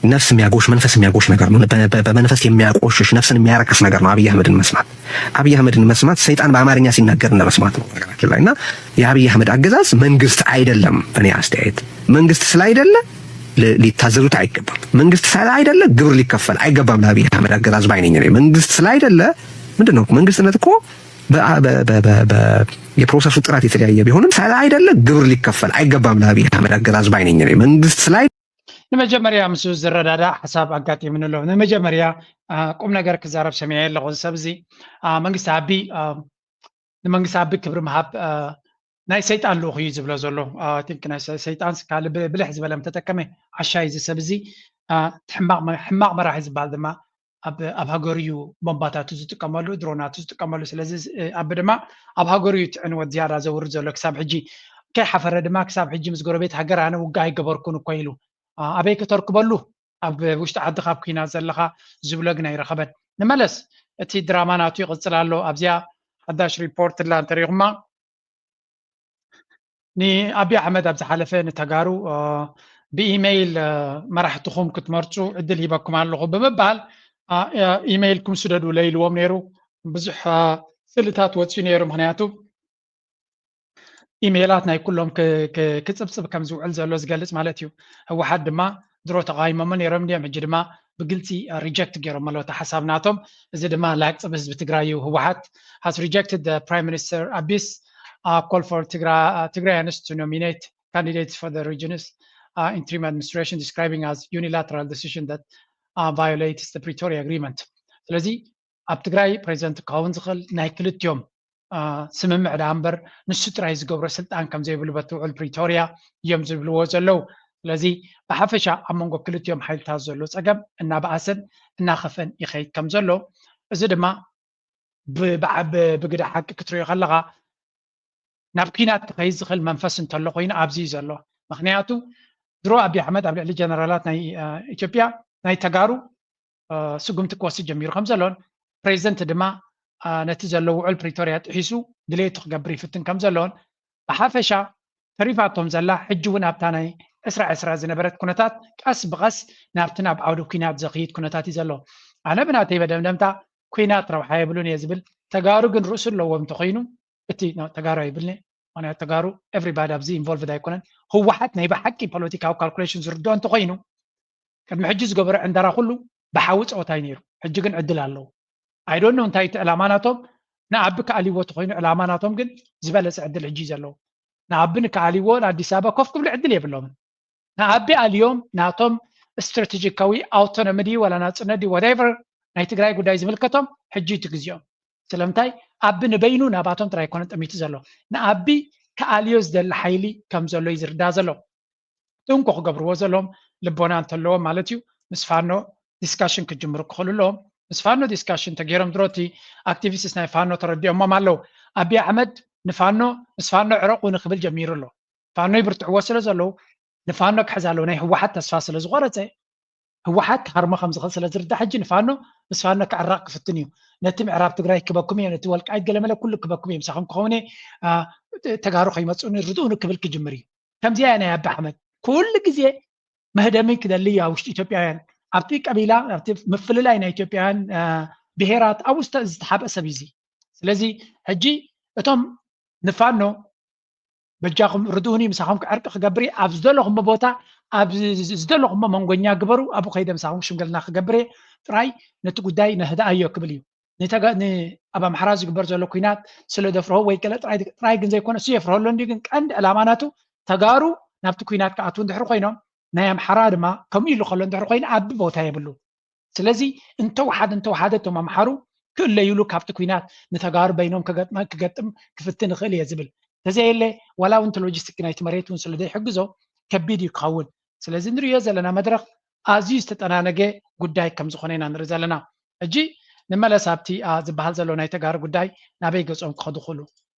ነፍስ የሚያጎሽ መንፈስ የሚያጎሽ ነገር ነው። በመንፈስ የሚያቆሽሽ ነፍስን የሚያረክስ ነገር ነው አብይ አህመድን መስማት። አብይ አህመድን መስማት ሰይጣን በአማርኛ ሲናገር እንደመስማት ነው ነገራችን ላይ እና የአብይ አህመድ አገዛዝ መንግስት አይደለም። በእኔ አስተያየት መንግስት ስላይደለ ል- ሊታዘዙት አይገባም። መንግስት ስላይደለ ግብር ሊከፈል አይገባም። ለአብይ አህመድ አገዛዝ ባይነኝ ነኝ። መንግስት ስላይደለ ምንድን ነው መንግስትነት እኮ በ- በ- በ- በ- በ- የፕሮሰሱ ጥራት የተለያየ ቢሆንም ስላይደለ ግብር ሊከፈል አይገባም። ለአብይ አህመድ አገዛዝ ባይነኝ ነኝ። መንግስት ስላይ ንመጀመርያ ምስ ዝረዳዳእ ሓሳብ ኣጋጢሙኒ ኣሎ። ንመጀመርያ ቁም ነገር ክዛረብ ሰሚዐ ኣለኹ። እዚ ሰብ እዚ መንግስቲ ኣቢ ንመንግስቲ ኣቢ ክብሪ ምሃብ ናይ ሰይጣን ልኡኽ እዩ ዝብሎ ዘሎ። ቲንክ ናይ ሰይጣን ካልእ ብልሕ ዝበለ ተጠቀመ ዓሻ እዩ። እዚ ሰብ እዚ ሕማቕ መራሒ ዝበሃል ድማ ኣብ ሃገሩ እዩ ቦምባታቱ ዝጥቀመሉ፣ ድሮናቱ ዝጥቀመሉ። ስለዚ ኣቢ ድማ ኣብ ሃገሩ እዩ ትዕንወት ዝያዳ ዘውርድ ዘሎ ክሳብ ሕጂ። ከይሓፈረ ድማ ክሳብ ሕጂ ምስ ጎረቤት ሃገር ኣነ ውግእ ኣይገበርኩን እኮ ኢሉ ኣበይ ከተርክበሉ ኣብ ውሽጢ ዓዲ ካብ ኩናት ዘለኻ ዝብሎ ግን ኣይረኸበን። ንመለስ እቲ ድራማ ናቱ ይቕፅል ኣሎ። ኣብዚኣ ሓዳሽ ሪፖርት ላ እንተሪኹማ ንኣቢ ኣሕመድ ኣብ ዝሓለፈ ንተጋሩ ብኢመይል መራሕትኹም ክትመርፁ ዕድል ሂበኩም ኣለኹ ብምባል ኢመይልኩም ስደዱ ለኢልዎም ነይሩ። ብዙሕ ስእልታት ወፂኡ ነይሩ። ምክንያቱ ኢሜላት ናይ ኩሎም ክፅብፅብ ከም ዝውዕል ዘሎ ዝገልፅ ማለት እዩ። ህወሓት ድማ ድሮ ተቃይሞሞ ነይሮም እንዲዮም፣ ሕጂ ድማ ብግልፂ ሪጀክት ገይሮም ኣለዉ። እቲ ሓሳብ ናቶም እዚ ድማ ላግፂ ብህዝቢ ትግራይ እዩ። ህወሓት has rejected the Prime Minister Abi's call for Tigrayans to nominate candidates for the region's interim administration, describing as unilateral decision that violates the Pretoria Agreement። ስለዚ ኣብ ትግራይ ፕሬዚደንት ክኸውን ዝኽእል ናይ ክልቲኦም ስምምዕ ደኣ እምበር ንሱ ጥራይ ዝገብሮ ስልጣን ከም ዘይብሉ በቲ ውዕል ፕሪቶርያ እዮም ዝብልዎ ዘለዉ። ስለዚ ብሓፈሻ ኣብ መንጎ ክልቲኦም ሓይልታት ዘሎ ፀገም እናበኣሰን እናኸፍአን ይኸይድ ከም ዘሎ፣ እዚ ድማ ብግዳ ሓቂ ክትሪኦ ከለኻ ናብ ኲናት ክኸይድ ዝኽእል መንፈስ እንተሎ ኮይኑ ኣብዚ እዩ ዘሎ። ምክንያቱ ድሮ ኣብይ ኣሕመድ ኣብ ልዕሊ ጀነራላት ናይ ኢትዮጵያ ናይ ተጋሩ ስጉምቲ ክወስድ ጀሚሩ ከም ዘሎን ፕሬዚደንት ድማ ነቲ ዘሎ ውዕል ፕሪቶርያ ጥሒሱ ድሌቱ ክገብር ይፍትን ከም ዘሎን ብሓፈሻ ተሪፋቶም ዘላ ሕጂ እውን ኣብታ ናይ ዕስራ ዕስራ ዝነበረት ኩነታት ቀስ ብቐስ ናብቲ ናብ ዓውዲ ኲናት ዘኽይድ ኩነታት እዩ ዘሎ። ኣነ ብናተይ መደምደምታ ኲናት ረብሓ የብሉን እየ ዝብል። ተጋሩ ግን ርእሱ ኣለዎ እንተኾይኑ እቲ ተጋሩ ኣይብልኒ። ምክንያቱ ተጋሩ ኤቭሪባዲ ኣብዚ ኢንቮልቭድ ኣይኮነን። ህወሓት ናይ ብሓቂ ፖለቲካዊ ካልኩሌሽን ዝርድኦ እንተኾይኑ ቅድሚ ሕጂ ዝገበሮ ዕንደራ ኩሉ ብሓዊ ፀወታ እዩ ነይሩ። ሕጂ ግን ዕድል ኣለዎ። ኣይዶኖ እንታይ እቲ ዕላማ ናቶም ንኣቢ ክኣልይዎ ተኮይኑ ዕላማ ናቶም ግን ዝበለፀ ዕድል ሕጂ እዩ ዘለዎ። ንኣቢ ንክኣልይዎ ንኣዲስ ኣበባ ኮፍ ክብሉ ዕድል የብሎምን። ንኣቢ ኣልዮም ናቶም ስትራቴጂካዊ ኣውቶኖሚ ድዩ ዋላ ናፅነት ድዩ ዋቴቨር ናይ ትግራይ ጉዳይ ዝምልከቶም ሕጂ እቲ ግዜኦም። ስለምንታይ ኣቢ ንበይኑ ናባቶም ጥራይ ኣይኮነን ጠሚቱ ዘሎ። ንኣቢ ክኣልዮ ዝደሊ ሓይሊ ከም ዘሎ እዩ ዝርዳእ ዘሎ። ጥንቁ ክገብርዎ ዘለዎም ልቦና እንተለዎም ማለት እዩ። ምስ ፋኖ ዲስካሽን ክጅምሩ ክኽእሉ ኣለዎም። ምስ ፋኖ ዲስካሽን ተገይሮም ድሮ እቲ ኣክቲቪስትስ ናይ ፋኖ ተረዲኦሞም ኣለዉ። ኣቢ ኣሕመድ ንፋኖ ምስ ፋኖ ዕረቁ ንክብል ጀሚሩ ኣሎ። ፋኖ ይብርትዕዎ ስለ ዘለዉ ንፋኖ ክሕዝ ኣለዎ። ናይ ህወሓት ተስፋ ስለ ዝቆረፀ ህወሓት ክሃርሞ ከም ዝኽእል ስለ ዝርዳእ ሕጂ ንፋኖ ምስ ፋኖ ክዕራቕ ክፍትን እዩ። ነቲ ምዕራብ ትግራይ ክበኩም እየ፣ ነቲ ወልቃይት ገለመለ ኩሉ ክበኩም እየ፣ ምሳኹም ክኸውን እየ፣ ተጋሩ ከይመፅኡኒ ርድኡኒ ክብል ክጅምር እዩ። ከምዚኣ እያ ናይ ኣቢ ኣሕመድ። ኩሉ ግዜ መህደሚ ክደሊ ኣብ ውሽጢ ኢትዮጵያውያን ኣብቲ ቀቢላ ኣብቲ ምፍልላይ ናይ ኢትዮጵያውያን ብሄራት ኣብ ውስጥ ዝተሓብአ ሰብ እዩ። ስለዚ ሕጂ እቶም ንፋኖ በጃኹም ርድኡኒ ምሳኹም ዕርቂ ክገብር እየ ኣብ ዝደለኹሞ ቦታ ኣብ ዝደለኹሞ መንጎኛ ግበሩ ኣብኡ ከይደ ምሳኹም ሽምግልና ክገብር እየ ጥራይ ነቲ ጉዳይ ነህድኣዮ ክብል እዩ። ኣብ ኣምሓራ ዝግበር ዘሎ ኩናት ስለ ደፍርሆ ወይ ገለ ጥራይ ግን ዘይኮነ እሱ የፍርሆ ኣሎ እንዲ ግን ቀንዲ ዕላማ ናቱ ተጋሩ ናብቲ ኩናት ክኣትዉ እንድሕር ኮይኖም ናይ ኣምሓራ ድማ ከምኡ ኢሉ ከሎ እንድሕር ኮይኑ ኣቢ ቦታ የብሉ። ስለዚ እንተወሓደ እንተወሓደ እቶም ኣምሓሩ ክእለዩሉ ካብቲ ኩናት ንተጋሩ በይኖም ክገጥም ክፍትን ይኽእል እየ ዝብል ተዘየለ ዋላ እውን ሎጂስቲክ ናይቲ መሬት እውን ስለ ዘይሕግዞ ከቢድ እዩ ክኸውን። ስለዚ ንሪኦ ዘለና መድረኽ ኣዝዩ ዝተጠናነገ ጉዳይ ከም ዝኾነ ኢና ንርኢ ዘለና። ሕጂ ንመለስ ኣብቲ ዝበሃል ዘሎ ናይ ተጋሩ ጉዳይ ናበይ ገጾም ክኸዱ ክእሉ።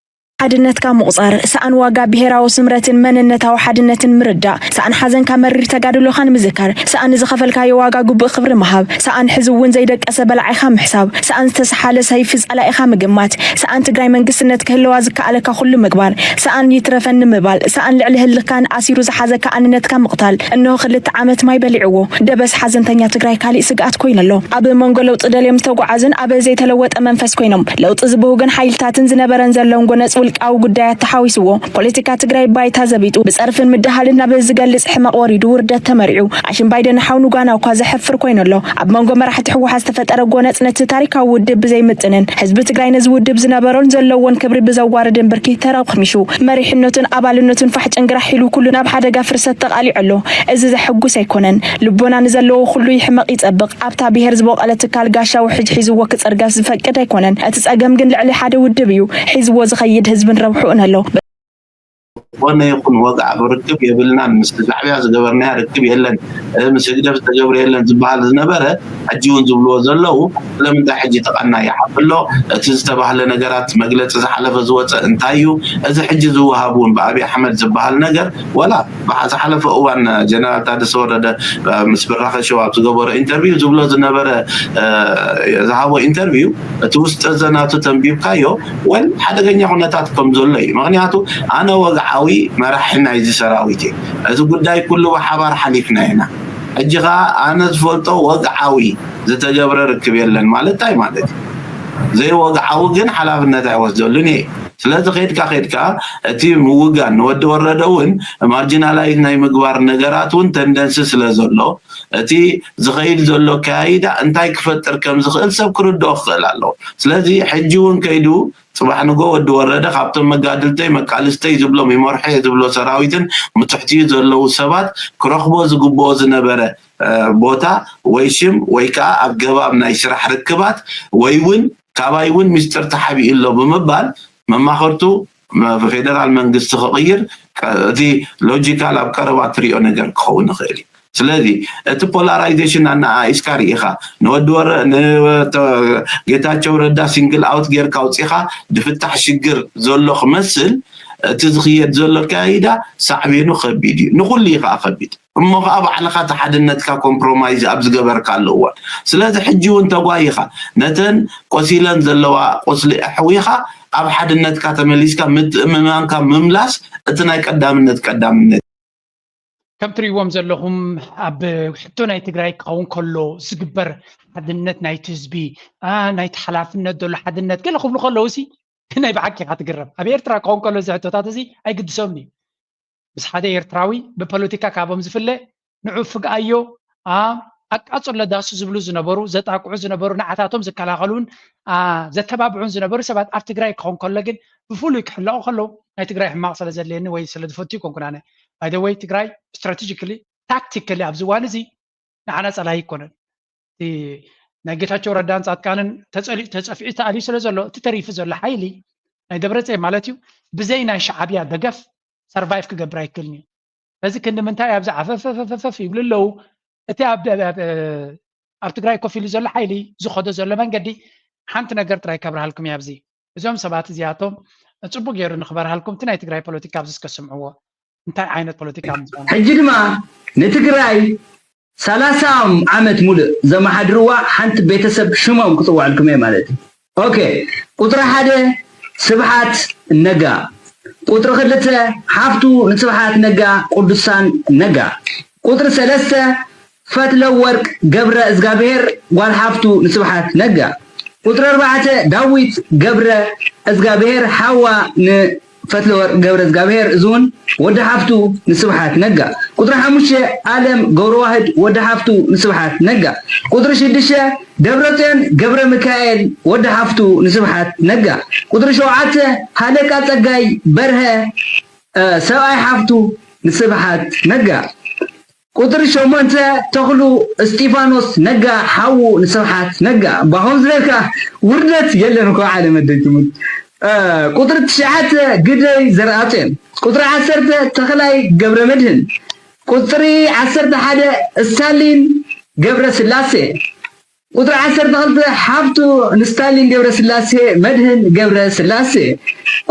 ሓድነትካ ምቑፃር፣ ሰኣን ዋጋ ብሄራዊ ስምረትን መንነታዊ ሓድነትን ምርዳእ፣ ሰኣን ሓዘንካ መሪር ተጋድሎኻን ምዝካር፣ ሰኣን ንዝኸፈልካዮ ዋጋ ግቡእ ክብሪ ምሃብ፣ ሰኣን ሕዚ እውን ዘይደቀሰ በላዒኻ ምሕሳብ፣ ሰኣን ዝተሰሓለ ሰይፊ ጸላኢኻ ምግማት፣ ሰኣን ትግራይ መንግስትነት ክህልዋ ዝከኣለካ ኩሉ ምግባር፣ ሰኣን ይትረፈኒ ምባል፣ ሰኣን ልዕሊ ህልካን ኣሲሩ ዝሓዘካ ኣንነትካ ምቕታል፣ እንሆ ክልተ ዓመት ማይ በሊዕዎ፣ ደበስ ሓዘንተኛ ትግራይ ካሊእ ስግኣት ኮይኑ ኣሎ። ኣብ መንጎ ለውጢ ደልዮም ዝተጓዓዙን ኣብ ዘይተለወጠ መንፈስ ኮይኖም ለውጢ ዝብህጉን ሓይልታትን ዝነበረን ዘሎን ጎነጽ ውልቃዊ ጉዳያት ተሓዊስዎ ፖለቲካ ትግራይ ባይታ ዘቢጡ ብፀርፍን ምድሃልን ናብ ዝገልፅ ሕመቕ ወሪዱ ውርደት ተመሪዑ ኣሽምባይ ደንሓው ንጓና እኳ ዘሕፍር ኮይኑ ኣሎ። ኣብ መንጎ መራሕቲ ህወሓት ዝተፈጠረ ጎነፅ ነቲ ታሪካዊ ውድብ ብዘይምጥንን ህዝቢ ትግራይ ነዚ ውድብ ዝነበሮን ዘለዎን ክብሪ ብዘዋርድን ብርኪ ተረኽሚሹ መሪሕነቱን ኣባልነቱን ፋሕ ጭንግራሕ ኢሉ ኩሉ ናብ ሓደጋ ፍርሰት ተቓሊዑ ኣሎ። እዚ ዘሐጉስ ኣይኮነን። ልቦና ንዘለዎ ኩሉ ይሕመቕ ይጸብቕ። ኣብታ ብሄር ዝበቖለ ትካል ጋሻ ውሕጅ ሒዝዎ ክጸርገፍ ዝፈቅድ ኣይኮነን። እቲ ጸገም ግን ልዕሊ ሓደ ውድብ እዩ ሒዝዎ ዝኸይድ ህዝብን ረብሕኡን ኣሎ። ዝኾነ ይኹን ወግዓዊ ርክብ የብልናን፣ ምስ ሻዕብያ ዝገበርናዮ ርክብ የለን፣ እ፣ ምስ ህግደፍ ዝተገብረ የለን ዝበሃል ዝነበረ፣ ሕጂ እውን ዝብልዎ ዘለዉ፣ ስለምንታይ ሕጂ ተቐናይሓ ኣሎ? እቲ ዝተባህለ ነገራት መግለጺ ዝሓለፈ ዝወጸ እንታይ እዩ? እዚ ሕጂ ዝወሃብ እውን ብኣብይ ኣሕመድ ዝበሃል ነገር፣ ወላ ብሓ-፣ ዝሓለፈ እዋን ጀነራል ታደሰ ወረደ፣ እ፣ ምስ ብራኸ ሸው ኣብ ዝገበሮ ኢንተርቪው ዝብሎ ዝነበረ፣ እ፣ ዝሃቦ ኢንተርቪው፣ እቲ ውስጠ ዘናቱ ተንቢብካዮ፣ ወል ሓደገኛ ኩነታት ከም ዘሎ እዩ። ምኽንያቱ ኣነ ወግዓዊ መራሒ ናይዚ ሰራዊት እየ። እዚ ጉዳይ ኩሉ ብሓባር ሓሊፍና ኢና። ሕጂ ኸኣ ኣነ ዝፈልጦ ወግዓዊ ዝተገብረ ርክብ የለን ማለት እንታይ ማለት እዩ? ዘይወግዓዊ ግን ሓላፍነት ኣይወስደሉን እየ። ስለዚ ኸይድካ ኸይድካ እቲ ምውጋን ንወዲ ወረደ እውን ማርጂናላይዝ ናይ ምግባር ነገራት እውን ተንደንሲ ስለ ዘሎ፣ እቲ ዝኸይድ ዘሎ ኣከያይዳ እንታይ ክፈጥር ከም ዝኽእል ሰብ ክርድኦ ክኽእል ኣለዎ። ስለዚ ሕጂ እውን ከይዱ ጽባሕ ንጎ ወዲ ወረደ ካብቶም መጋድልተይ መቃልስተይ ዝብሎም ይመርሖ እየ ዝብሎ ሰራዊትን ምትሕትኡ ዘለዉ ሰባት ክረኽቦ ዝግብኦ ዝነበረ፣ እ፣ ቦታ ወይ ሽም ወይ ከኣ ኣገባብ ናይ ስራሕ ርክባት ወይ እውን ካባይ እውን ሚስጥር ተሓቢኡ ኣሎ ብምባል መማኸርቱ መ-፣ ፌደራል መንግስቲ ክቕይር ቀ-፣ እቲ ሎጂካል ኣብ ቀረባ ትሪኦ ነገር ክኸውን ይኽእል እዩ። ስለዚ እቲ ፖላራይዜሽን ኣነኣኢስካ ርኢኻ ንወዲ ወረ-፣ ን-፣ ተ-፣ ጌታቸው ረዳ ሲንግል ኣውት ጌርካ ኣውፂኻ ዝፍታሕ ሽግር ዘሎ ክመስል እቲ ዝኽየድ ዘሎ ኣካይዳ ሳዕቤኑ ከቢድ እዩ። ንኹሉ እዩ ከዓ ከቢድ። እሞ ከዓ ባዕልኻ እቲ ሓድነትካ ኮምፕሮማይዝ ኣብ ዝገበርካሉ እዋን። ስለዚ ሕጂ እውን ተጓይኻ ነተን ቆሲለን ዘለዋ ቁስሊ ኣሕዊኻ ኣብ ሓድነትካ ተመሊስካ ምትእምማንካ ምምላስ እቲ ናይ ቀዳምነት ቀዳምነት። ከም ትሪእዎም ዘለኹም ኣብ ሕቶ ናይ ትግራይ ክኸውን ከሎ ዝግበር ሓድነት ናይቲ ህዝቢ፣ አ፣ ናይቲ ሓላፍነት ዘሎ ሓድነት ገለ ክብሉ ከለዉ ሲ ናይ ብሓቂ ኢኻ ትግረም። ኣብ ኤርትራ ክኸውን ከሎ እዚ ሕቶታት እዚ ኣይግድሶምን እዩ። ምስ ሓደ ኤርትራዊ ብፖለቲካ ካቦም ዝፍለ ንዑ ፍግኣዮ፣ አ፣ ኣቃጽሎ ዳሱ ዝብሉ ዝነበሩ፣ ዘጣቅዑ ዝነበሩ፣ ንዓታቶም ዝከላኸሉን፣ አ፣ ዘተባብዑን ዝነበሩ ሰባት ኣብ ትግራይ ክኸውን ከሎ ግን ብፍሉይ ክሕለቑ ከለዉ ናይ ትግራይ ሕማቕ ስለ ዘድልየኒ ወይ ስለ ዝፈቱ ይኮንኩን ኣነ። By the way ትግራይ ስትራቴጂካሊ ታክቲካሊ ኣብዚ እዋን እዚ ንዓና ጸላኢ ኣይኮነን። እቲ ናይ ጌታቸው ረዳን ጻድቃንን ተጸሊ-፣ ተጸፊዑ ተኣልዩ ስለ ዘሎ እቲ ተሪፉ ዘሎ ሓይሊ ናይ ደብረጽዮን ማለት እዩ ብዘይ ናይ ሻዕብያ ደገፍ ሰርቫይቭ ክገብር ኣይክእልን እዩ። በዚ ክንዲ ምንታይ ኣብዚ ዓፈፈፈፈፍ ይብሉ ኣለዉ። እቲ ኣብ፣ ኣብ፣ ኣብ፣ ኣብ ትግራይ ኮፍ ኢሉ ዘሎ ሓይሊ ዝኸዶ ዘሎ መንገዲ ሓንቲ ነገር ጥራይ ከብርሃልኩም እየ ኣብዚ። እዞም ሰባት እዚኣቶም ጽቡቅ ገይሩ ንኽበርሃልኩም እቲ ናይ ትግራይ ፖለቲካ ኣብዚ እስከ ስምዕዎ። እንታይ ዓይነት ፖለቲካ ምዃኑ። ሕጂ ድማ ንትግራይ ሰላሳ ዓመት ሙሉእ ዘመሓድርዋ ሓንቲ ቤተሰብ ሽሞም ክጽውዐልኩም እየ ማለት እዩ። ኦኬ፣ ቁጽሪ ሓደ ስብሓት ነጋ፣ ቁጽሪ ክልተ ሓፍቱ ንስብሓት ነጋ ቅዱሳን ነጋ፣ ቁጽሪ ሰለስተ ፈትለ ወርቅ ገብረ እዝጋብሔር ጓል ሓፍቱ ንስብሓት ነጋ፣ ቁጽሪ ኣርባዕተ ዳዊት ገብረ እዝጋብሔር ሓዋ ንፈትለ ወርቅ ገብረ እዝጋብሔር እዚ እውን ወዲ ሓፍቱ ንስብሓት ነጋ፣ ቁጽሪ ሓሙሽተ ኣለም ገብረዋህድ ወዲ ሓፍቱ ንስብሓት ነጋ፣ ቁጽሪ ሽዱሽተ ደብረጽዮን ገብረ ሚካኤል ወዲ ሓፍቱ ንስብሓት ነጋ፣ ቁጽሪ ሸውዓተ ሃለቃ ጸጋይ በርሀ፣ እ፣ ሰብኣይ ሓፍቱ ንስብሓት ነጋ፣ ቁጽሪ ሸሞንተ ተኽሉ እስጢፋኖስ ነጋ ሓዉ ንስብሓት ነጋ። ባኹም ዝበልካ ውርደት የለን እኮ ዓለም ኣደይ ትሙት። እ፣ ቁጽሪ ትሽዓተ ግደይ ዘርኣጽዮን፣ ቁጽሪ ዓሰርተ ተኽላይ ገብረ መድህን፣ ቁጽሪ ዓሰርተ ሓደ ስታሊን ገብረ ስላሴ፣ ቁጽሪ ዓሰርተ ክልተ ሓፍቱ ንስታሊን ገብረ ስላሴ መድህን ገብረ ስላሴ፣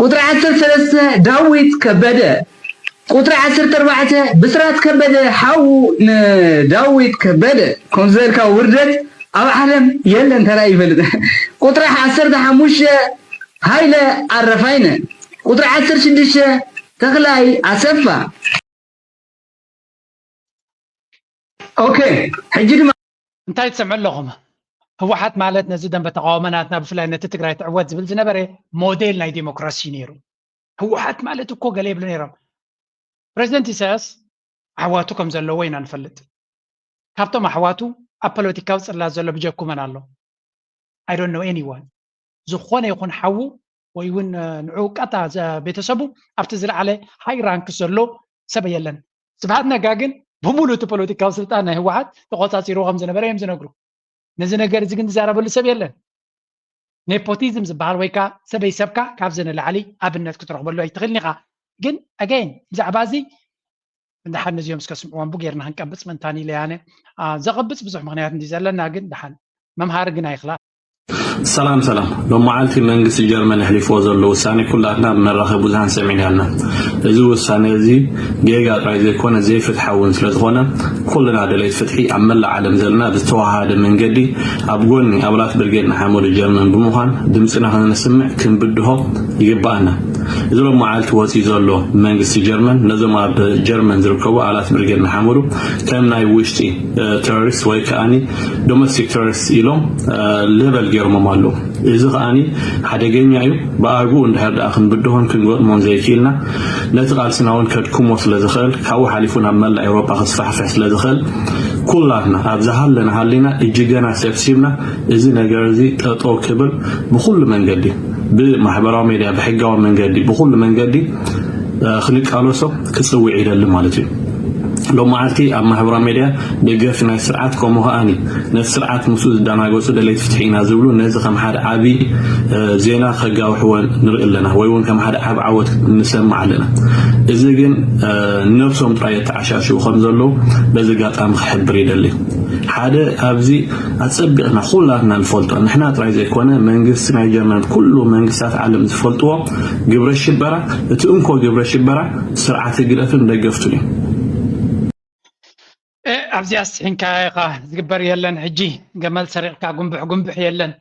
ቁጽሪ ዓሰርተ ሰለስተ ዳዊት ከበደ፣ ቁጽሪ ዓሰርተ ኣርባዕተ ብስራት ከበደ ሓዉ ንዳዊት ከበደ። ከም ዝበልካ ውርደት ኣብ ዓለም የለን ተራእዩ ይፈልጥ። ቁጽሪ ዓሰርተ ሓሙሽተ ሃይለ ኣረፋይነ፣ ቁጽሪ ዓሰርተ ሽዱሽተ ተኽላይ ኣሰፋ። ኦኬ፣ ሕጂ ድማ እንታይ ትሰምዑ ኣለኹም? ህወሓት ማለት ነዚ ደንበ ተቃውሞ ናትና ብፍላይ ነቲ ትግራይ ትዕወት ዝብል ዝነበረ ሞዴል ናይ ዲሞክራሲ እዩ ነይሩ። ህወሓት ማለት እኮ ገለ ይብሉ ነይሮም። ፕሬዚደንት ኢሳያስ ኣሕዋቱ ከም ዘለዎ ኢና ንፈልጥ። ካብቶም ኣሕዋቱ ኣብ ፖለቲካዊ ጽላት ዘሎ ብጀኩመን ኣሎ። I don't know anyone። ዝኾነ ይኹን ሓዉ ወይ እውን ንዑ ቀጣ ቤተሰቡ ኣብቲ ዝለዓለ ሃይ ራንክ ዘሎ ሰብ የለን። ስብሓት ነጋ ግን ብሙሉ እቲ ፖለቲካዊ ስልጣን ናይ ህወሓት ተቆፃፂሩ ከም ዝነበረ እዮም ዝነግሩ። ነዚ ነገር እዚ ግን ዝዛረበሉ ሰብ የለን። ኔፖቲዝም ዝበሃል ወይ ከዓ ሰበይ ሰብካ ካብዚ ንላዕሊ ኣብነት ክትረኽበሉ ኣይትኽእልን ኢኻ። ግን ኣገይን ብዛዕባ እዚ እንድሓን ነዚኦም እስከ ስምዕዎም ቡ ጌርና ክንቀብፅ ምእንታን ኢለ ያነ ዘቐብፅ ብዙሕ ምክንያት እንዲ ዘለና ግን ድሓን መምሃሪ ግን ኣይኽላ። ሰላም ሰላም። ሎም መዓልቲ መንግስቲ ጀርመን ኣሕሊፍዎ ዘሎ ውሳኔ ኩላትና ብመራኸቢ ብዙሃን ሰሚዕና ኣለና። እዚ ውሳኔ እዚ ጌጋ ጥራይ ዘይኮነ ዘይፍትሓውን ስለ ዝኾነ ኩልና ደለይቲ ፍትሒ ኣብ መላእ ዓለም ዘለና ብዝተዋሃደ መንገዲ ኣብ ጎኒ ኣባላት ብርጌድ ንሓመዱ ጀርመን ብምዃን ድምፅና ከነስምዕ ክንብድሆ ይግባኣና። እዚ ሎም መዓልቲ ወፂኡ ዘሎ መንግስቲ ጀርመን ነዞም ኣብ ጀርመን ዝርከቡ ኣባላት ብርጌድ ንሓመዱ ከም ናይ ውሽጢ ተሮሪስት ወይ ከዓኒ ዶሜስቲክ ተሮሪስት ኢሎም ሌበል ገይሮሞም ኣለዉ። እዚ ከዓኒ ሓደገኛ እዩ። ብኣግኡ እንድሕር ደኣ ክንብድሆን ክንገጥሞን ዘይክኢልና ነቲ ቃልስና እውን ከድክሞ ስለ ዝኽእል ካብኡ ሓሊፉ ናብ መላእ ኤውሮጳ ክስፋሕፍሕ ስለ ዝኽእል ኩላትና ኣብ ዝሃለና ሃሊና እጅገና ሰብሲብና እዚ ነገር እዚ ጠጠው ክብል ብኩሉ መንገዲ ብማሕበራዊ ሜድያ ብሕጋዊ መንገዲ ብኩሉ መንገዲ ክንቃለሶ ክፅውዕ ይደሊ ማለት እዩ። ሎም መዓልቲ ኣብ ማሕበራዊ ሜድያ ደገፍቲ ናይ ስርዓት ከምኡ ከዓኒ ነቲ ስርዓት ምስኡ ዝደናገፁ ደለይቲ ፍትሒ ኢና ዝብሉ ነዚ ከም ሓደ ዓብዪ ዜና ከጋውሕዎ ንርኢ ኣለና ወይ እውን ከም ሓደ ዓብ ዓወት ንሰምዕ ኣለና። እዚ ግን ነብሶም ጥራይ የተዓሻሽው ከም ዘለዉ በዚ ኣጋጣሚ ክሕብር ይደሊ። ሓደ ኣብዚ ኣፀቢቕና ኩላትና ንፈልጦ ንሕና ጥራይ ዘይኮነ መንግስቲ ናይ ጀርመን ኩሉ መንግስታት ዓለም ዝፈልጥዎ ግብረ ሽበራ እቲ እንኮ ግብረ ሽበራ ስርዓት ህግደፍን ደገፍቱን እዩ። ኣብዚኣ ስሒንካ ኢኻ ዝግበር የለን። ሕጂ ገመል ሰሪቕካ ጉንብሕ ጉንብሕ የለን።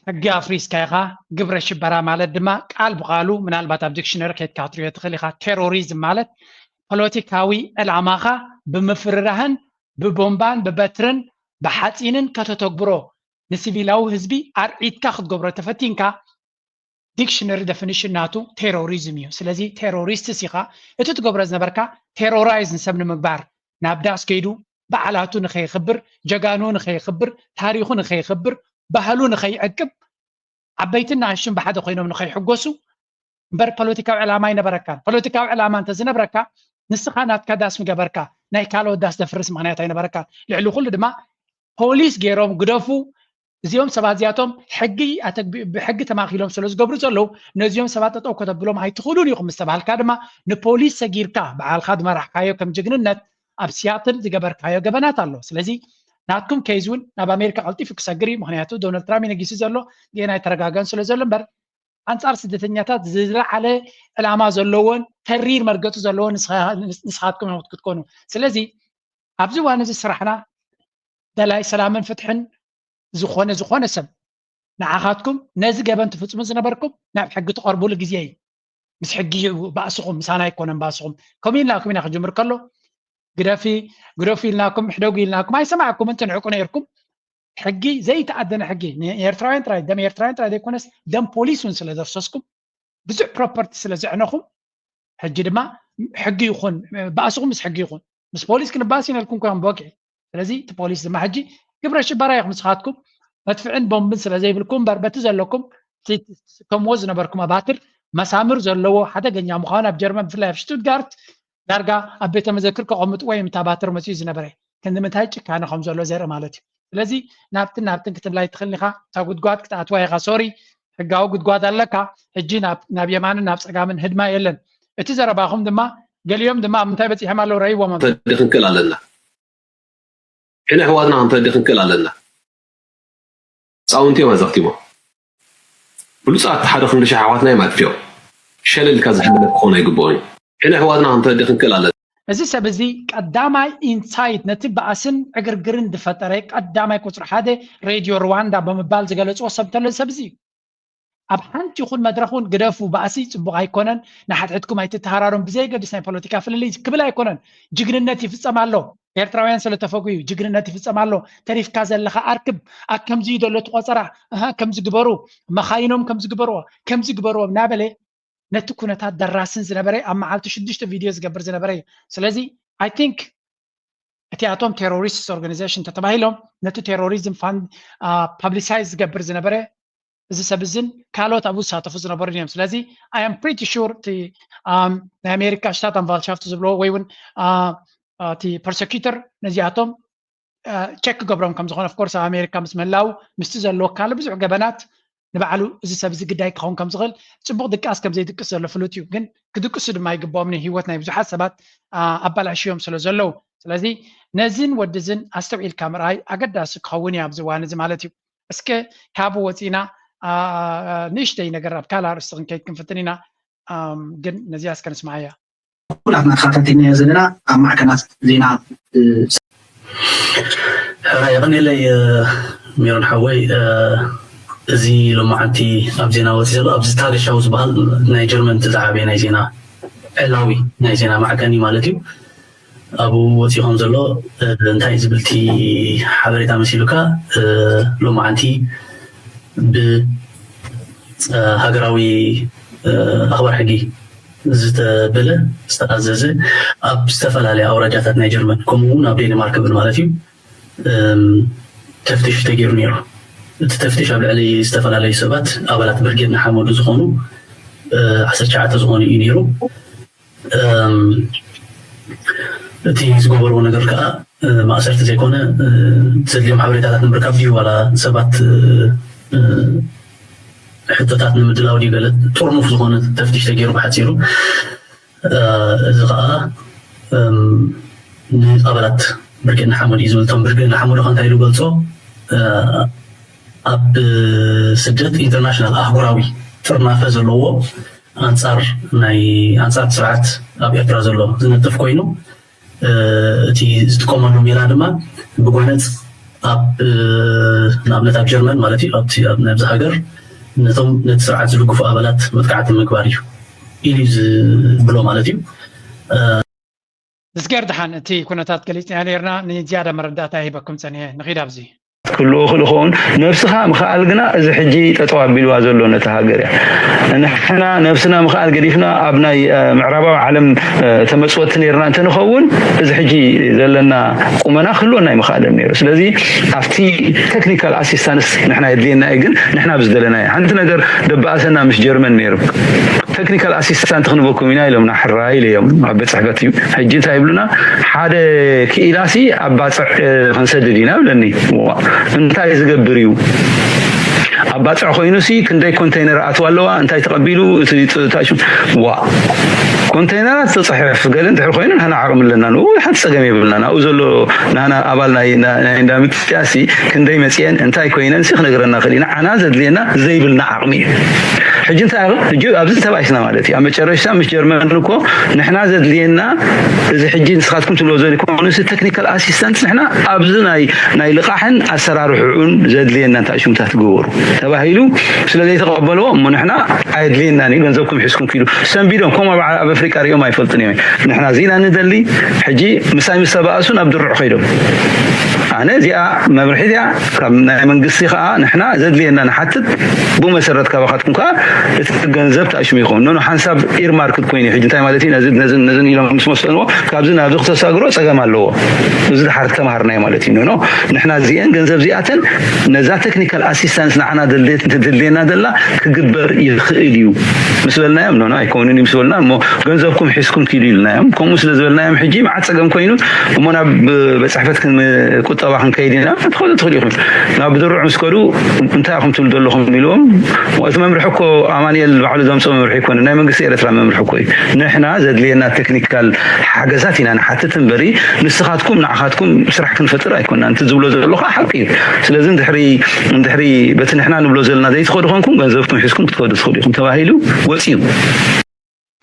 ሕጊ ኣፍሪስካ ኢኻ። ግብረ ሽበራ ማለት ድማ ቃል ብቃሉ ምናልባት ኣብ ዲክሽነሪ ከይድካ ክትሪኦ ትኽእል ኢኻ። ቴሮሪዝም ማለት ፖለቲካዊ ዕላማኻ ብምፍርራህን ብቦምባን ብበትርን ብሓፂንን ከተተግብሮ ንሲቪላዊ ህዝቢ ኣርዒትካ ክትገብሮ ተፈቲንካ ዲክሽነሪ ደፊኒሽን ናቱ ቴሮሪዝም እዩ። ስለዚ ቴሮሪስት ሲኻ እቲ ትገብሮ ዝነበርካ ቴሮራይዝ ንሰብ ንምግባር ናብ ዳስ ከይዱ በዓላቱ ንኸይኽብር ጀጋኑ ንኸይኽብር ታሪኹ ንኸይኽብር ባህሉ ንኸይዕቅብ ዓበይትን ንኣሽቱን ብሓደ ኮይኖም ንኸይሕጎሱ እምበር ፖለቲካዊ ዕላማ ኣይነበረካን። ፖለቲካዊ ዕላማ እንተዝነብረካ ንስኻ ናትካ ዳስ ምገበርካ ናይ ካልኦት ዳስ ደፍርስ ምኽንያት ኣይነበረካን። ልዕሊ ኩሉ ድማ ፖሊስ ገይሮም ግደፉ እዚኦም ሰባት እዚኣቶም ሕጊ ኣተግቢ- ብሕጊ ተማኺሎም ስለ ዝገብሩ ዘለዉ ነዚኦም ሰባት ጠጠው ከተብሎም ኣይትኽእሉን ኢኹም ምስ ተባሃልካ ድማ ንፖሊስ ሰጊርካ በዓልካ ዝመራሕካዮ ከም ጅግንነት ኣብ ሲያትል ዝገበርካዮ ገበናት ኣሎ። ስለዚ ናትኩም ኬዝ እውን ናብ ኣሜሪካ ቀልጢፉ ክሰግር እዩ። ምክንያቱ ዶናልድ ትራምፕ እዩ ነጊሱ ዘሎ ግን ኣይተረጋገን ስለ ዘሎ እምበር ኣንጻር ስደተኛታት ዝለዓለ ዕላማ ዘለዎን ተሪር መርገፂ ዘለዎን ንስኻትኩም ኢኹም ክትኮኑ። ስለዚ ኣብዚ እዋን እዚ ስራሕና ደላይ ሰላምን ፍትሕን ዝኾነ ዝኾነ ሰብ ንዓኻትኩም ነዚ ገበን ትፍፅሙ ዝነበርኩም ናብ ሕጊ ትቐርቡሉ ግዜ እዩ። ምስ ሕጊ እዩ ባእስኹም፣ ምሳና ኣይኮነን ባእስኹም። ከምኡ ኢልናኩም ኢና ክጅምር ከሎ ግደፊ ግደፉ ኢልናኩም ሕደጉ ኢልናኩም ኣይሰማዕኩምን ትንዕቁ ነይርኩም። ሕጊ ዘይተኣደነ ሕጊ ንኤርትራውያን ጥራይ ደም ኤርትራውያን ጥራይ ዘይኮነስ ደም ፖሊስ እውን ስለ ዘፍሰስኩም ብዙሕ ፕሮፐርቲ ስለ ዘዕነኹም ሕጂ ድማ ሕጊ ይኹን ባእስኹም ምስ ሕጊ ይኹን ምስ ፖሊስ ክንባስ ኢነልኩም ኮም በቂ ስለዚ እቲ ፖሊስ ድማ ሕጂ ግብረ ሽበራ ኢኹም ንስኻትኩም መድፍዕን ቦምብን ስለ ዘይብልኩም እምበር በቲ ዘለኩም ከምዎ ዝነበርኩም ኣባትር መሳምር ዘለዎ ሓደገኛ ምዃኑ ኣብ ጀርመን ብፍላይ ኣብ ሽቱትጋርት ዳርጋ ኣብ ቤተ መዘክር ከቐምጥዎ እዮም እቲ ኣባትር መፅኡ ዝነበረ ክንዲ ምንታይ ጭካነ ከም ዘሎ ዘርኢ ማለት እዩ ስለዚ ናብትን ናብትን ክትብላ ይትኽእል ኢኻ እታ ጉድጓድ ክትኣትዋ ኢኻ ሶሪ ሕጋዊ ጉድጓድ ኣለካ ሕጂ ናብ የማንን ናብ ፀጋምን ህድማ የለን እቲ ዘረባኹም ድማ ገሊኦም ድማ ኣብ ምንታይ በፂሖም ኣለዉ ረይዎም ተዲ ክንክል ኣለና ሕነ ኣሕዋትና ክንተዲ ክንክል ኣለና ህፃውንቲ እዮም ኣዘኽቲቦም ብሉፃት ሓደ ክንዲ ሸሕ ኣሕዋትና እዮም ኣጥፊኦም ሸለልካ ዝሕለፍ ክኾኑ ኣይግብኦን እዩ ሕነ ኣሕዋትና ክንተዲ ክንክል ኣለና እዚ ሰብ እዚ ቀዳማይ ኢንሳይት ነቲ ባእስን ዕግርግርን ዝፈጠረ ቀዳማይ ቁፅሪ ሓደ ሬድዮ ሩዋንዳ ብምባል ዝገለፅዎ ሰብ እንተሎ ሰብ እዚ እዩ ኣብ ሓንቲ ይኹን መድረኽ እውን ግደፉ ባእሲ ፅቡቕ ኣይኮነን ንሓድሕድኩም ኣይትተሃራሩን ብዘየገድስ ናይ ፖለቲካ ፍልልይ ክብል ኣይኮነን ጅግንነት ይፍፀም ኣሎ ኤርትራውያን ስለተፈጉዩ ጅግንነት ይፍፀም ኣሎ ተሪፍካ ዘለኻ ኣርክብ ኣከምዚ እዩ ዘሎ እቲ ቆፀራ እሃ ከምዚ ግበሩ መኻይኖም ከምዚ ግበርዎ ከምዚ ግበርዎ እናበለ ነቲ ኩነታት ደራስን ዝነበረ፣ ኣብ መዓልቲ ሽዱሽተ ቪድዮ ዝገብር ዝነበረ እዩ። ስለዚ I think እቲኣቶም ቴሮሪስት ኦርጋኒዜሽን ተተባሂሎም ነቲ ቴሮሪዝም ፓብሊሳይዝ ዝገብር ዝነበረ እዚ ሰብ እዝን ካልኦት ኣብኡ ዝሳተፉ ዝነበሩ እዮም። ስለዚ I am pretty sure እቲ ናይ ኣሜሪካ ሽታት ኣንቫልሻፍት ዝብሎ ወይ እውን እቲ ፐርሰኪተር ነዚኣቶም ቸክ ክገብሮም ከም ዝኾነ፣ ኦፍኮርስ ኣብ ኣሜሪካ ምስ ምህላው ምስቲ ዘለዎ ካልእ ብዙሕ ገበናት ንባዕሉ እዚ ሰብ እዚ ግዳይ ክኸውን ከም ዝኽእል፣ ፅቡቕ ድቃስ ከም ዘይድቅስ ዘሎ ፍሉጥ እዩ። ግን ክድቅሱ ድማ ይግብኦም፣ ንህይወት ናይ ብዙሓት ሰባት ኣባላሽዮም ስለ ዘለዉ። ስለዚ ነዚን ወድዝን ኣስተውዒልካ ምርኣይ ኣገዳሲ ክኸውን እዩ ኣብዚ እዋን እዚ ማለት እዩ። እስከ ካብኡ ወፂእና ንእሽተይ ነገር ኣብ ካልእ ኣርእስቲ ክንከይድ ክንፍትን ኢና። ግን ነዚኣ እስከ ንስማዓያ። ኩላትና ተኸታቲልናዮ ዘለና ኣብ ማዕከናት ዜና። ሕራይ የቐንየለይ ሜሮን ሓወይ። እዚ ሎማዓንቲ ኣብ ዜና ወፂ ዘሎ ኣብዚ ታገሻው ዝበሃል ናይ ጀርመን እቲ ዝዓበየ ናይ ዜና ዕላዊ ናይ ዜና ማዕከን እዩ ማለት እዩ። ኣብኡ ወፂኡ ከም ዘሎ እንታይ ዝብልቲ ሓበሬታ መሲሉካ ሎማዓንቲ ብሃገራዊ ኣኽባር ሕጊ ዝተበለ ዝተኣዘዘ ኣብ ዝተፈላለያ ኣውራጃታት ናይ ጀርመን ከምኡ እውን ኣብ ዴንማርክ ብል ማለት እዩ ተፍትሽ ተገይሩ ነይሩ። እቲ ተፍትሽ ኣብ ልዕሊ ዝተፈላለዩ ሰባት ኣባላት ብርጌድ ንሓመዱ ዝኾኑ ዓሰርተ ትሽዓተ ዝኾኑ እዩ ነይሩ። እቲ ዝገበርዎ ነገር ከዓ ማእሰርቲ ዘይኮነ ዘድልዮም ሓበሬታታት ንምርካብ ድዩ ዋላ ሰባት ሕቶታት ንምድላው ድዩ ገለ ጥርሙፍ ዝኾነ ተፍትሽ ተገይሩ ብሓፂሩ። እዚ ከዓ ንኣባላት ብርጌድ ንሓመዱ እዩ ዝብል። እቶም ብርጌድ ንሓመዱ ከ እንታይ ኢሉ ገልፆ? ኣብ ስደት ኢንተርናሽናል ኣህጉራዊ ጥርናፈ ዘለዎ ኣንፃር ናይ ኣንፃር ስርዓት ኣብ ኤርትራ ዘሎ ዝነጥፍ ኮይኑ እቲ ዝጥቀመሉ ሜላ ድማ ብጎነፅ ኣብ ንኣብነት ኣብ ጀርመን ማለት እዩ ኣብቲ ኣብዚ ሃገር ነቶም ነቲ ስርዓት ዝድግፉ ኣባላት መጥቃዕቲ ምግባር እዩ ኢሉ እዩ ዝብሎ ማለት እዩ። ዝገር ድሓን እቲ ኩነታት ገሊፅና ነርና ንዝያዳ መረዳእታ ይህበኩም ፀኒሐ ንኺድ ኣብዚ ክህልዎ ክእል ይኸውን። ነብስኻ ምኽኣል ግና እዚ ሕጂ ጠጠው ኣቢልዋ ዘሎ ነቲ ሃገር እያ። ንሕና ነብስና ምኽኣል ገዲፍና ኣብ ናይ ምዕራባዊ ዓለም ተመፅወቲ ነርና እንተንኸውን እዚ ሕጂ ዘለና ቁመና ክህልወና ኣይምኽኣለን ነይሩ። ስለዚ ኣብቲ ቴክኒካል ኣሲስታንስ ንሕና የድልየና እዩ፣ ግን ንሕና ብዝደለናዮ ሓንቲ ነገር ደባእሰና ምስ ጀርመን ነይሩ። ቴክኒካል ኣሲስታንት ክንበኩም ኢና ኢሎምና ሕራይ ኢለዮም ኣብ ቤት ፅሕፈት እዩ። ሕጂ እንታይ ይብሉና ሓደ ክኢላሲ ኣብ ባፅዕ ክንሰድድ ኢና ብለኒ። እንታይ ዝገብር እዩ? ኣብ ባፅዕ ኮይኑሲ ክንደይ ኮንተይነር ኣትዋ ኣለዋ እንታይ ተቐቢሉ ዋ ኮንተይነራት ተፅሕፍ ገለ እንድሕር ኮይኑ ንሕና ዓቕሚ ኣለና ንኡ ሓንቲ ፀገም የብልና ናብኡ ዘሎ ናና ኣባል ናይ እንዳምጥያሲ ክንደይ መፅየን እንታይ ኮይነን ሲ ክነግረና ክእል ኢና ዓና ዘድልየና ዘይብልና ዓቕሚ እዩ ሕጂ እንታይ ሕጂ ኣብዚ ተባኢስና ማለት እዩ ኣብ መጨረሽታ ምስ ጀርመን እኮ ንሕና ዘድልየና እዚ ሕጂ ንስኻትኩም ትብሎ ዘለኩም ንስ ቴክኒካል ኣሲስታንስ ንሕና ኣብዚ ናይ ናይ ልቃሕን ኣሰራርሕኡን ዘድልየና እንታይ ሽሙታት ግበሩ ተባሂሉ ስለ ዘይተቐበልዎ እሞ ንሕና ኣየድልየናን እዩ ገንዘብኩም ሒዝኩም ኪዱ ሰንቢዶም ከምኡ ኣብ ኣብ ኣፍሪቃ ሪኦም ኣይፈልጡን እዮም ንሕና ዚና ንደሊ ሕጂ ምሳይ ምስ ተባእሱ ናብ ድሩዕ ከይዶም ኣነ እዚኣ መብርሒ እዚኣ ካብ ናይ መንግስቲ ከዓ ንሕና ዘድልየና ንሓትት ብመሰረት ካባኻትኩም ከዓ እቲ ገንዘብ ተኣሽሙ ይኸውን ኖኖ ሓንሳብ ኢርማርክት ኮይኑ ሕጂ እንታይ ማለት እዩ ነዚ ነዝን ነዝን ኢሎም ምስ ወሰንዎ ካብዚ ናብዚ ክተሳግሮ ፀገም ኣለዎ እዚ ድሓር ተምሃርናዮ ማለት እዩ ኖኖ ንሕና እዚአን ገንዘብ እዚኣተን ነዛ ቴክኒካል ኣሲስታንስ ንዓና ድልየና ደላ ክግበር ይኽእል እዩ ምስ በልናዮም ኖኖ ኣይኮኑን እዩ ምስ በልና እሞ ገንዘብኩም ሒዝኩም ኪዱ ኢልናዮም ከምኡ ስለ ዝበልናዮም ሕጂ መዓት ፀገም ኮይኑ እሞ ናብ በፅሕፈት ቁጠባ ክንከይድ ኢና ትኸዱ ትኽእሉ ኢኹም ናብ ብድሩዕ ምስ ከዱ እንታይ ኢኹም ትብሉ ዘለኹም ኢልዎም እቲ መምርሒ እኮ ኣማንኤል ባዕሉ ዘምፅኦ መምርሒ ይኮነ ናይ መንግስቲ ኤርትራ መምርሒ እኮ እዩ ንሕና ዘድልየና ቴክኒካል ሓገዛት ኢና ንሓትት እምበሪ ንስኻትኩም ንዓኻትኩም ስራሕ ክንፈጥር ኣይኮና እቲ ዝብሎ ዘሎ ከዓ ሓቂ እዩ ስለዚ እንድሕሪ እንድሕሪ በቲ ንሕና ንብሎ ዘለና ዘይትኸዱ ኮንኩም ገንዘብኩም ሒዝኩም ክትከዱ ትኽእሉ ኢኹም ተባሂሉ ወፂኡ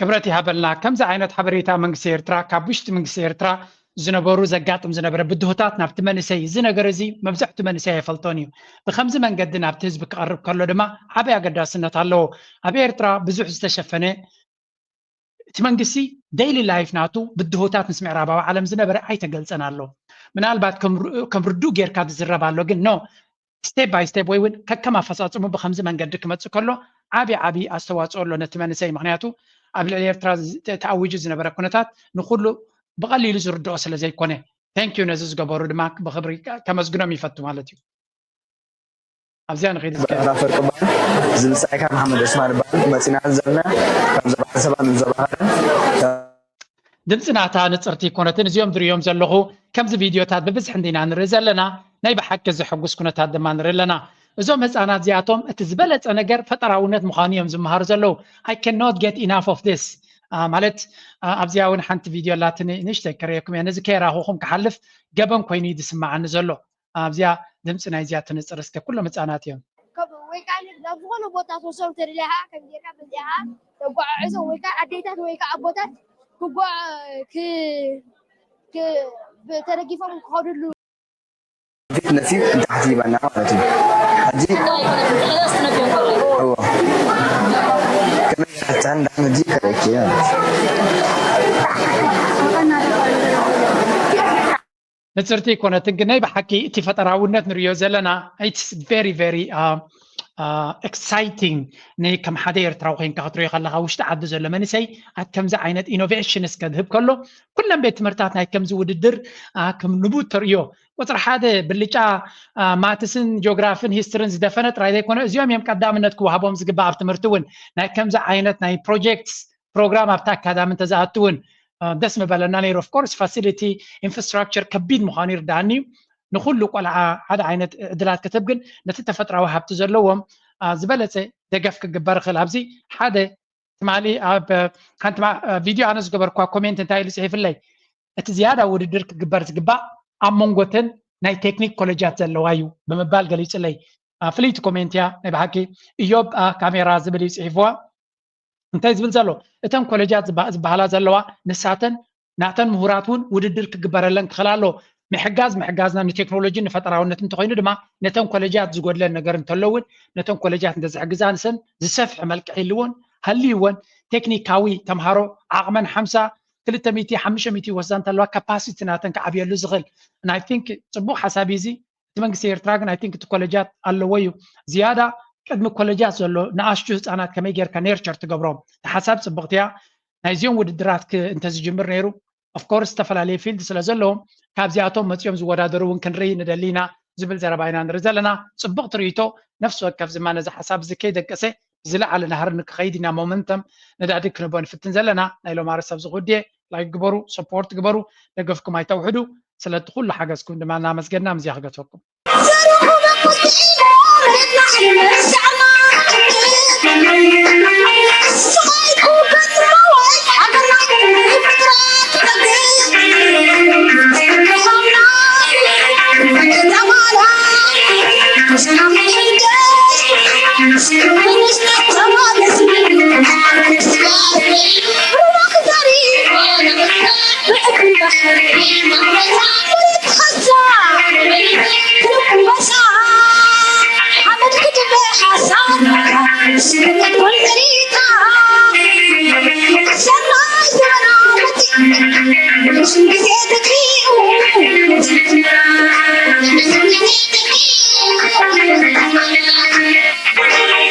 ክብረት ይሃበልና ከምዚ ዓይነት ሓበሬታ መንግስቲ ኤርትራ ካብ ውሽጢ መንግስቲ ኤርትራ ዝነበሩ ዘጋጥም ዝነበረ ብድሆታት ናብቲ መንእሰይ እዚ ነገር እዚ መብዛሕቱ መንእሰይ ኣይፈልጦን እዩ ብከምዚ መንገዲ ናብቲ ህዝቢ ክቐርብ ከሎ ድማ ዓበይ ኣገዳስነት ኣለዎ ኣብ ኤርትራ ብዙሕ ዝተሸፈነ እቲ መንግስቲ ዴይሊ ላይፍ ናቱ ብድሆታት ምስ ምዕራባዊ ዓለም ዝነበረ ኣይተገልፀን ኣሎ ምናልባት ከም ርዱእ ጌርካ ዝዝረብ ኣሎ ግን ኖ step by step ወይ እውን ከከም ኣፈፃፅሙ ብከምዚ መንገዲ ክመፅእ ከሎ ዓብዪ ዓብዪ ኣስተዋፅኦ ኣሎ ነቲ መንእሰይ። ምክንያቱ ኣብ ልዕሊ ኤርትራ ተኣዊጁ ዝነበረ ኩነታት ንኩሉ ብቐሊሉ ዝርድኦ ስለ ዘይኮነ፣ thank you ነዚ ዝገበሩ ድማ ብክብሪ ከመስግኖም ይፈቱ ማለት እዩ። ኣብዚኣ ንኸይድ እስከ። በረኻ ፈርቂ በሃል። ዝብል ጸሓይ ካብ መሓመድ ዑስማን ይበሃል። መጺና ዘለና ካብ ዞባ ዓሰባን ዞባ ሃረን። ድምፂ ናታ ንፅርቲ ይኮነትን። እዚኦም ዝርእዮም ዘለኹ ከምዚ ቪድዮታት ብብዝሒ እንዲና ንርኢ ዘለና። ናይ ብሓቂ ዘሐጉስ ኩነታት ድማ ንርኢ ኣለና። እዞም ህፃናት እዚኣቶም እቲ ዝበለፀ ነገር ፈጠራውነት ምዃኑ እዮም ዝመሃሩ ዘለዉ። I cannot get enough of this። ማለት ኣብዚኣ እውን ሓንቲ ቪድዮ ኣላትኒ፣ ንእሽተይ ከርእየኩም እየ። ነዚ ከይራኹኹም ክሓልፍ ገበን ኮይኑ እዩ ዝስምዓኒ ዘሎ። ኣብዚኣ ድምፂ ናይዚኣ ትንፅር እስከ። ኩሎም ህፃናት እዮም። ወይ ከዓ ናብ ዝኾነ ቦታ ተወሰኑ ተደሊኻ ከም ጌርካ በዚኻ ተጓዓዕዞ ወይ ከዓ ኣዴታት ወይ ከዓ ኣቦታት ክጓ ተደጊፎም ክኸዱሉ ፊት ነፊት ንታሕቲ ይበና ማለት እዩ። ሕጂ እዎ ከመይ ሕፃን ዳም ሕጂ ከረኪ ማለት እዩ። ንፅርቲ ኣይኮነትን፣ ግን ናይ ብሓቂ እቲ ፈጠራውነት ንሪኦ ዘለና it's very very exciting። ንከም ሓደ ኤርትራዊ ኮይንካ ክትሪኦ ከለካ ውሽጢ ዓዲ ዘሎ መንእሰይ ኣብ ከምዚ ዓይነት ኢኖቬሽንስ ከድህብ ከሎ ኩለን ቤት ትምህርታት ናይ ከምዚ ውድድር ከም ንቡር ተርእዮ። ቁፅሪ ሓደ ብልጫ ማትስን ጂኦግራፍን ሂስትርን ዝደፈነ ጥራይ ዘይኮነ እዚኦም እዮም ቀዳምነት ክወሃቦም ዝግባእ። ኣብ ትምህርቲ እውን ናይ ከምዚ ዓይነት ናይ ፕሮጀክትስ ፕሮግራም ኣብቲ ኣካዳሚ እንተዝኣቱ እውን ደስ ምበለና ነይሩ። Of course facility infrastructure ከቢድ ምዃኑ ይርድኣኒ እዩ። ንኹሉ ቆልዓ ሓደ ዓይነት ዕድላት ክትህብ ግን ነቲ ተፈጥራዊ ሃብቲ ዘለዎም ዝበለፀ ደገፍ ክግበር ይኽእል። ኣብዚ ሓደ ትማሊ ኣብ ሓንቲ ቪድዮ ኣነ ዝገበርኳ ኮሜንት እንታይ ኢሉ ፅሒፍለይ፣ እቲ ዝያዳ ውድድር ክግበር ዝግባእ ኣብ መንጎተን ናይ ቴክኒክ ኮሌጃት ዘለዋ እዩ ብምባል ገሊፅለይ። ፍልይቲ ኮሜንት እያ ናይ ብሓቂ። እዮብ ካሜራ ዝብል እዩ ፅሒፍዋ። እንታይ ዝብል ዘሎ፣ እተን ኮሌጃት ዝበሃላ ዘለዋ ንሳተን ናተን ምሁራት እውን ውድድር ክግበረለን ክኽእል ኣሎ። ምሕጋዝ ምሕጋዝና ንቴክኖሎጂ ንፈጠራውነት እንተኮይኑ ድማ ነተን ኮሌጃት ዝጎድለን ነገር እንተሎ እውን ነተን ኮሌጃት እንተዝሕግዛ ንሰን ዝሰፍሐ መልክዕ ይልዎን ሃልይወን ቴክኒካዊ ተምሃሮ ዓቕመን ሓምሳ ክልተ ሚእቲ ሓሙሽተ ሚእቲ ይወስዳ እንተለዋ ካፓሲቲ ናተን ክዓብየሉ ዝኽእል ናይ ቲንክ ፅቡቅ ሓሳብ እዩ እዚ። እቲ መንግስቲ ኤርትራ ግን ኣይ ቲንክ እቲ ኮለጃት ኣለዎ እዩ ዝያዳ ቅድሚ ኮለጃት ዘሎ ንኣሽቱ ህፃናት ከመይ ጌርካ ኔርቸር ትገብሮም። እቲ ሓሳብ ፅብቕቲ እያ። ናይዚኦም ውድድራት እንተዝጅምር ነይሩ ኦፍኮርስ ዝተፈላለየ ፊልድ ስለ ዘለዎም ካብዚኣቶም መፂኦም ዝወዳደሩ እውን ክንርኢ ንደሊ ኢና ዝብል ዘረባ ኢና ንርኢ ዘለና። ፅቡቕ ትርኢቶ። ነፍሲ ወከፍ ዝማ ነዚ ሓሳብ እዚ ከይደቀሰ ብዝለዓለ ናህሪ ንክኸይድ ኢና ሞመንተም ነዳዲ ክንቦ ንፍትን ዘለና። ናይ ሎማሪ ሰብ ዝኽውድየ ላይክ ግበሩ፣ ሰፖርት ግበሩ፣ ደገፍኩም ኣይተውሕዱ። ስለቲ ኩሉ ሓገዝኩም ድማ እናመስገንና ምዚያ ክገትወኩም።